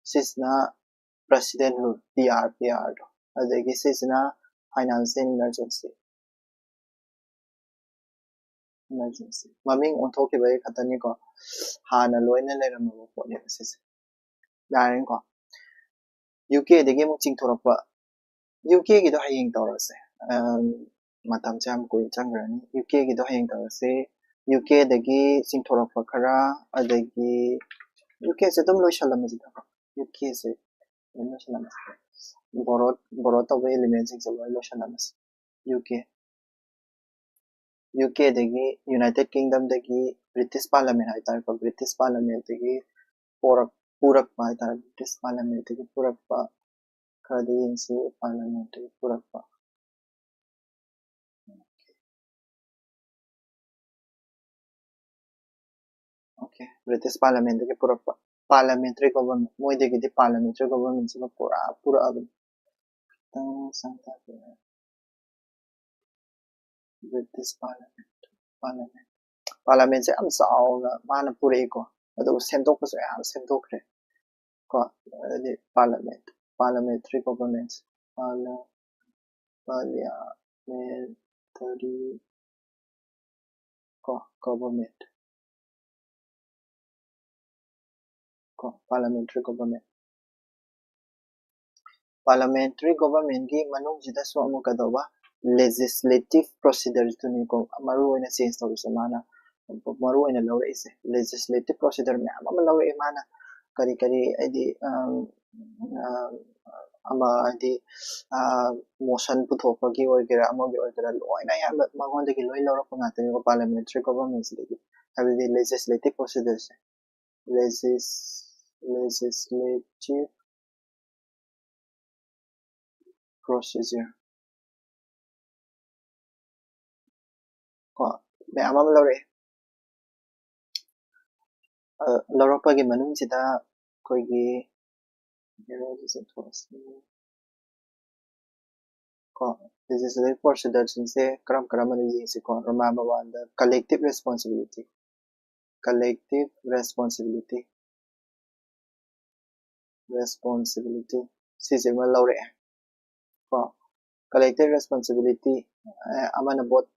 ꯁꯤꯁꯤꯅ ꯄ꯭ꯔꯦꯁꯤꯗꯦꯟ ꯔꯨꯜ, ꯄꯤ ꯑꯥꯔ, ꯄꯤ ꯑꯥꯔꯗꯣ꯫ ꯑꯗꯒꯤ ꯁꯤꯁꯤꯅ ꯐꯥꯏꯅꯥꯟꯁꯤꯌꯦꯜ ꯏꯃꯔꯖꯦꯟꯁꯤ, ꯏꯃꯔꯖꯦꯟꯁꯤ꯫ ꯃꯃꯤꯡ ꯑꯣꯟꯊꯣꯛꯈꯤꯕꯒꯤ ꯈꯛꯇꯅꯤꯀꯣ, ꯍꯥꯟꯅ ꯂꯣꯏꯅ ꯂꯩꯔꯝꯃꯕ ꯄꯣꯠꯅꯦꯕ ꯁꯤꯁꯦ꯫ ꯌꯥꯔꯦꯀꯣ? ꯌꯨ ꯀꯦꯗꯒꯤ ꯑꯃꯨꯛ ꯆꯤꯡꯊꯣꯔꯛꯄ, ꯌꯨ ꯀꯦꯒꯤꯗꯣ ꯍꯌꯦꯡ ꯇꯧꯔꯁꯦ꯫ ꯑꯝ, ꯃꯇꯝꯁꯦ ꯌꯥꯝ ꯀꯨꯏꯅ ꯆꯪꯈ꯭ꯔꯅꯤ꯫ ꯌꯨ ꯀꯦꯒꯤꯗꯣ ꯍꯌꯦꯡ ꯇꯧꯔꯁꯦ꯫ ꯌꯨ ꯀꯦꯗꯒꯤ ꯆꯤꯡꯊꯣꯔꯛꯄ ꯈꯔ, ꯑꯗꯒꯤ ꯌꯨ ꯀꯦꯁꯦ ꯑꯗꯨꯝ ꯂꯣꯏꯁꯜꯂꯝꯃꯁꯤꯗꯀꯣ꯫ ꯌꯨ ꯀꯦꯁꯦ ꯑꯗꯨꯝ ꯂꯣꯏꯁꯜꯂꯝꯃꯁꯤ꯫ ꯕꯣꯔꯣ, ꯕꯣꯔꯣ ꯇꯧꯕ ꯏꯂꯤꯃꯦꯟꯁꯤꯡꯁꯦ ꯂꯣꯏ ꯂꯣꯏꯁꯜꯂꯝꯃꯁꯤ꯫ ꯌꯨ ꯀꯦ, ꯌꯨ ꯀꯦꯗꯒꯤ, ꯌꯨꯅꯥꯏꯇꯦꯠ ꯀꯤꯡꯗꯝꯗꯒꯤ ꯕ꯭ꯔꯤꯇꯤꯁ ꯄꯥꯔꯂꯤꯌꯥꯃꯦꯟ ꯍꯥꯏꯇꯥꯔꯦꯀꯣ, ꯕ꯭ꯔꯤꯇꯤꯁ ꯄꯥꯔꯂꯤꯌꯥꯃꯦꯟꯗꯒꯤ ꯄꯣꯔꯛ-, ꯄꯨꯔꯛꯄ ꯍꯥꯏꯇꯥꯔꯦ, ꯕ꯭ꯔꯤꯇꯤꯁ ꯄꯥꯔꯂꯤꯌꯥꯃꯦꯟꯗꯒꯤ ꯄꯨꯔꯛꯄ ꯈꯔꯗꯤ ꯌꯦꯡꯁꯤ꯫ ꯄꯥꯔꯂꯤꯌꯥꯃꯦꯟꯗꯒꯤ ꯄꯨꯔꯛꯄ, ꯑꯣꯀꯦ, ꯕ꯭ꯔꯤꯇꯤꯁ ꯄꯥꯔꯂꯤꯌꯥꯃꯦꯟꯗꯒꯤ ꯄꯨꯔꯛꯄ꯫ parliamentary government, ꯃꯣꯏꯗꯒꯤꯗꯤ parliamentary government ꯁꯤꯃ ꯄꯨꯔꯥ ꯄꯨꯔꯛꯑꯕꯅꯤ꯫ ꯈꯤꯇꯪ ꯁꯥꯡꯊꯔꯛꯀꯦ꯫ British parliament, parliament, parliament ꯁꯦ ꯌꯥꯝ ꯆꯥꯎꯅ ꯃꯥꯅ ꯄꯨꯔꯛꯏꯀꯣ꯫ ꯑꯗꯨꯒ ꯁꯦꯝꯗꯣꯛꯄꯁꯨ ꯌꯥꯝ ꯁꯦꯝꯗꯣꯛꯈ꯭ꯔꯦ ꯀꯣ꯫ ꯑꯗꯩꯗꯤ parliament, parliamentary government, parliamentary ꯀꯣ, government ꯀꯣ, parliamentary government꯫ Parliamentary government ꯀꯤ ꯃꯅꯨꯡꯁꯤꯗꯁꯨ ꯑꯃꯨꯛ ꯀꯩꯗꯧꯕ, legislative procedure ꯗꯨꯅꯤꯀꯣ ꯃꯔꯨ ꯑꯣꯏꯅ change ꯇꯧꯔꯤꯁꯦ꯫ ꯃꯥꯅ ꯃꯔꯨ ꯑꯣꯏꯅ ꯂꯧꯔꯛꯏꯁꯦ legislative procedure ꯃꯌꯥꯝ ꯑꯃ ꯂꯧꯔꯛꯑꯦ ꯃꯥꯅ꯫ ꯀꯔꯤ ꯀꯔꯤ ꯍꯥꯏꯗꯤ, ꯑꯝ, ꯑ, ꯑꯃ ꯍꯥꯏꯗꯤ, ꯑ, motion ꯄꯨꯊꯣꯛꯄꯒꯤ ꯑꯣꯏꯒꯦꯔꯥ, ꯑꯃꯒꯤ ꯑꯣꯏꯒꯦꯔꯥ, ꯂꯣꯏꯅ ꯑꯌꯥꯝꯕ ꯃꯉꯣꯟꯗꯒꯤ ꯂꯣꯏ ꯂꯧꯔꯛꯄ ꯉꯥꯛꯇꯅꯤꯀꯣ parliamentary government ꯁꯤꯗꯒꯤ꯫ ꯍꯥꯏꯕꯗꯤ legislative procedure ꯁꯦ꯫ Legis-, legislative procedure ꯀꯣ, ꯃꯌꯥꯝ ꯑꯃ ꯂꯧꯔꯛꯑꯦ꯫ ꯑ, ꯂꯧꯔꯛꯄꯒꯤ ꯃꯅꯨꯡꯁꯤꯗ ꯑꯩꯈꯣꯏꯒꯤ ꯀꯣ, legislative procedure ꯁꯤꯡꯁꯦ ꯀꯔꯝ ꯀꯔꯝꯕꯅꯣ ꯌꯦꯡꯁꯤꯀꯣ꯫ ꯔꯣꯃꯥꯟ ꯃꯃꯥꯟꯗ collective responsibility, collective responsibility, responsibility ꯁꯤꯁꯤꯃ ꯂꯧꯔꯛꯑꯦ ꯀꯣ꯫ Collective responsibility, ꯑ, ꯑꯃꯅ vote,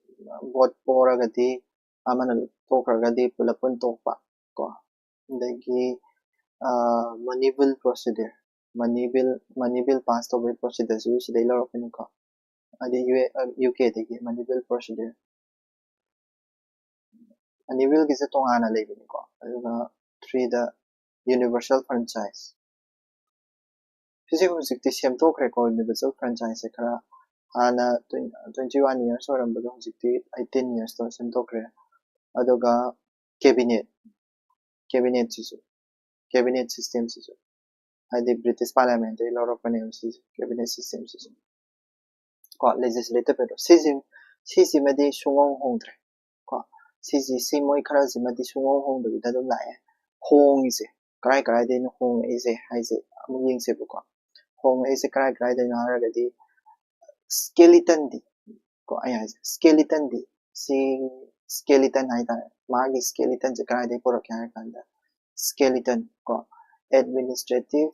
vote ꯄꯣꯔꯒꯗꯤ, ꯑꯃꯅ ꯊꯣꯛꯈ꯭ꯔꯒꯗꯤ ꯄꯨꯂꯞ ꯄꯨꯟ ꯊꯣꯛꯄ ꯀꯣ꯫ ꯑꯗꯒꯤ, ꯑ, money bill procedure, money bill, money bill pass ꯇꯧꯕꯒꯤ procedure ꯁꯤꯁꯨ ꯁꯤꯗꯩ ꯂꯧꯔꯛꯄꯅꯤꯀꯣ꯫ ꯍꯥꯏꯗꯤ ꯌꯨ ꯑꯦ-, ꯑ, ꯌꯨ ꯀꯦꯗꯒꯤ money bill procedure꯫ Money bill ꯒꯤꯁꯦ ꯇꯣꯉꯥꯟꯅ ꯂꯩꯕꯅꯤꯀꯣ꯫ ꯑꯗꯨꯒ three ꯗ universal franchise꯫ ꯁꯤꯁꯦ ꯍꯧꯖꯤꯛꯇꯤ ꯁꯦꯝꯗꯣꯛꯈ꯭ꯔꯦꯀꯣ, universal franchise ꯁꯦ ꯈꯔ꯫ ꯍꯥꯟꯅ twen-, twenty one years ꯑꯣꯏꯔꯝꯕꯗꯣ ꯍꯧꯖꯤꯛꯇꯤ eighteen years ꯇ ꯁꯦꯝꯗꯣꯛꯈ꯭ꯔꯦ꯫ ꯑꯗꯨꯒ cabinet, cabinet ꯁꯤꯁꯨ, cabinet system ꯁꯤꯁꯨ, ꯍꯥꯏꯗꯤ British parliament ꯇꯒꯤ ꯂꯧꯔꯛꯄꯅꯦꯕ ꯁꯤꯁꯦ, cabinet system ꯁꯤꯁꯦ꯫ ꯀꯣ, legislative ꯑꯗꯣ ꯁꯤꯁꯤ, ꯁꯤꯁꯤꯃꯗꯤ ꯁꯨꯡꯍꯣꯡ ꯍꯣꯡꯗ꯭ꯔꯦ ꯀꯣ꯫ ꯁꯤꯁꯤ, ꯁꯤ ꯃꯣꯏ ꯈꯔꯁꯤꯃꯗꯤ ꯁꯨꯡꯍꯣꯡ ꯍꯣꯡꯗꯕꯤꯗ ꯑꯗꯨꯝ ꯂꯥꯛꯑꯦ꯫ ꯍꯣꯡꯉꯤꯁꯦ, ꯀꯔꯥꯏ ꯀꯔꯥꯏꯗꯩꯅꯣ ꯍꯣꯡꯉꯛꯏꯁꯦ ꯍꯥꯏꯁꯦ ꯑꯃꯨꯛ ꯌꯦꯡꯁꯦꯕꯀꯣ꯫ ꯍꯣꯡꯉꯛꯏꯁꯦ ꯀꯔꯥꯏ ꯀꯔꯥꯏꯗꯩꯅꯣ ꯍꯥꯏꯔꯒꯗꯤ, skeleton ꯗꯤ ꯀꯣ ꯑꯩ ꯍꯥꯏꯁꯦ, skeleton ꯗꯤ ꯁꯤ skeleton ꯍꯥꯏꯇꯥꯔꯦ꯫ ꯃꯥꯒꯤ skeleton ꯁꯦ ꯀꯗꯥꯏꯗꯒꯤ ꯄꯨꯔꯛꯀꯦ ꯍꯥꯏꯔ ꯀꯥꯟꯗ, skeleton ꯀꯣ administrative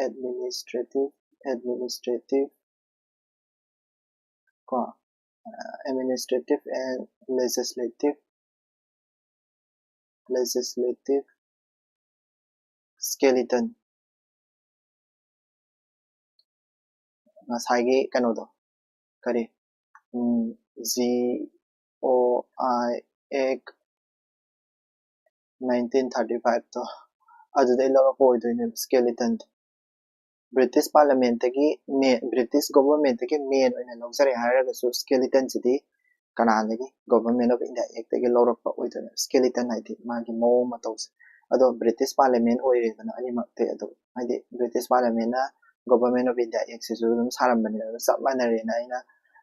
administrative administrative ꯀꯣ administrative and legislative legislative skeleton, ꯉꯁꯥꯏꯒꯤ ꯀꯩꯅꯣꯗꯣ, ꯀꯔꯤ, G O I Act nineteen thirty five ꯇꯣ, ꯑꯗꯨꯗꯩ ꯂꯧꯔꯛꯄ ꯑꯣꯏꯗꯣꯏꯅꯦꯕ skeleton ꯗꯣ꯫ British Parliament ꯇꯒꯤ main, British Government ꯇꯒꯤ main ꯑꯣꯏꯅ ꯂꯧꯖꯔꯦ ꯍꯥꯏꯔꯒꯁꯨ, skeleton CD ꯀꯅꯥꯗꯒꯤ? Government of India Act ꯇꯒꯤ ꯂꯧꯔꯛꯄ ꯑꯣꯏꯗꯣꯏꯅꯦꯕ skeleton ꯍꯥꯏꯗꯤ ꯃꯥꯒꯤ ꯃꯑꯣꯡ ꯃꯇꯧꯁꯦ꯫ ꯑꯗꯣ British Parliament ꯑꯣꯏꯔꯦꯗꯅ ꯑꯅꯤꯃꯛꯇꯤ ꯑꯗꯨꯝ, ꯍꯥꯏꯗꯤ British Parliament ꯅ Government of India Act ꯁꯤꯁꯨ ꯑꯗꯨꯝ ꯁꯥꯔꯝꯕꯅꯦ, ꯑꯗꯨ ꯆꯞ ꯃꯥꯟꯅꯔꯦꯅ ꯑꯩꯅ,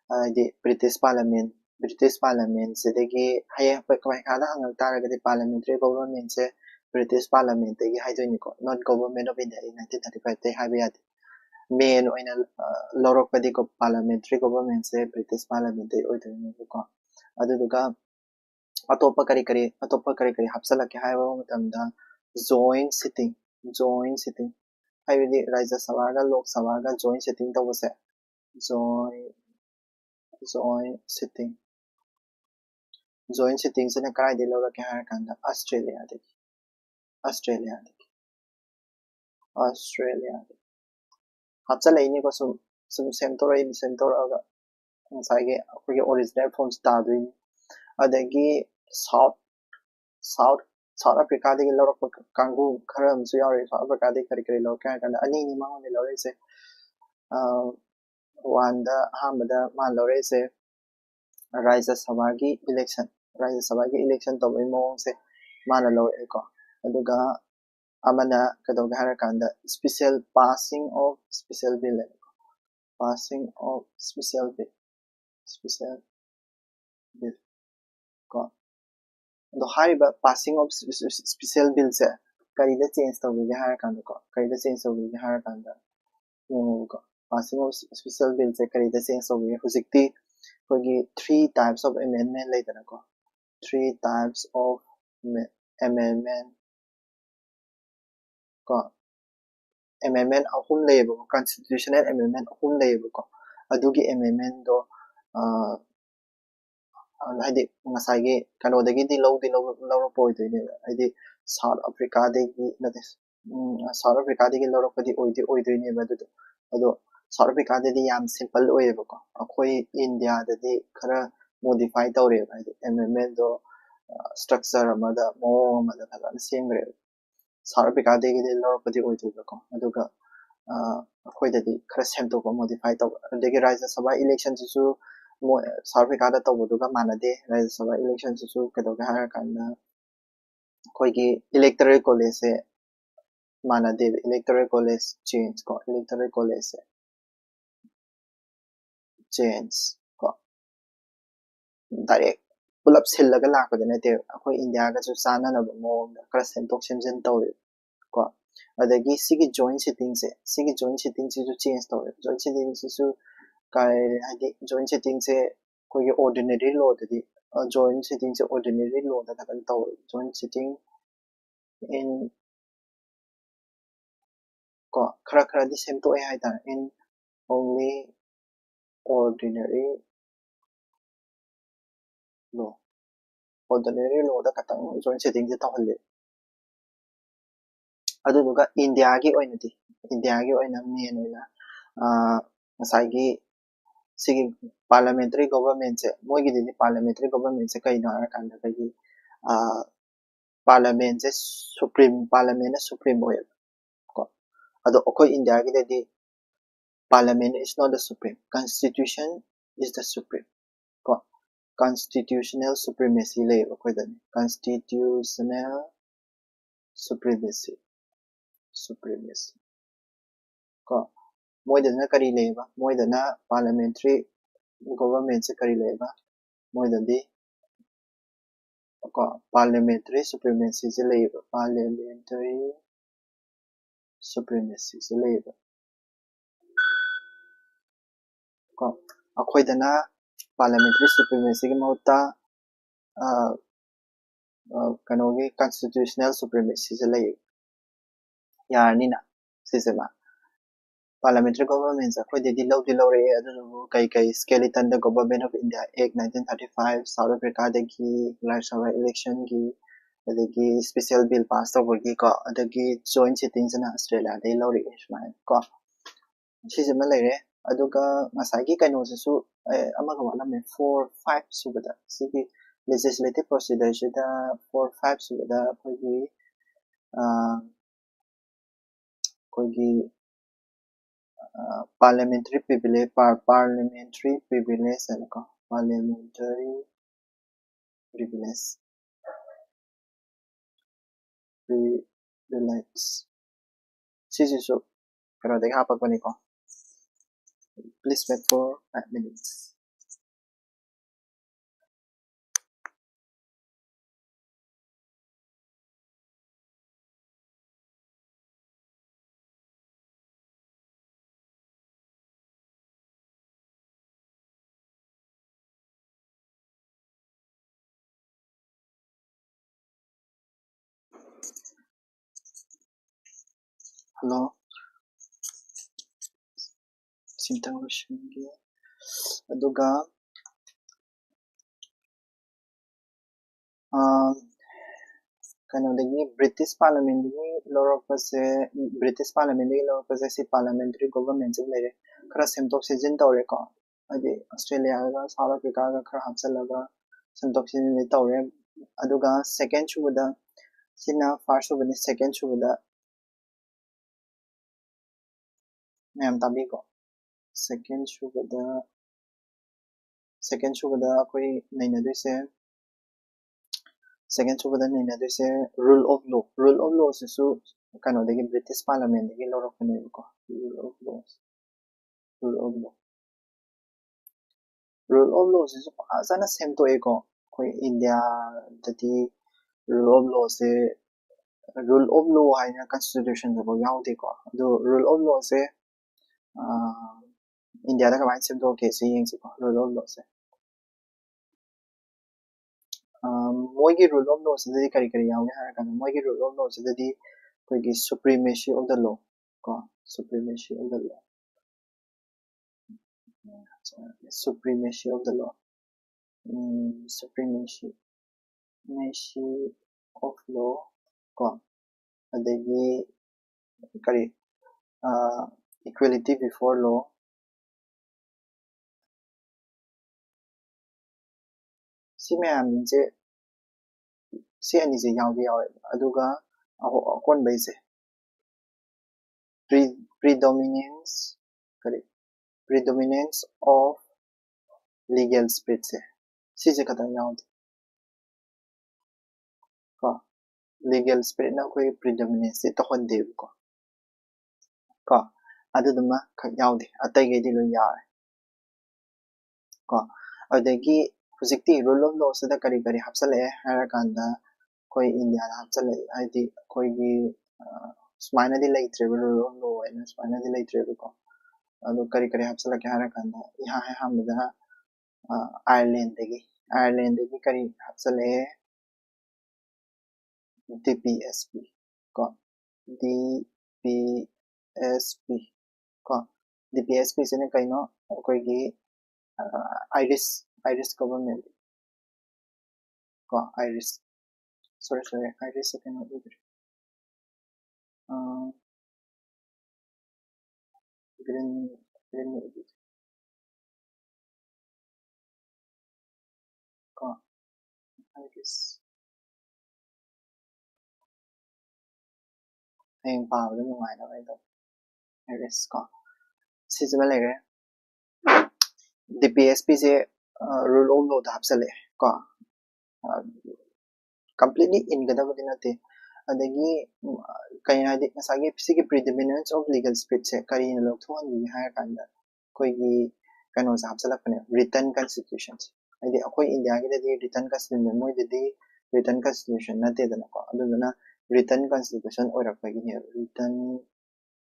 ꯍꯥꯏꯗꯤ British Parliament, British Parliament ꯁꯤꯗꯒꯤ ꯍꯌꯦꯡ ꯑꯩꯈꯣꯏ ꯄꯩꯈꯥꯗ ꯍꯪꯉꯛ ꯇꯥꯔꯒꯗꯤ parliamentary government ꯁꯦ British Parliament ꯇꯒꯤ ꯍꯥꯏꯗꯣꯏꯅꯤꯀꯣ, not Government of India Act nineteen thirty five ꯇꯩ ꯍꯥꯏꯕ ꯌꯥꯗꯦ꯫ Main ꯑꯣꯏꯅ ꯑ, ꯂꯧꯔꯛꯄꯗꯤ parliamentary government ꯁꯦ British Parliament ꯇꯩ ꯑꯣꯏꯗꯣꯏꯅꯦꯕꯀꯣ꯫ ꯑꯗꯨꯗꯨꯒ ꯑꯇꯣꯞꯄ ꯀꯔꯤ ꯀꯔꯤ, ꯑꯇꯣꯞꯄ ꯀꯔꯤ ꯀꯔꯤ ꯍꯥꯞꯆꯤꯜꯂꯛꯀꯦ ꯍꯥꯏꯕ ꯃꯇꯝꯗ, joint sitting, joint sitting ꯍꯥꯏꯕꯗꯤ ꯔꯥꯖ꯭ꯌ ꯁꯚꯥꯒ ꯂꯣꯛ ꯁꯚꯥꯒ joint sitting ꯇꯧꯕꯁꯦ, joint joint sitting, joint sitting ꯁꯤꯅ ꯀꯗꯥꯏꯗꯒꯤ ꯂꯧꯔꯛꯀꯦ ꯍꯥꯏꯔ ꯀꯥꯟꯗ Australia ꯗꯒꯤ, Australia ꯗꯒꯤ, Australia ꯗꯒꯤ ꯍꯥꯞꯆꯤꯜꯂꯛꯏꯅꯤꯀꯣ꯫ ꯁꯨꯝ ꯁꯨꯝ ꯁꯦꯝꯗꯣꯔꯛꯏꯅꯤ, ꯁꯦꯝꯗꯣꯔꯛꯑꯒ ꯉꯁꯥꯏꯒꯤ ꯑꯩꯈꯣꯏꯒꯤ original form ꯁꯤ ꯇꯥꯗꯣꯏꯅꯤ꯫ ꯑꯗꯒꯤ South South South Africa ꯗꯒꯤ ꯂꯧꯔꯛꯄ ꯀꯥꯡꯕꯨ ꯈꯔ ꯑꯃꯁꯨ ꯌꯥꯎꯔꯤ꯫ South Africa ꯗꯒꯤ ꯀꯔꯤ ꯀꯔꯤ ꯂꯧꯔꯛꯀꯦ ꯍꯥꯏꯔ ꯀꯥꯟꯗ ꯑꯅꯤꯅꯤ ꯃꯉꯣꯟꯗ ꯂꯧꯔꯛꯏꯁꯦ꯫ ꯑ, one ꯗ ꯑꯍꯥꯟꯕꯗ ꯃꯥꯅ ꯂꯧꯔꯛꯏꯁꯦ ꯔꯥꯖ꯭ꯌ ꯁꯚꯥꯒꯤ election, ꯔꯥꯖ꯭ꯌ ꯁꯚꯥꯒꯤ election ꯇꯧꯕꯒꯤ ꯃꯑꯣꯡꯁꯦ ꯃꯥꯅ ꯂꯧꯔꯛꯑꯦꯀꯣ꯫ ꯑꯗꯨꯒ ꯑꯃꯅ ꯀꯩꯗꯧꯒꯦ ꯍꯥꯏꯔ ꯀꯥꯟꯗ special passing of special bill ꯍꯥꯏꯅꯀꯣ, passing of special bill, special bill ꯀꯣ꯫ ꯑꯗꯣ ꯍꯥꯏꯔꯤꯕ passing of special bill ꯁꯦ ꯀꯔꯤꯗ change ꯇꯧꯈꯤꯒꯦ ꯍꯥꯏꯔꯀꯥꯟꯗꯀꯣ, ꯀꯔꯤꯗ change ꯇꯧꯈꯤꯒꯦ ꯍꯥꯏꯔꯀꯥꯟꯗ, ꯌꯦꯡꯉꯨꯀꯣ, passing of special bill ꯁꯦ ꯀꯔꯤꯗ change ꯇꯧꯈꯤꯒꯦ? ꯍꯧꯖꯤꯛꯇꯤ ꯑꯩꯈꯣꯏꯒꯤ three types of amendment ꯂꯩꯗꯅꯀꯣ, three types of amendment ꯀꯣ, amendment ꯑꯍꯨꯝ ꯂꯩꯌꯦꯕꯀꯣ, constitutional amendment ꯑꯍꯨꯝ ꯂꯩꯌꯦꯕꯀꯣ, ꯑꯗꯨꯒꯤ amendment ꯗꯣ ꯍꯥꯏꯗꯤ ꯉꯁꯥꯏꯒꯤ ꯀꯩꯅꯣꯗꯒꯤꯗꯤ ꯂꯧꯗꯤ ꯂꯧꯔꯛꯄ ꯑꯣꯏꯗꯣꯏꯅꯦꯕ, ꯍꯥꯏꯗꯤ South Africa ꯗꯒꯤ ꯅꯠꯇꯦ, South Africa ꯗꯒꯤ ꯂꯧꯔꯛꯄꯗꯤ ꯑꯣꯏꯗꯤ ꯑꯣꯏꯗꯣꯏꯅꯦꯕ ꯑꯗꯨꯗꯣ꯫ ꯑꯗꯣ South Africa ꯗꯗꯤ ꯌꯥꯝ simple ꯑꯣꯏꯌꯦꯕꯀꯣ, ꯑꯩꯈꯣꯏ India ꯗꯗꯤ ꯈꯔ modify ꯇꯧꯔꯦꯕ, ꯍꯥꯏꯗꯤ amendment ꯗꯣ structure ꯑꯃꯗ, ꯃꯑꯣꯡ ꯑꯃꯗ ꯐꯖꯅ ꯁꯦꯝꯈ꯭ꯔꯦꯕ꯫ South Africa ꯗꯒꯤꯗꯤ ꯂꯧꯔꯛꯄꯗꯤ ꯑꯣꯏꯗꯣꯏꯕꯀꯣ, ꯑꯗꯨꯒ ꯑꯩꯈꯣꯏꯗꯗꯤ ꯈꯔ ꯁꯦꯝꯗꯣꯛꯄ, modify ꯇꯧꯕ꯫ ꯑꯗꯒꯤ Rajya Sabha election ꯁꯤꯁꯨ South Africa ꯗ ꯇꯧꯕꯗꯨꯒ ꯃꯥꯟꯅꯗꯦ꯫ Rajya Sabha election ꯁꯤꯁꯨ ꯀꯩꯗꯧꯒꯦ ꯍꯥꯏꯔꯀꯥꯟꯗ ꯑꯩꯈꯣꯏꯒꯤ electoral college ꯁꯦ ꯃꯥꯟꯅꯗꯦꯕ, electoral college change ꯀꯣ, electoral college ꯁꯦ change ꯀꯣ, direct ꯄꯨꯂꯞ ꯁꯤꯜꯂꯒ ꯂꯥꯛꯄꯗꯤ ꯅꯠꯇꯦꯕ, ꯑꯩꯈꯣꯏ India ꯒꯁꯨ ꯆꯥꯟꯅꯅꯕ ꯃꯑꯣꯡꯗ ꯈꯔ ꯁꯦꯝꯗꯣꯛ ꯁꯦꯝꯖꯤꯟ ꯇꯧꯋꯦꯕ ꯀꯣ꯫ ꯑꯗꯒꯤ ꯁꯤꯒꯤ joint sitting ꯁꯦ, ꯁꯤꯒꯤ joint sitting ꯁꯤꯁꯨ change ꯇꯧꯋꯦꯕ꯫ Joint sitting ꯁꯤꯁꯨ ꯀꯩ ꯍꯥꯏꯗꯤ, joint sitting ꯁꯦ ꯑꯩꯈꯣꯏꯒꯤ ordinary law ꯗꯗꯤ, joint sitting ꯁꯦ ordinary law ꯗ ꯈꯛꯇꯪ ꯇꯧꯋꯦꯕ꯫ Joint sitting in ꯀꯣ, ꯈꯔ ꯈꯔꯗꯤ ꯁꯦꯝꯗꯣꯛꯑꯦ ꯍꯥꯏꯇꯥꯔꯦ, in only ordinary law, ordinary law ꯗ ꯈꯛꯇꯪ joint sitting ꯁꯦ ꯇꯧꯍꯜꯂꯦ꯫ ꯑꯗꯨꯗꯨꯒ India ꯒꯤ ꯑꯣꯏꯅꯗꯤ, India ꯒꯤ ꯑꯣꯏꯅ main ꯑꯣꯏꯅ ꯉꯁꯥꯏꯒꯤ ꯁꯤꯒꯤ parliamentary government ꯁꯦ, ꯃꯣꯏꯒꯤꯗꯤ parliamentary government ꯁꯦ ꯀꯩꯅꯣ ꯍꯥꯏꯔꯀꯥꯟꯗ ꯑꯩꯈꯣꯏꯒꯤ parliament ꯁꯦ supreme, parliament ꯅ supreme ꯑꯣꯏꯌꯦꯕ ꯀꯣ꯫ ꯑꯗꯣ ꯑꯩꯈꯣꯏ India ꯒꯤꯗꯗꯤ parliament is not the supreme, constitution is the supreme ꯀꯣ꯫ Constitutional supremacy ꯂꯩꯌꯦꯕ ꯑꯩꯈꯣꯏꯗꯗꯤ, constitutional supremacy, supremacy ꯀꯣ꯫ ꯃꯣꯏꯗꯅ ꯀꯔꯤ ꯂꯩꯌꯦꯕ? ꯃꯣꯏꯗꯅ parliamentary government ꯁꯦ ꯀꯔꯤ ꯂꯩꯌꯦꯕ? ꯃꯣꯏꯗꯗꯤ ꯀꯣ, parliamentary supremacyꯁꯦ ꯂꯩꯌꯦꯕ꯫ Parliamentary supremacyꯁꯦ ꯂꯩꯌꯦꯕ꯫ ꯀꯣ, ꯑꯩꯈꯣꯏꯗꯅ parliamentary supremacyꯒꯤ ꯃꯍꯨꯠꯇ, ꯑ, ꯑ, ꯀꯩꯅꯣꯒꯤ constitutional supremacyꯁꯦ ꯂꯩ꯫ ꯌꯥꯔꯅꯤꯅ ꯁꯤꯁꯤꯃ꯫ Parliamentary governmentꯁꯦ ꯑꯩꯈꯣꯏꯗꯩꯗꯤ ꯂꯧꯗꯤ ꯂꯧꯔꯛꯑꯦ, ꯑꯗꯨꯗꯨꯕꯨ ꯀꯩ ꯀꯩ skeletonꯗ Government of India Act nineteen thirty five, South Africaꯗꯒꯤ Lok Sabha electionꯒꯤ, ꯑꯗꯒꯤ special bill pass ꯇꯧꯕꯒꯤꯀꯣ, ꯑꯗꯒꯤ joint sittingꯁꯤꯅ Australiaꯗꯒꯤ ꯂꯧꯔꯛꯑꯦ ꯁꯨꯃꯥꯏꯅ ꯀꯣ꯫ ꯁꯤꯁꯤꯃ ꯂꯩꯔꯦ꯫ ꯑꯗꯨꯒ ꯉꯁꯥꯏꯒꯤ ꯀꯩꯅꯣꯁꯤꯁꯨ, ꯑꯦ, ꯑꯃꯒ ꯋꯥꯠꯂꯝꯃꯦ, four five ꯁꯨꯕꯗ, ꯁꯤꯒꯤ legislative procedureꯁꯤꯗ four five ꯁꯨꯕꯗ ꯑꯩꯈꯣꯏꯒꯤ, ꯑ, ꯑꯩꯈꯣꯏꯒꯤ, ꯑ, parliamentary privilege, par-, parliamentary privilege ꯍꯥꯏꯅꯀꯣ, parliamentary privilege, privilege ꯁꯤꯁꯤꯁꯨ ꯀꯩꯅꯣꯗꯒꯤ ꯍꯥꯞꯄꯛꯄꯅꯤꯀꯣ꯫ Please wait for five minutes. Hello. ꯁꯤꯝꯇꯪ ꯂꯣꯏꯁꯤꯟꯒꯦ꯫ ꯑꯗꯨꯒ, ꯑꯥ, ꯀꯩꯅꯣꯗꯒꯤ, British Parliamentꯗꯒꯤ ꯂꯧꯔꯛꯄꯁꯦ, British Parliamentꯗꯒꯤ ꯂꯧꯔꯛꯄꯁꯦ, ꯁꯤ parliamentary governmentꯁꯦ ꯂꯩꯔꯦ꯫ ꯈꯔ ꯁꯦꯝꯗꯣꯛ ꯁꯦꯝꯖꯤꯟ ꯇꯧꯔꯦꯀꯣ꯫ ꯍꯥꯏꯗꯤ Australiaꯒ South Africaꯒ ꯈꯔ ꯍꯥꯞꯆꯜꯂꯒ ꯁꯦꯝꯗꯣꯛ ꯁꯦꯝꯖꯤꯟꯗꯤ ꯇꯧꯔꯦ꯫ ꯑꯗꯨꯒ second ꯁꯨꯕꯗ, ꯁꯤꯅ first ꯁꯨꯕꯅꯤ, second ꯁꯨꯕꯗ, ꯃꯌꯥꯝ ꯇꯥꯕꯤꯀꯣ꯫ Second ꯁꯨꯕꯗ, second ꯁꯨꯕꯗ ꯑꯩꯈꯣꯏ ꯅꯩꯅꯗꯣꯏꯁꯦ, second ꯁꯨꯕꯗ ꯅꯩꯅꯗꯣꯏꯁꯦ rule of law꯫ Rule of lawꯁꯤꯁꯨ ꯀꯩꯅꯣꯗꯒꯤ, British Parliamentꯗꯒꯤ ꯂꯧꯔꯛꯄꯅꯦꯕꯀꯣ꯫ Rule of law, rule of law, rule of lawꯁꯤꯁꯨ ꯐꯖꯅ ꯁꯦꯝꯗꯣꯛꯑꯦꯀꯣ꯫ ꯑꯩꯈꯣꯏ ꯏꯟꯗꯤꯌꯥꯗꯗꯤ rule of lawꯁꯦ, rule of law ꯍꯥꯏꯅ constitutionꯗꯐꯥꯎ ꯌꯥꯎꯗꯦꯀꯣ꯫ ꯑꯗꯨ rule of lawꯁꯦ ꯏꯟꯗꯤꯌꯥꯗ ꯀꯃꯥꯏꯅ ꯁꯦꯝꯗꯣꯛꯀꯦ ꯁꯤ ꯌꯦꯡꯁꯤꯀꯣ꯫ Rule of lawꯁꯦ ꯃꯣꯏꯒꯤ rule of lawꯁꯤꯗꯗꯤ ꯀꯔꯤ ꯀꯔꯤ ꯌꯥꯎꯒꯦ ꯍꯥꯏꯔꯀꯥꯟꯗ, ꯃꯣꯏꯒꯤ rule of lawꯁꯤꯗꯗꯤ ꯑꯩꯈꯣꯏꯒꯤ supremacy of the law ꯀꯣ, supremacy of the law, supremacy of the law, supremacy, supremacy of law ꯀꯣ, ꯑꯗꯒꯤ ꯀꯔꯤ, equality before law, ꯁꯤ ꯃꯌꯥꯝꯁꯦ, ꯁꯤ ꯑꯅꯤꯁꯦ ꯌꯥꯎꯗꯤ ꯌꯥꯎꯋꯦ꯫ ꯑꯗꯨꯒ ꯑꯍꯣ-, ꯑꯀꯣꯟꯕꯩꯁꯦ pre-, predominance, ꯀꯔꯤ, predominance of legal spiritꯁꯦ, ꯁꯤꯁꯦ ꯈꯛꯇꯪ ꯌꯥꯎꯗꯦ ꯀꯣ꯫ Legal spiritꯅ ꯑꯩꯈꯣꯏꯒꯤ predominanceꯁꯦ ꯇꯧꯍꯟꯗꯦꯕꯀꯣ꯫ ꯀꯣ, ꯑꯗꯨꯗꯨꯃ ꯈꯛ ꯌꯥꯎꯗꯦ, ꯑꯇꯩꯈꯩꯗꯤ ꯂꯣꯏ ꯌꯥꯎꯔꯦ ꯀꯣ꯫ ꯑꯗꯒꯤ ꯍꯧꯖꯤꯛꯇꯤ rule of lawꯁꯤꯗ ꯀꯔꯤ ꯀꯔꯤ ꯍꯥꯞꯆꯜꯂꯛꯑꯦ ꯍꯥꯏꯔꯀꯥꯟꯗ, ꯑꯩꯈꯣꯏ ꯏꯟꯗꯤꯌꯥꯗ ꯍꯥꯞꯆꯜꯂꯛꯑꯦ, ꯍꯥꯏꯗꯤ ꯑꯩꯈꯣꯏꯒꯤ ꯁꯨꯃꯥꯏꯅꯗꯤ ꯂꯩꯇ꯭ꯔꯦꯕ, rule of law ꯍꯥꯏꯅ ꯁꯨꯃꯥꯏꯅꯗꯤ ꯂꯩꯇ꯭ꯔꯦꯕꯀꯣ꯫ ꯑꯗꯣ ꯀꯔꯤ ꯀꯔꯤ ꯍꯥꯞꯆꯜꯂꯛꯀꯦ ꯍꯥꯏꯔꯀꯥꯟꯗ, ꯏꯍꯥꯟ ꯑꯍꯥꯟꯕꯗ ꯑꯥꯏꯔꯂꯦꯟꯗꯒꯤ, ꯑꯥꯏꯔꯂꯦꯟꯗꯒꯤ ꯀꯔꯤ ꯍꯥꯞꯆꯜꯂꯛꯑꯦ? DPSP ꯀꯣ, DPSP ꯀꯣ, DPSPꯁꯤꯅ ꯀꯩꯅꯣ? ꯑꯩꯈꯣꯏꯒꯤ Irish, Irish government ꯀꯣ, Irish, sorry, sorry, Irishꯁꯦ ꯀꯩꯅꯣ ꯏꯗ꯭ꯔꯦ, green, green ꯀꯣ, Irish, ꯍꯌꯦꯡ ꯄꯥꯕꯗ ꯅꯨꯡꯉꯥꯏꯅꯕ ꯑꯩꯗꯣ, Irish ꯀꯣ, ꯁꯤꯁꯤꯃ ꯂꯩꯔꯦ꯫ DPSPꯁꯦ rule of lawꯗ ꯍꯥꯞꯆꯜꯂꯛꯑꯦ ꯀꯣ, completely ꯏꯟꯒꯗꯕꯗꯤ ꯅꯠꯇꯦ꯫ ꯑꯗꯒꯤ ꯀꯩꯅꯣ ꯍꯥꯏꯗꯤ, ꯉꯁꯥꯏꯒꯤ ꯁꯤꯒꯤ predominance of legal spiritꯁꯦ ꯀꯔꯤꯅ ꯂꯧꯊꯣꯛꯍꯟꯕꯤꯒꯦ ꯍꯥꯏꯔ ꯀꯥꯟꯗ, ꯑꯩꯈꯣꯏꯒꯤ ꯀꯩꯅꯣꯁꯦ ꯍꯥꯞꯆꯜꯂꯛꯄꯅꯦ, written constitutionꯁꯦ꯫ ꯍꯥꯏꯗꯤ ꯑꯩꯈꯣꯏ ꯏꯟꯗꯤꯌꯥꯒꯤꯗꯗꯤ written constitution, ꯃꯣꯏꯗꯗꯤ written constitution ꯅꯠꯇꯦꯗꯅꯀꯣ꯫ ꯑꯗꯨꯗꯨꯅ written constitution ꯑꯣꯏꯔꯛꯄꯒꯤꯅꯦꯕ, written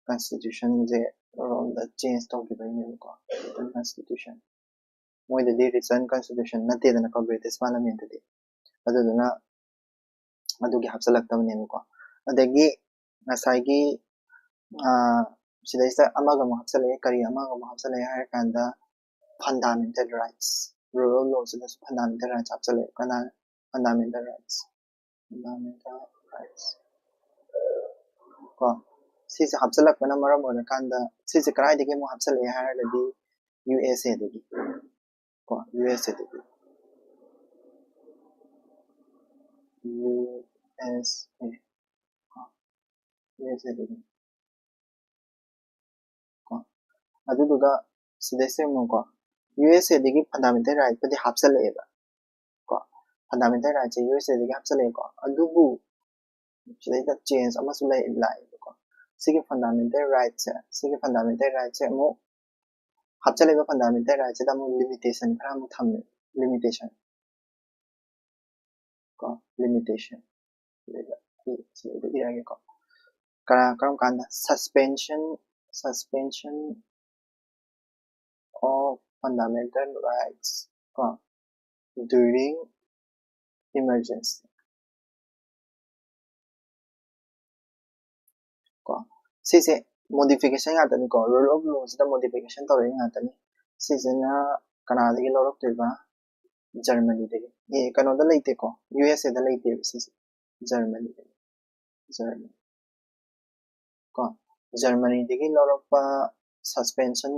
constitution ꯁꯦ ꯔꯣꯝꯗ change ꯇꯧꯈꯤꯕꯒꯤꯅꯦꯕꯀꯣ, written constitution꯫ ꯃꯣꯏꯗꯗꯤ written constitution ꯅꯠꯇꯦꯗꯅꯀꯣ, British Parliament ꯇꯗꯤ꯫ ꯑꯗꯨꯗꯨꯅ ꯑꯗꯨꯒꯤ ꯍꯥꯞꯆꯤꯜꯂꯛꯇꯕꯅꯦꯕꯀꯣ꯫ ꯑꯗꯒꯤ ꯉꯁꯥꯏꯒꯤ, ꯑꯥ, ꯁꯤꯗꯩꯁꯤꯗ ꯑꯃꯒ ꯑꯃꯨꯛ ꯍꯥꯞꯆꯤꯜꯂꯛꯑꯦ꯫ ꯀꯔꯤ ꯑꯃꯒ ꯑꯃꯨꯛ ꯍꯥꯞꯆꯤꯜꯂꯛꯑꯦ ꯍꯥꯏꯔ ꯀꯥꯟꯗ, fundamental rights, rule of law ꯁꯤꯗꯁꯨ fundamental rights ꯍꯥꯞꯆꯤꯜꯂꯛꯑꯦ꯫ ꯀꯅꯥ? Fundamental rights, fundamental rights ꯀꯣ꯫ ꯁꯤꯁꯦ ꯍꯥꯞꯆꯤꯜꯂꯛꯄꯅ ꯃꯔꯝ ꯑꯣꯏꯔꯀꯥꯟꯗ, ꯁꯤꯁꯦ ꯀꯗꯥꯏꯗꯒꯤ ꯑꯃꯨꯛ ꯍꯥꯞꯆꯤꯜꯂꯛꯑꯦ ꯍꯥꯏꯔꯒꯗꯤ, ꯌꯨ ꯑꯦꯁ ꯑꯦꯗꯒꯤ ꯀꯣ, ꯌꯨ ꯑꯦꯁ ꯑꯦꯗꯒꯤ, ꯌꯨ ꯑꯦꯁ ꯑꯦ ꯀꯣ, ꯌꯨ ꯑꯦꯁ ꯑꯦꯗꯒꯤ ꯀꯣ꯫ ꯑꯗꯨꯗꯨꯒ ꯁꯤꯗꯩꯁꯤꯗ ꯑꯃꯨꯛꯀꯣ, ꯌꯨ ꯑꯦꯁ ꯑꯦꯗꯒꯤ fundamental right ꯄꯨꯗꯤ ꯍꯥꯞꯆꯜꯂꯛꯑꯦꯕ ꯀꯣ, fundamental right ꯁꯦ ꯌꯨ ꯑꯦꯁ ꯑꯦꯗꯒꯤ ꯍꯥꯞꯆꯜꯂꯛꯑꯦꯀꯣ꯫ ꯑꯗꯨꯕꯨ ꯁꯤꯗꯩꯗ change ꯑꯃꯁꯨ ꯂꯩ, ꯂꯥꯛꯑꯦꯕꯀꯣ꯫ ꯁꯤꯒꯤ fundamental right ꯁꯦ, ꯁꯤꯒꯤ fundamental right ꯁꯦ ꯑꯃꯨꯛ ꯍꯥꯞꯆꯜꯂꯛꯏꯕ fundamental right ꯁꯤꯗ ꯑꯃꯨꯛ limitation ꯈꯔ ꯑꯃꯨꯛ ꯊꯝꯃꯦ, limitation ꯀꯣ, limitation꯫ ꯁꯤꯗꯩꯗ ꯑꯩ ꯁꯤꯗꯩꯗ ꯏꯔꯛꯑꯒꯦꯀꯣ꯫ ꯀꯔ-, ꯀꯔꯝ ꯀꯥꯟꯗ? Suspension, suspension of fundamental rights ꯀꯣ, during emergency ꯀꯣ꯫ ꯁꯤꯁꯦ modification ꯉꯥꯛꯇꯅꯤꯀꯣ, rule of law ꯁꯤꯗ modification ꯇꯧꯔꯛꯏ ꯉꯥꯛꯇꯅꯤ꯫ ꯁꯤꯁꯤꯅ ꯀꯅꯥꯗꯒꯤ ꯂꯧꯔꯛꯇꯣꯏꯕ? ꯖꯔꯃꯅꯤꯗꯒꯤ꯫ ꯑꯦ, ꯀꯩꯅꯣꯗ ꯂꯩꯇꯦꯀꯣ, ꯌꯨ ꯑꯦꯁ ꯑꯦꯗ ꯂꯩꯇꯦꯕ ꯁꯤꯁꯦ, ꯖꯔꯃꯅꯤꯗꯒꯤ, ꯖꯔꯃꯅꯤ ꯀꯣ, ꯖꯔꯃꯅꯤꯗꯒꯤ ꯂꯧꯔꯛꯄ suspension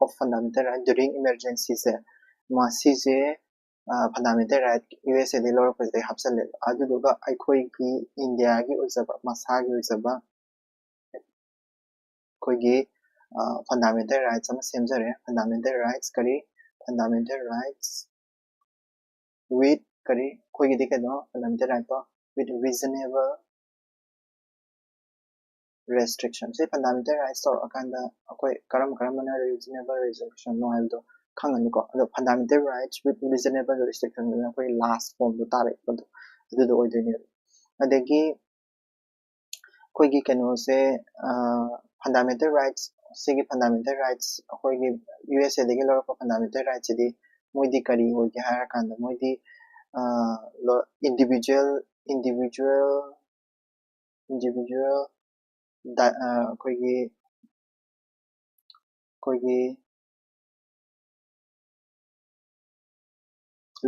of fundamental right during emergency ꯁꯦ, ꯃꯁꯤꯁꯦ, ꯑ, fundamental right ꯌꯨ ꯑꯦꯁ ꯑꯦꯗꯒꯤ ꯂꯧꯔꯛꯄꯁꯤꯗꯩ ꯍꯥꯞꯆꯜꯂꯦꯕ꯫ ꯑꯗꯨꯗꯨꯒ ꯑꯩꯈꯣꯏꯒꯤ ꯏꯟꯗꯤꯌꯥꯒꯤ ꯑꯣꯏꯖꯕ, ꯃꯁꯥꯒꯤ ꯑꯣꯏꯖꯕ ꯑꯩꯈꯣꯏꯒꯤ, ꯑ, fundamental rights ꯑꯃ ꯁꯦꯝꯖꯔꯦ꯫ Fundamental rights ꯀꯔꯤ? Fundamental rights with ꯀꯔꯤ? ꯑꯩꯈꯣꯏꯒꯤꯗꯤ ꯀꯩꯅꯣ, fundamental right to with reasonable restriction꯫ ꯁꯤ fundamental rights ꯇꯧꯔꯛꯑꯀꯥꯟꯗ ꯑꯩꯈꯣꯏ ꯀꯔꯝ ꯀꯔꯝꯕꯅ reasonable restriction ꯅꯣ ꯍꯥꯏꯕꯗꯣ ꯈꯪꯉꯅꯤꯀꯣ꯫ ꯑꯗꯣ fundamental rights with reasonable restriction ꯅ ꯑꯩꯈꯣꯏ last form ꯗꯣ ꯇꯥꯔꯛꯄꯗꯣ ꯑꯗꯨꯗꯣ ꯑꯣꯏꯗꯣꯏꯅꯦꯕ꯫ ꯑꯗꯒꯤ ꯑꯩꯈꯣꯏꯒꯤ ꯀꯩꯅꯣꯁꯦ fundamental rights, ꯁꯤꯒꯤ fundamental rights ꯑꯩꯈꯣꯏꯒꯤ ꯌꯨ ꯑꯦꯁ ꯑꯦꯗꯒꯤ ꯂꯧꯔꯛꯄ fundamental rights ꯁꯤꯗꯤ ꯃꯣꯏꯗꯤ ꯀꯔꯤ ꯑꯣꯏꯒꯦ ꯍꯥꯏꯔꯀꯥꯟꯗ ꯃꯣꯏꯗꯤ individual individual individual ꯑꯩꯈꯣꯏꯒꯤ ꯑꯩꯈꯣꯏꯒꯤ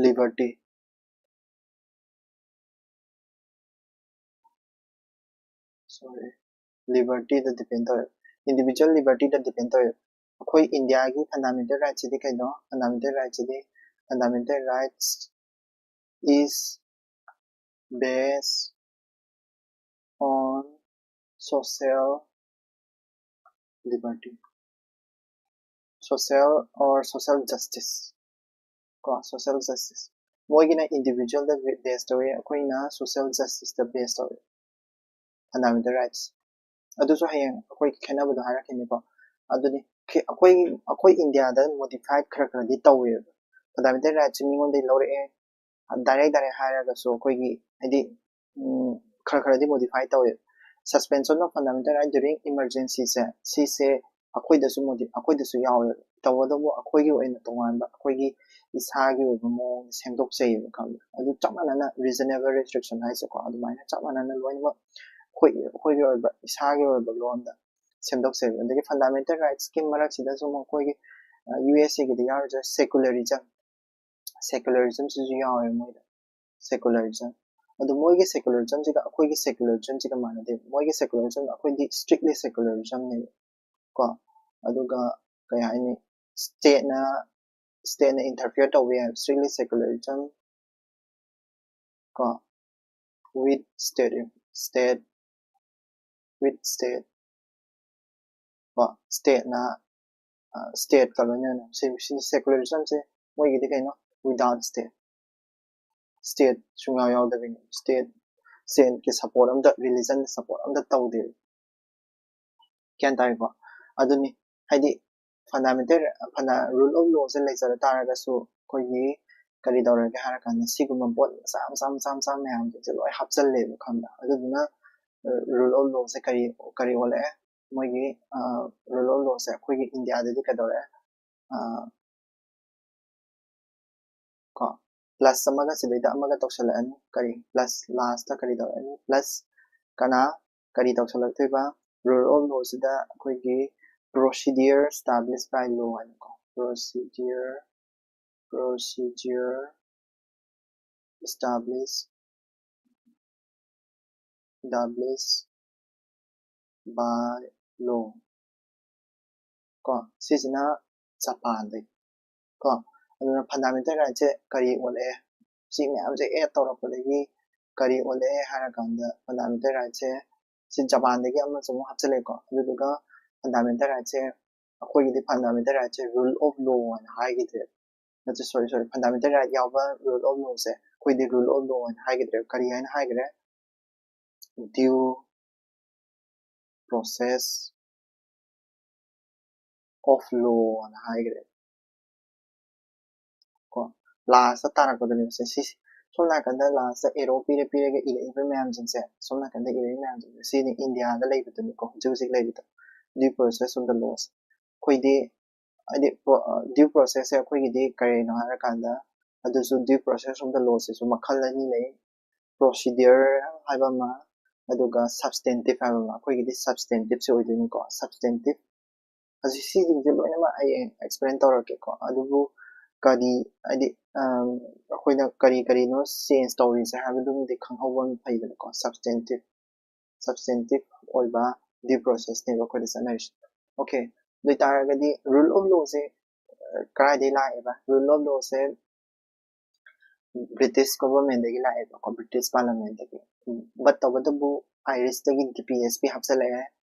liberty, sorry, liberty ꯗ depend ꯇꯧꯋꯦ꯫ Individual liberty ꯗ depend ꯇꯧꯋꯦ꯫ ꯑꯩꯈꯣꯏ ꯏꯟꯗꯤꯌꯥꯒꯤ fundamental rights ꯁꯤꯗꯤ ꯀꯩꯅꯣ? Fundamental rights CD fundamental rights is based on social liberty, social or social justice ꯀꯣ꯫ Social justice, ꯃꯣꯏꯒꯤꯅ individual ꯗ base ꯇꯧꯋꯦ, ꯑꯩꯈꯣꯏꯅ social justice ꯇ base ꯇꯧꯋꯦ fundamental rights꯫ ꯑꯗꯨꯁꯨ ꯍꯌꯦꯡ ꯑꯩꯈꯣꯏ ꯈꯦꯠꯅꯕꯗꯣ ꯍꯥꯏꯔꯛꯈꯤꯅꯤꯀꯣ꯫ ꯑꯗꯨꯅꯤ, ꯈꯦ-, ꯑꯩꯈꯣꯏ ꯑꯩꯈꯣꯏ ꯏꯟꯗꯤꯌꯥꯗ modify ꯈꯔ ꯈꯔꯗꯤ ꯇꯧꯋꯦꯕ꯫ Fundamental rights ꯁꯤ ꯃꯤꯉꯣꯟꯗꯒꯤ ꯂꯧꯔꯛꯑꯦ, direct direct ꯍꯥꯏꯔꯒꯁꯨ ꯑꯩꯈꯣꯏꯒꯤ ꯍꯥꯏꯗꯤ ꯎꯝ, ꯈꯔ ꯈꯔꯗꯤ modify ꯇꯧꯋꯦ꯫ Suspension of fundamental right during emergency ꯁꯦ, ꯁꯤꯁꯦ ꯑꯩꯈꯣꯏꯗꯁꯨ modi-, ꯑꯩꯈꯣꯏꯗꯁꯨ ꯌꯥꯎꯋꯦ꯫ ꯇꯧꯕꯇꯕꯨ ꯑꯩꯈꯣꯏꯒꯤ ꯑꯣꯏꯅ ꯇꯣꯉꯥꯟꯕ ꯑꯩꯈꯣꯏꯒꯤ ꯏꯁꯥꯒꯤ ꯑꯣꯏꯕ ꯃꯑꯣꯡꯗ ꯁꯦꯝꯗꯣꯛꯆꯩꯌꯦꯕ, ꯈꯪꯕ꯭ꯔꯥ? ꯑꯗꯨ ꯆꯞ ꯃꯥꯟꯅꯅ reasonable restriction ꯍꯥꯏꯁꯦꯀꯣ, ꯑꯗꯨꯃꯥꯏꯅ ꯆꯞ ꯃꯥꯟꯅꯅ ꯂꯣꯏꯅꯃꯛ ꯑꯩꯈꯣꯏ, ꯑꯩꯈꯣꯏꯒꯤ ꯑꯣꯏꯕ, ꯏꯁꯥꯒꯤ ꯑꯣꯏꯕ ꯂꯣꯟꯗ ꯁꯦꯝꯗꯣꯛꯆꯩꯕ꯫ ꯑꯗꯒꯤ fundamental rights ꯀꯤ ꯃꯔꯛꯁꯤꯗꯁꯨ ꯑꯃꯨꯛ ꯑꯩꯈꯣꯏꯒꯤ, ꯑ, ꯌꯨ ꯑꯦꯁ ꯑꯦ ꯒꯤꯗ ꯌꯥꯎꯔꯤꯁꯦ secularism, secularism ꯁꯤꯁꯨ ꯌꯥꯎꯋꯦ ꯃꯣꯏꯗ꯫ Secularism꯫ ꯑꯗꯣ ꯃꯣꯏꯒꯤ secularism ꯁꯤꯒ ꯑꯩꯈꯣꯏꯒꯤ secularism ꯁꯤꯒ ꯃꯥꯟꯅꯗꯦ꯫ ꯃꯣꯏꯒꯤ secularism ꯑꯩꯈꯣꯏꯗꯤ strictly secularism ꯅꯦꯕ ꯀꯣ꯫ ꯑꯗꯨꯒ ꯀꯩ ꯍꯥꯏꯅꯤ, state ꯅ, state ꯅ interfere ꯇꯧꯕ ꯌꯥꯏ, strictly secularism ꯀꯣ, with state, state, with state ꯀꯣ, state ꯅ, ꯑ, state ꯀ ꯂꯣꯏꯅꯅ ꯁꯤ, ꯁꯤ secularism ꯁꯦ ꯃꯣꯏꯒꯤꯗꯤ ꯀꯩꯅꯣ? Without state, state ꯁꯨꯡꯌꯥꯎ ꯌꯥꯎꯗꯕꯤꯅꯤ꯫ State, state ꯀꯤ support ꯑꯝꯇ, religion support ꯑꯝꯇ ꯇꯧꯗꯦꯕ꯫ ꯒ꯭ꯌꯥꯟ ꯇꯥꯔꯦꯀꯣ? ꯑꯗꯨꯅꯤ, ꯍꯥꯏꯗꯤ ꯐꯟꯗꯥꯃꯦꯟꯇꯦꯜ ꯐꯟꯗꯥ ꯔꯨꯜ ꯑꯣꯐ ꯂꯣꯁꯦ ꯂꯩꯖꯔ ꯇꯥꯔꯒꯁꯨ ꯑꯩꯈꯣꯏꯒꯤ ꯀꯔꯤ ꯇꯧꯔꯒꯦ ꯍꯥꯏꯔꯀꯥꯟꯗ ꯁꯤꯒꯨꯝꯕ ꯄꯣꯠ ꯃꯆꯥ ꯃꯆꯥ ꯃꯆꯥ ꯃꯆꯥ ꯃꯌꯥꯝꯁꯤꯡꯁꯦ ꯂꯣꯏ ꯍꯥꯞꯆꯜꯂꯦꯕ, ꯈꯪꯕ꯭ꯔꯥ? ꯑꯗꯨꯗꯨꯅ ꯔꯨꯜ ꯑꯣꯐ ꯂꯣꯁꯦ ꯀꯔꯤ ꯀꯔꯤ ꯑꯣꯜꯂꯛꯑꯦ? ꯃꯣꯏꯒꯤ ꯔꯨꯜ ꯑꯣꯐ ꯂꯣꯁꯦ ꯑꯩꯈꯣꯏꯒꯤ ꯏꯟꯗꯤꯌꯥꯗꯗꯤ ꯀꯩꯗꯧꯔꯦ? ꯀꯣ, ꯄ꯭ꯂꯁ ꯑꯃꯒ ꯁꯤꯗꯩꯗ ꯑꯃꯒ ꯇꯧꯁꯜꯂꯛꯑꯅꯤ꯫ ꯀꯔꯤ ꯄ꯭ꯂꯁ ꯂꯥꯁꯇ ꯀꯔꯤ ꯇꯧꯔꯛꯑꯅꯤ? ꯄ꯭ꯂꯁ ꯀꯅꯥ ꯀꯔꯤ ꯇꯧꯁꯜꯂꯛꯇꯣꯏꯕ? ꯔꯨꯜ ꯑꯣꯐ ꯂꯣꯁꯤꯗ ꯑꯩꯈꯣꯏꯒꯤ ꯄ꯭ꯔꯣꯁꯤꯗꯤꯌꯔ ꯏꯁꯇꯥꯕ꯭ꯂꯤꯁ ꯕꯥꯏ ꯂꯣ ꯍꯥꯏꯅꯀꯣ, ꯄ꯭ꯔꯣꯁꯤꯗꯤꯌꯔ ꯄ꯭ꯔꯣꯁꯤꯗꯤꯌꯔ ꯏꯁꯇꯥꯕ꯭ꯂꯤꯁ ꯏꯁꯇꯥꯕ꯭ꯂꯤꯁ ꯕꯥꯏ ꯂꯣ꯫ ꯀꯣ, ꯁꯤꯁꯤꯅ ꯖꯄꯥꯟꯗꯒꯤ꯫ ꯀꯣ, ꯑꯗꯨꯅ ꯐꯟꯗꯥꯃꯦꯟꯇꯦꯜ ꯔꯥꯏꯠꯁꯦ ꯀꯔꯤ ꯑꯣꯜꯂꯛꯑꯦ? ꯁꯤ ꯃꯌꯥꯝꯁꯦ ꯑꯦꯗ ꯇꯧꯔꯛꯄꯗꯒꯤ ꯀꯔꯤ ꯑꯣꯜꯂꯛꯑꯦ ꯍꯥꯏꯔꯀꯥꯟꯗ, ꯐꯟꯗꯥꯃꯦꯟꯇꯦꯜ ꯔꯥꯏꯠꯁꯦ ꯁꯤ ꯖꯄꯥꯟꯗꯒꯤ ꯑꯃꯁꯨ ꯑꯃꯨꯛ ꯍꯥꯞꯆꯤꯜꯂꯛꯑꯦꯀꯣ꯫ ꯑꯗꯨꯗꯨꯒ ꯐꯟꯗꯥꯃꯦꯟꯇꯦꯜ ꯔꯥꯏꯠꯁꯦ ꯑꯩꯈꯣꯏꯒꯤꯗꯤ ꯐꯟꯗꯥꯃꯦꯟꯇꯦꯜ ꯔꯥꯏꯠꯁꯦ ꯔꯨꯜ ꯑꯣꯐ ꯂꯣ ꯍꯥꯏꯅ ꯍꯥꯏꯈꯤꯗ꯭ꯔꯦ꯫ ꯅꯠꯇꯦ, ꯁꯣꯔꯤ ꯁꯣꯔꯤ ꯐꯟꯗꯥꯃꯦꯟꯇꯦꯜ ꯔꯥꯏꯠ ꯌꯥꯎꯕ ꯔꯨꯜ ꯑꯣꯐ ꯂꯣꯁꯦ ꯑꯩꯈꯣꯏꯗꯤ ꯔꯨꯜ ꯑꯣꯐ ꯂꯣ ꯍꯥꯏꯅ ꯍꯥꯏꯈꯤꯗ꯭ꯔꯦ꯫ ꯀꯔꯤ ꯍꯥꯏꯅ ꯍꯥꯏꯈ꯭ꯔꯦ? ꯗ꯭ꯌꯨ ꯄ꯭ꯔꯣꯁꯦꯁ ꯑꯣꯐ ꯂꯣ ꯍꯥꯏꯅ ꯍꯥꯏꯈ꯭ꯔꯦ꯫ ꯀꯣ, ꯂꯥꯁꯇ ꯇꯥꯔꯛꯄꯗꯨꯅꯦꯕ ꯁꯦ ꯁꯤꯁꯦ꯫ ꯁꯣꯝ ꯅꯥꯀꯟꯗ ꯂꯥꯁꯇ ꯑꯦꯔꯣ ꯄꯤꯔ ꯄꯤꯔꯒ ꯏꯔꯛꯏꯕ ꯃꯌꯥꯝꯁꯤꯡꯁꯦ, ꯁꯣꯝ ꯅꯥꯀꯟꯗ ꯏꯔꯛꯏꯕ ꯃꯌꯥꯝꯁꯤꯡꯁꯦ, ꯁꯤꯅꯤ ꯏꯟꯗꯤꯌꯥꯗ ꯂꯩꯕꯗꯨꯅꯤꯀꯣ, ꯍꯧꯖꯤꯛ ꯍꯧꯖꯤꯛ ꯂꯩꯕꯗꯣ, due process of the laws. ꯑꯩꯈꯣꯏꯗꯤ ꯍꯥꯏꯗꯤ ꯗ꯭ꯌꯨ ꯄ꯭ꯔꯣꯁꯦꯁꯁꯦ ꯑꯩꯈꯣꯏꯒꯤꯗꯤ ꯀꯔꯤꯅꯣ ꯍꯥꯏꯔꯀꯥꯟꯗ, ꯑꯗꯨꯁꯨ ꯗ꯭ꯌꯨ ꯄ꯭ꯔꯣꯁꯦꯁ ꯑꯣꯐ ꯗ ꯂꯣꯁꯤꯁꯨ ꯃꯈꯜ ꯑꯅꯤ ꯂꯩ, ꯄ꯭ꯔꯣꯁꯤꯗꯤꯌꯔ ꯍꯥꯏꯕ ꯑꯃ, ꯑꯗꯨꯒ ꯁꯕꯁꯇꯦꯟꯇꯤꯞ ꯍꯥꯏꯕ ꯑꯃ꯫ ꯑꯩꯈꯣꯏꯒꯤꯗꯤ ꯁꯕꯁꯇꯦꯟꯇꯤꯞꯁꯦ ꯑꯣꯏꯗꯣꯏꯅꯤꯀꯣ, ꯁꯕꯁꯇꯦꯟꯇꯤꯞ꯫ ꯍꯧꯖꯤꯛ ꯁꯤꯁꯤꯡꯁꯦ ꯂꯣꯏꯅꯃꯛ ꯑꯩ ꯑꯦꯛꯁꯄ꯭ꯂꯦꯟ ꯇꯧꯔꯛꯀꯦꯀꯣ꯫ ꯑꯗꯨꯕꯨ ꯀꯔꯤ, ꯍꯥꯏꯗꯤ, ꯑꯝ, ꯑꯩꯈꯣꯏꯅ ꯀꯔꯤ ꯀꯔꯤꯅꯣ ꯆꯦꯟꯖ ꯇꯧꯔꯤꯁꯦ ꯍꯥꯏꯕꯗꯨꯃꯗꯤ ꯈꯪꯍꯧꯕ ꯑꯃ ꯐꯩꯗꯅꯀꯣ꯫ ꯁꯕꯁꯇꯦꯟꯇꯤꯞ, ꯁꯕꯁꯇꯦꯟꯇꯤꯞ ꯑꯣꯏꯕ ꯗ꯭ꯌꯨ ꯄ꯭ꯔꯣꯁꯦꯁꯅꯦꯕ ꯑꯩꯈꯣꯏꯗ ꯆꯠꯅꯔꯤꯁꯦ꯫ ꯑꯣꯀꯦ, ꯑꯗꯨ ꯑꯣꯏꯇꯥꯔꯒꯗꯤ ꯔꯨꯜ ꯑꯣꯐ ꯂꯣꯁꯦ ꯀꯗꯥꯏꯗꯒꯤ ꯂꯥꯛꯑꯦꯕ? ꯔꯨꯜ ꯑꯣꯐ ꯂꯣꯁꯦ ꯕ꯭ꯔꯤꯇꯤꯁ ꯒꯣꯚꯔꯟꯃꯦꯟꯗꯒꯤ ꯂꯥꯛꯑꯦꯕꯀꯣ, ꯕ꯭ꯔꯤꯇꯤꯁ ꯄꯥꯔꯂꯤꯌꯥꯃꯦꯟꯗꯒꯤ꯫ ꯕꯠ ꯇꯧꯕꯇꯕꯨ ꯑꯥꯏꯔꯤꯁꯇꯒꯤ ꯗꯤ ꯄꯤ ꯑꯦꯁ ꯄꯤ ꯍꯥꯞꯆꯤꯜꯂꯛꯑꯦ,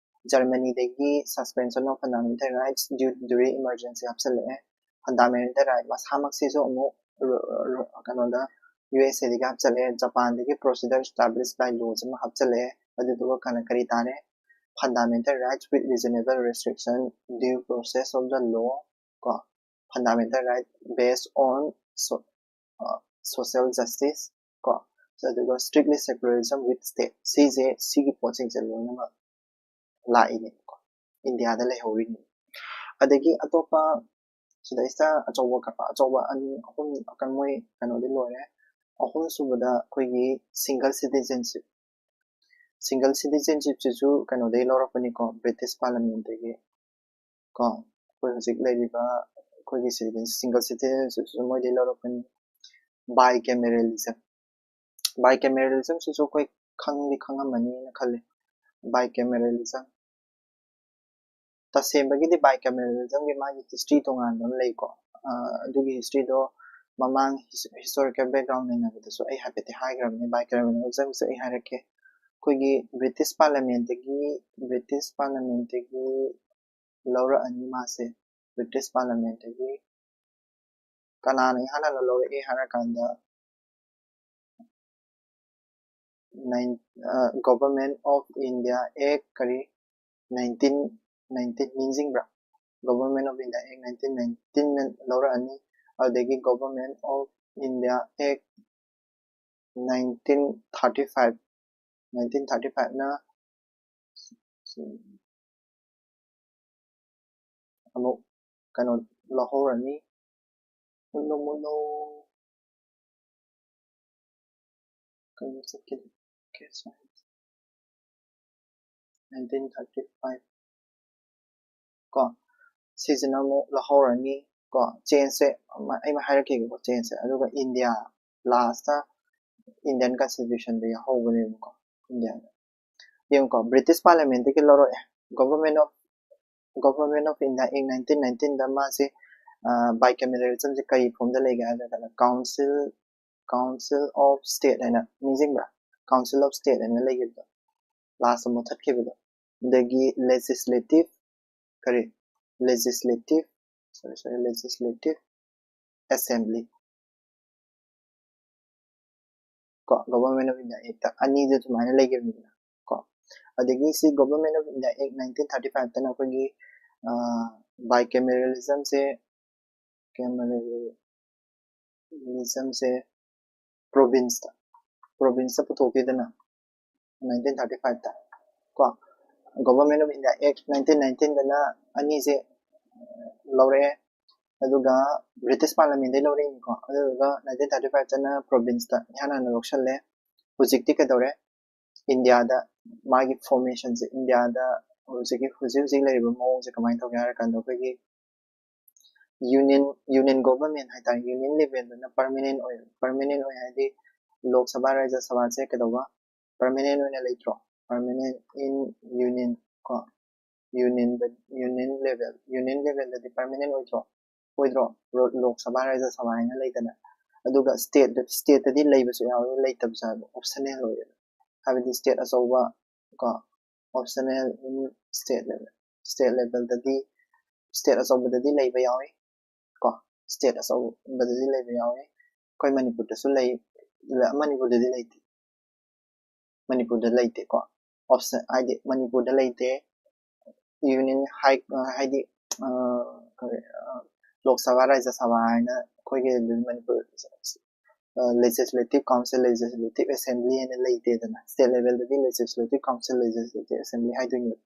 ꯖꯔꯃꯅꯤꯗꯒꯤ Suspension of Fundamental Rights Due During Emergency ꯍꯥꯞꯆꯤꯜꯂꯛꯑꯦ, ꯐꯟꯗꯥꯃꯦꯟꯇꯦꯜ ꯔꯥꯏꯠ ꯃꯁꯥꯃꯛꯁꯤꯁꯨ ꯑꯃꯨꯛ ꯔ-, ꯔ-, ꯀꯩꯅꯣꯗ, ꯌꯨ ꯑꯦꯁ ꯑꯦꯗꯒꯤ ꯍꯥꯞꯆꯤꯜꯂꯛꯑꯦ, ꯖꯄꯥꯟꯗꯒꯤ Procedure Established by Laws ꯑꯃ ꯍꯥꯞꯆꯤꯜꯂꯛꯑꯦ꯫ ꯑꯗꯨꯗꯨꯒ ꯀꯅ-, ꯀꯔꯤ ꯇꯥꯔꯦ? fundamental rights with reasonable restriction, due process of the law, ꯀꯣ, fundamental right based on so, uh, social justice, ꯀꯣ, ꯑꯗꯨꯒ strictly secularism with state, ꯁꯤꯁꯦ, ꯁꯤꯒꯤ ꯄꯣꯠꯁꯤꯡꯁꯦ ꯂꯣꯏꯅꯃꯛ ꯂꯥꯛꯏꯅꯦꯕꯀꯣ, ꯏꯟꯗꯤꯌꯥꯗ ꯂꯩꯍꯧꯔꯤꯅꯦ꯫ ꯑꯗꯒꯤ ꯑꯇꯣꯞꯄ ꯁꯤꯗꯩꯁꯤꯗ ꯑꯆꯧꯕ ꯑꯆꯧꯕ ꯑꯅꯤ ꯑꯍꯨꯝ, ꯃꯣꯏ ꯀꯩꯅꯣꯗꯤ ꯂꯣꯏꯔꯦ꯫ ꯑꯍꯨꯝꯁꯨꯕꯗ ꯑꯩꯈꯣꯏꯒꯤ single citizenship, single citizenshipꯁꯤꯁꯨ ꯀꯩꯅꯣꯗꯒꯤ ꯂꯧꯔꯛꯄꯅꯤꯀꯣ, British Parliamentꯇꯒꯤ ꯀꯣ꯫ ꯑꯩꯈꯣꯏ ꯍꯧꯖꯤꯛ ꯂꯩꯔꯤꯕ ꯑꯩꯈꯣꯏꯒꯤ citizen, single citizenshipꯁꯤꯁꯨ ꯃꯣꯏꯗꯒꯤ ꯂꯧꯔꯛꯄꯅꯤ꯫ Bicameralism, bicameralismꯁꯤꯁꯨ ꯑꯩꯈꯣꯏ ꯈꯪꯗꯤ ꯈꯪꯉꯝꯃꯅꯤꯅ ꯈꯜꯂꯤ꯫ Bicameralism ꯇꯁꯦꯡꯕꯒꯤꯗꯤ bicameralismꯒꯤ ꯃꯥꯒꯤ history ꯇꯣꯉꯥꯟꯕ ꯑꯃ ꯂꯩꯀꯣ꯫ ꯑꯗꯨꯒꯤ historyꯗꯣ ꯃꯃꯥꯡ historical background ꯅꯩꯅꯕꯗꯁꯨ ꯑꯩ ꯍꯥꯏꯐꯦꯠꯇꯤ ꯍꯥꯏꯈ꯭ꯔꯕꯅꯤ꯫ Bicameralismꯁꯦ ꯑꯩ ꯍꯥꯏꯔꯛꯀꯦ꯫ ꯑꯩꯈꯣꯏꯒꯤ British Parliamentꯇꯒꯤ, British Parliamentꯇꯒꯤ ꯂꯧꯔꯛꯑꯅꯤ ꯃꯥꯁꯦ꯫ British Parliamentꯇꯒꯤ ꯀꯅꯥꯅ ꯏꯍꯥꯟ ꯍꯥꯟꯅ ꯂꯧꯔꯛꯏ ꯍꯥꯏꯔꯀꯥꯟꯗ, nine, Government of India Act ꯀꯔꯤ, nineteen nineteen, ꯅꯤꯡꯁꯤꯡꯕ꯭ꯔꯥ? Government of India Act nineteen nineteenꯅ ꯂꯧꯔꯛꯑꯅꯤ꯫ ꯑꯗꯨꯗꯒꯤ Government of India Act nineteen thirty five, nineteen thirty fiveꯅ ꯑꯃꯨꯛ ꯀꯩꯅꯣ ꯂꯧꯍꯧꯔꯅꯤ꯫ ꯃꯨꯠꯂꯣ, ꯃꯨꯠꯂꯣ꯫ ꯀꯩꯅꯣ ꯆꯠꯈꯤꯗꯦ꯫ Okay, sorry꯫ Nineteen thirty five ꯀꯣ, ꯁꯤꯁꯤꯅ ꯑꯃꯨꯛ ꯂꯧꯍꯧꯔꯅꯤ ꯀꯣ꯫ Changeꯁꯦ ꯑꯩ ꯍꯥꯏꯔꯛꯈꯤꯒꯦꯀꯣ, changeꯁꯦ꯫ ꯑꯗꯨꯒ India, lastꯇ Indian Constitutionꯗ ꯌꯥꯎꯍꯧꯕꯅꯦꯕꯀꯣ, Indiaꯗ꯫ ꯌꯦꯡꯉꯨꯀꯣ, British Parliamentꯇꯒꯤ ꯂꯧꯔꯛꯑꯦ꯫ Government of, Government of India Act nineteen nineteenꯗ ꯃꯥꯁꯦ, bicameralismꯁꯦ ꯀꯔꯤ formꯗ ꯂꯩꯒꯦ ꯍꯥꯏꯔ ꯀꯥꯟꯗ council, Council of State ꯍꯥꯏꯅ, ꯅꯤꯡꯁꯤꯡꯕ꯭ꯔꯥ? Council of State ꯍꯥꯏꯅ ꯂꯩꯈꯤꯕꯗꯣ, lastꯇ ꯃꯨꯊꯠꯈꯤꯕꯗꯣ꯫ ꯑꯗꯒꯤ legislative, ꯀꯔꯤ, legislative, sorry, sorry, legislative assembly ꯀꯣ, Government of India Actꯇ ꯑꯅꯤꯗ ꯑꯗꯨꯃꯥꯏꯅ ꯂꯩꯈꯤꯕꯅꯤꯗꯅ ꯀꯣ꯫ ꯑꯗꯒꯤ ꯁꯤ Government of India Act nineteen thirty five ꯇꯅ ꯑꯩꯈꯣꯏꯒꯤ bicameralism ꯁꯦ, cameralism ꯁꯦ province ꯇ province ꯇ ꯄꯨꯊꯣꯛꯈꯤꯗꯅ nineteen thirty five ꯇ ꯀꯣ, Government of India Act nineteen nineteen ꯗꯅ ꯑꯅꯤꯁꯦ ꯂꯧꯔꯛꯑꯦ, ꯑꯗꯨꯒ British Parliament ꯇꯩ ꯂꯧꯔꯛꯏꯅꯤꯀꯣ꯫ ꯑꯗꯨꯗꯨꯒ nineteen thirty five ꯇꯅ province ꯇ ꯏꯍꯥꯟ ꯍꯥꯟꯅ ꯂꯧꯁꯜꯂꯦ꯫ ꯍꯧꯖꯤꯛꯇꯤ ꯀꯩꯗꯧꯔꯦ? ꯏꯟꯗꯤꯌꯥꯗ ꯃꯥꯒꯤ formation ꯁꯦ, ꯏꯟꯗꯤꯌꯥꯗ ꯍꯧꯖꯤꯛꯀꯤ, ꯍꯧꯖꯤꯛ ꯍꯧꯖꯤꯛ ꯂꯩꯔꯤꯕ ꯃꯑꯣꯡꯁꯦ ꯀꯃꯥꯏꯅ ꯇꯧꯒꯦ ꯍꯥꯏꯔ ꯀꯥꯟꯗ, ꯑꯩꯈꯣꯏꯒꯤ union, union government ꯍꯥꯏꯇꯥꯔꯦ, union level ꯗꯅ permanent ꯑꯣꯏ, permanent ꯑꯣꯏ ꯍꯥꯏꯗꯤ ꯂꯣꯛ ꯁꯚꯥ, ꯔꯥꯖ꯭ꯌ ꯁꯚꯥꯁꯦ ꯀꯩꯗꯧꯕ, permanent ꯑꯣꯏꯅ ꯂꯩꯇ꯭ꯔꯣ? Permanent in union ꯀꯣ, union, union level, union level ꯗꯗꯤ permanent ꯑꯣꯏꯗ꯭ꯔꯣ? ꯑꯣꯏꯗ꯭ꯔꯣ? ꯂꯣꯛ ꯁꯚꯥ, ꯔꯥꯖ꯭ꯌ ꯁꯚꯥ ꯍꯥꯏꯅ ꯂꯩꯗꯅ꯫ ꯑꯗꯨꯒ state, state ꯇꯗꯤ ꯂꯩꯕꯁꯨ ꯌꯥꯎꯏ, ꯂꯩꯇꯕꯁꯨ ꯌꯥꯎꯏ, optional ꯑꯣꯏꯌꯦꯕ꯫ ꯍꯥꯏꯕꯗꯤ state ꯑꯆꯧꯕ ꯀꯣ, optional in state level, state level ꯗꯗꯤ, state ꯑꯆꯧꯕꯗꯗꯤ ꯂꯩꯕ ꯌꯥꯎꯏ ꯀꯣ, state ꯑꯆꯧꯕꯗꯗꯤ ꯂꯩꯕ ꯌꯥꯎꯏ꯫ ꯑꯩꯈꯣꯏ ꯃꯅꯤꯄꯨꯔꯗꯁꯨ ꯂꯩ, ꯃꯅꯤꯄꯨꯔꯗꯗꯤ ꯂꯩꯇꯦ, ꯃꯅꯤꯄꯨꯔꯗ ꯂꯩꯇꯦꯀꯣ꯫ Option ꯍꯥꯏꯗꯤ ꯃꯅꯤꯄꯨꯔꯗ ꯂꯩꯇꯦ꯫ Union high, ꯍꯥꯏꯗꯤ ꯂꯣꯛ ꯁꯚꯥ, ꯔꯥꯖ꯭ꯌ ꯁꯚꯥ ꯍꯥꯏꯅ ꯑꯩꯈꯣꯏꯒꯤ Manipur legislative council, legislative assembly ꯍꯥꯏꯅ ꯂꯩꯇꯦꯗꯅ꯫ State level ꯗꯗꯤ legislative council, legislative assembly ꯍꯥꯏꯗꯣꯏꯅꯦꯕ꯫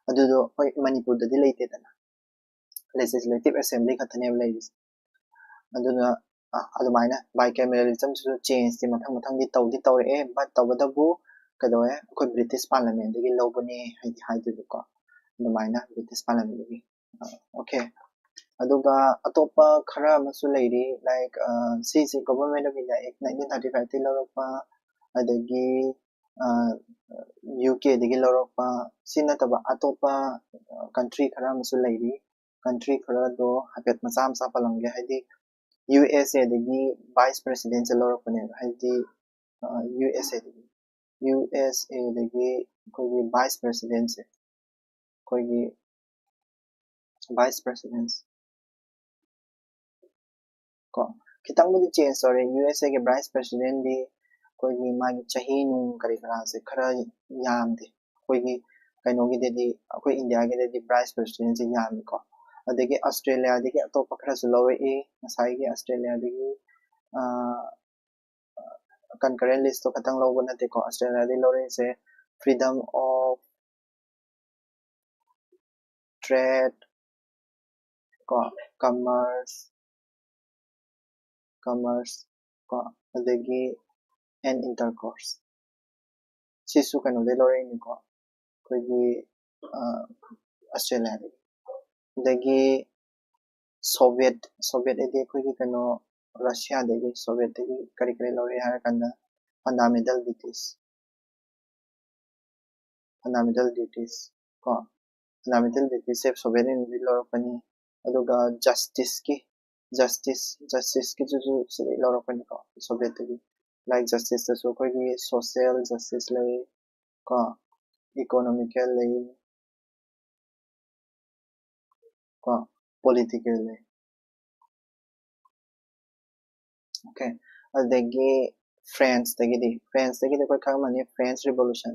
ꯑꯗꯨꯗꯣ ꯑꯩꯈꯣꯏ ꯃꯅꯤꯄꯨꯔꯗꯗꯤ ꯂꯩꯇꯦꯗꯅ, legislative assembly ꯈꯛꯇꯅꯦꯕ ꯂꯩꯔꯤꯁꯦ꯫ ꯑꯗꯨꯅ ꯑꯗꯨꯃꯥꯏꯅ bicameralism ꯁꯤꯁꯨ change ꯁꯦ ꯃꯊꯪ ꯃꯊꯪꯗꯤ ꯇꯧꯗꯤ ꯇꯧꯔꯛꯑꯦ, but ꯇꯧꯕꯇꯕꯨ ꯀꯩꯗꯧꯋꯦ, ꯑꯩꯈꯣꯏ British Parliament ꯇꯒꯤ ꯂꯧꯕꯅꯦ ꯍꯥꯏꯗꯤ ꯍꯥꯏꯗꯣꯏꯕꯀꯣ꯫ ꯑꯗꯨꯃꯥꯏꯅ British Parliament ꯇꯒꯤ꯫ Okay꯫ ꯑꯗꯨꯒ ꯑꯇꯣꯞꯄ ꯈꯔ ꯑꯃꯁꯨ ꯂꯩꯔꯤ, like ꯁꯤꯁꯦ Government of India Act nineteen thirty five ꯇꯒꯤ ꯂꯧꯔꯛꯄ, ꯑꯗꯒꯤ UK ꯗꯒꯤ ꯂꯧꯔꯛꯄ, ꯁꯤ ꯅꯠꯇꯕ ꯑꯇꯣꯞꯄ country ꯈꯔ ꯑꯃꯁꯨ ꯂꯩꯔꯤ꯫ Country ꯈꯔꯗꯣ ꯍꯥꯏꯐꯦꯠ ꯃꯆꯥ ꯃꯆꯥ ꯄꯜꯂꯝꯒꯦ, ꯍꯥꯏꯗꯤ USA ꯗꯒꯤ vice president ꯁꯦ ꯂꯧꯔꯛꯄꯅꯦꯕ, ꯍꯥꯏꯗꯤ USA ꯗꯒꯤ, USA ꯗꯒꯤ ꯑꯩꯈꯣꯏꯒꯤ vice president ꯁꯦ, ꯑꯩꯈꯣꯏꯒꯤ vice president ꯀꯣ, ꯈꯤꯇꯪꯕꯨꯗꯤ change ꯇꯧꯔꯦ꯫ USA ꯒꯤ vice president ꯗꯤ ꯑꯩꯈꯣꯏꯒꯤ ꯃꯥꯒꯤ ꯆꯍꯤ ꯅꯨꯡ ꯀꯔꯤ ꯀꯔꯥꯁꯦ ꯈꯔ ꯌꯥꯝꯗꯦ꯫ ꯑꯩꯈꯣꯏꯒꯤ ꯀꯩꯅꯣꯒꯤꯗꯗꯤ, ꯑꯩꯈꯣꯏ ꯏꯟꯗꯤꯌꯥꯒꯤꯗꯗꯤ ꯚꯥꯏꯁ ꯄ꯭ꯔꯦꯁꯤꯗꯦꯟꯁꯤ ꯌꯥꯝꯃꯤꯀꯣ꯫ ꯑꯗꯒꯤ ꯑꯁꯇ꯭ꯔꯦꯂꯤꯌꯥꯗꯒꯤ ꯑꯇꯣꯞꯄ ꯈꯔꯁꯨ ꯂꯧꯔꯛꯏ꯫ ꯉꯁꯥꯏꯒꯤ ꯑꯁꯇ꯭ꯔꯦꯂꯤꯌꯥꯗꯒꯤ ꯀꯟꯀꯔꯦꯟ ꯂꯤꯁꯇꯣ ꯈꯛꯇꯪ ꯂꯧꯕ ꯅꯠꯇꯦꯀꯣ꯫ ꯑꯁꯇ꯭ꯔꯦꯂꯤꯌꯥꯗꯒꯤ ꯂꯧꯔꯛꯏꯁꯦ freedom of trade ꯀꯣ, commerce, commerce ꯀꯣ, ꯑꯗꯒꯤ and intercourse꯫ ꯁꯤꯁꯨ ꯀꯩꯅꯣꯗꯒꯤ ꯂꯧꯔꯛꯏꯅꯤꯀꯣ, ꯑꯩꯈꯣꯏꯒꯤ ꯑꯁꯇ꯭ꯔꯦꯂꯤꯌꯥꯗꯒꯤ꯫ ꯑꯗꯒꯤ ꯁꯣꯚꯤꯌꯦꯠ, ꯁꯣꯚꯤꯌꯦꯠ ꯍꯥꯏꯗꯤ ꯑꯩꯈꯣꯏꯒꯤ ꯀꯩꯅꯣ, ꯔꯁꯤꯌꯥꯗꯒꯤ, ꯁꯣꯚꯤꯌꯦꯠꯇꯒꯤ ꯀꯔꯤ ꯀꯔꯤ ꯂꯧꯔꯛꯏ ꯍꯥꯏꯔ ꯀꯥꯟꯗ, ꯐꯟꯗꯥꯃꯦꯟꯇꯦꯜ ꯗ꯭ꯌꯨꯇꯤꯁ, ꯐꯟꯗꯥꯃꯦꯟꯇꯦꯜ ꯗ꯭ꯌꯨꯇꯤꯁ ꯀꯣ, ꯐꯟꯗꯥꯃꯦꯟꯇꯦꯜ ꯗ꯭ꯌꯨꯇꯤꯁꯁꯦ ꯁꯣꯚꯤꯌꯦꯠ ꯌꯨꯅꯤꯌꯟꯗꯒꯤ ꯂꯧꯔꯛꯄꯅꯤ꯫ ꯑꯗꯨꯒ ꯖꯁꯇꯤꯁꯀꯤ, ꯖꯁꯇꯤꯁ, ꯖꯁꯇꯤꯁꯀꯤꯗꯨꯁꯨ ꯁꯤꯗꯒꯤ ꯂꯧꯔꯛꯄꯅꯤꯀꯣ, ꯁꯣꯚꯤꯌꯦꯠꯇꯒꯤ꯫ ꯂꯥꯏꯛ ꯖꯁꯇꯤꯁꯇꯁꯨ ꯑꯩꯈꯣꯏꯒꯤ ꯁꯣꯁꯤꯌꯦꯜ ꯖꯁꯇꯤꯁ ꯂꯩ ꯀꯣ, ꯏꯀꯣꯅꯣꯃꯤꯀꯦꯜ ꯂꯩ ꯀꯣ, ꯄꯣꯂꯤꯇꯤꯀꯦꯜ ꯂꯩ꯫ ꯑꯣꯀꯦ, ꯑꯗꯒꯤ ꯐ꯭ꯔꯦꯟꯁꯇꯒꯤꯗꯤ, ꯐ꯭ꯔꯦꯟꯁꯇꯒꯤꯗꯤ ꯑꯩꯈꯣꯏ ꯈꯪꯉꯝꯃꯅꯤ, ꯐ꯭ꯔꯦꯟꯁ ꯔꯤꯚꯣꯂꯨꯁꯟ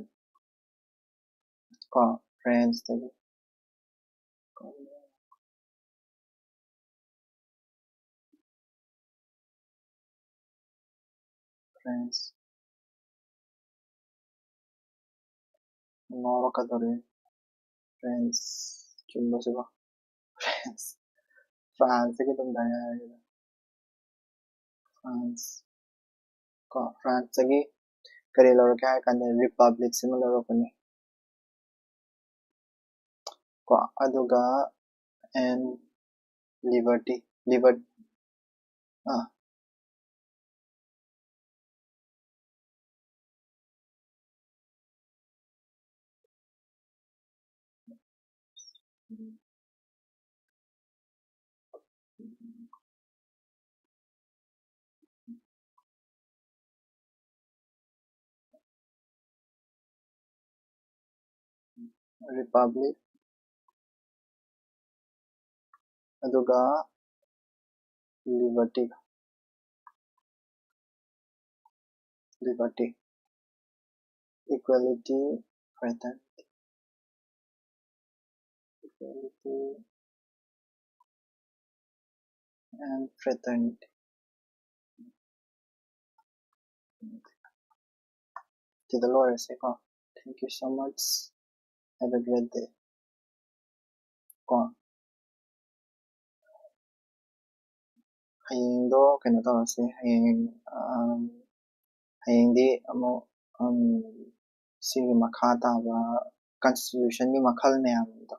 ꯀꯣ, ꯐ꯭ꯔꯦꯟꯁꯇꯒꯤ ꯐ꯭ꯔꯦꯟꯁ꯫ ꯉꯥꯎꯔꯛꯀꯗꯧꯔꯦ꯫ ꯐ꯭ꯔꯦꯟꯁ꯫ ꯆꯨꯝꯕꯁꯤꯕꯣ? ꯐ꯭ꯔꯦꯟꯁ꯫ ꯐ꯭ꯔꯥꯟꯁꯇꯒꯤ ꯑꯗꯨꯝ ꯗꯥꯏꯔꯦꯛ ꯍꯥꯏꯔꯒꯦꯗ꯫ ꯐ꯭ꯔꯥꯟꯁ꯫ ꯀꯣ, ꯐ꯭ꯔꯥꯟꯁꯇꯒꯤ ꯀꯔꯤ ꯂꯧꯔꯛꯀꯦ ꯍꯥꯏ ꯀꯥꯟꯗ ꯔꯤꯄꯕ꯭ꯂꯤꯛꯁꯤꯃ ꯂꯧꯔꯛꯄꯅꯤ꯫ ꯀꯣ, ꯑꯗꯨꯒ and liberty, liber-, ꯑꯥ, ꯔꯤꯄꯕ꯭ꯂꯤꯛ, ꯑꯗꯨꯒ liberty, liberty, equality, fraternity. Equality and fraternity. ꯁꯤꯗ ꯂꯣꯏꯔꯁꯦꯀꯣ. Thank you so much. Have a great day. ꯀꯣ, ꯍꯌꯦꯡꯗꯣ ꯀꯩꯅꯣ ꯇꯧꯔꯁꯦ. ꯍꯌꯦꯡ, ꯑꯝ, ꯍꯌꯦꯡꯗꯤ ꯑꯃꯨꯛ, ꯑꯝ, ꯁꯤꯒꯤ ꯃꯈꯥ ꯇꯥꯕ constitutionꯒꯤ ꯃꯈꯜ ꯃꯌꯥꯝꯗꯣ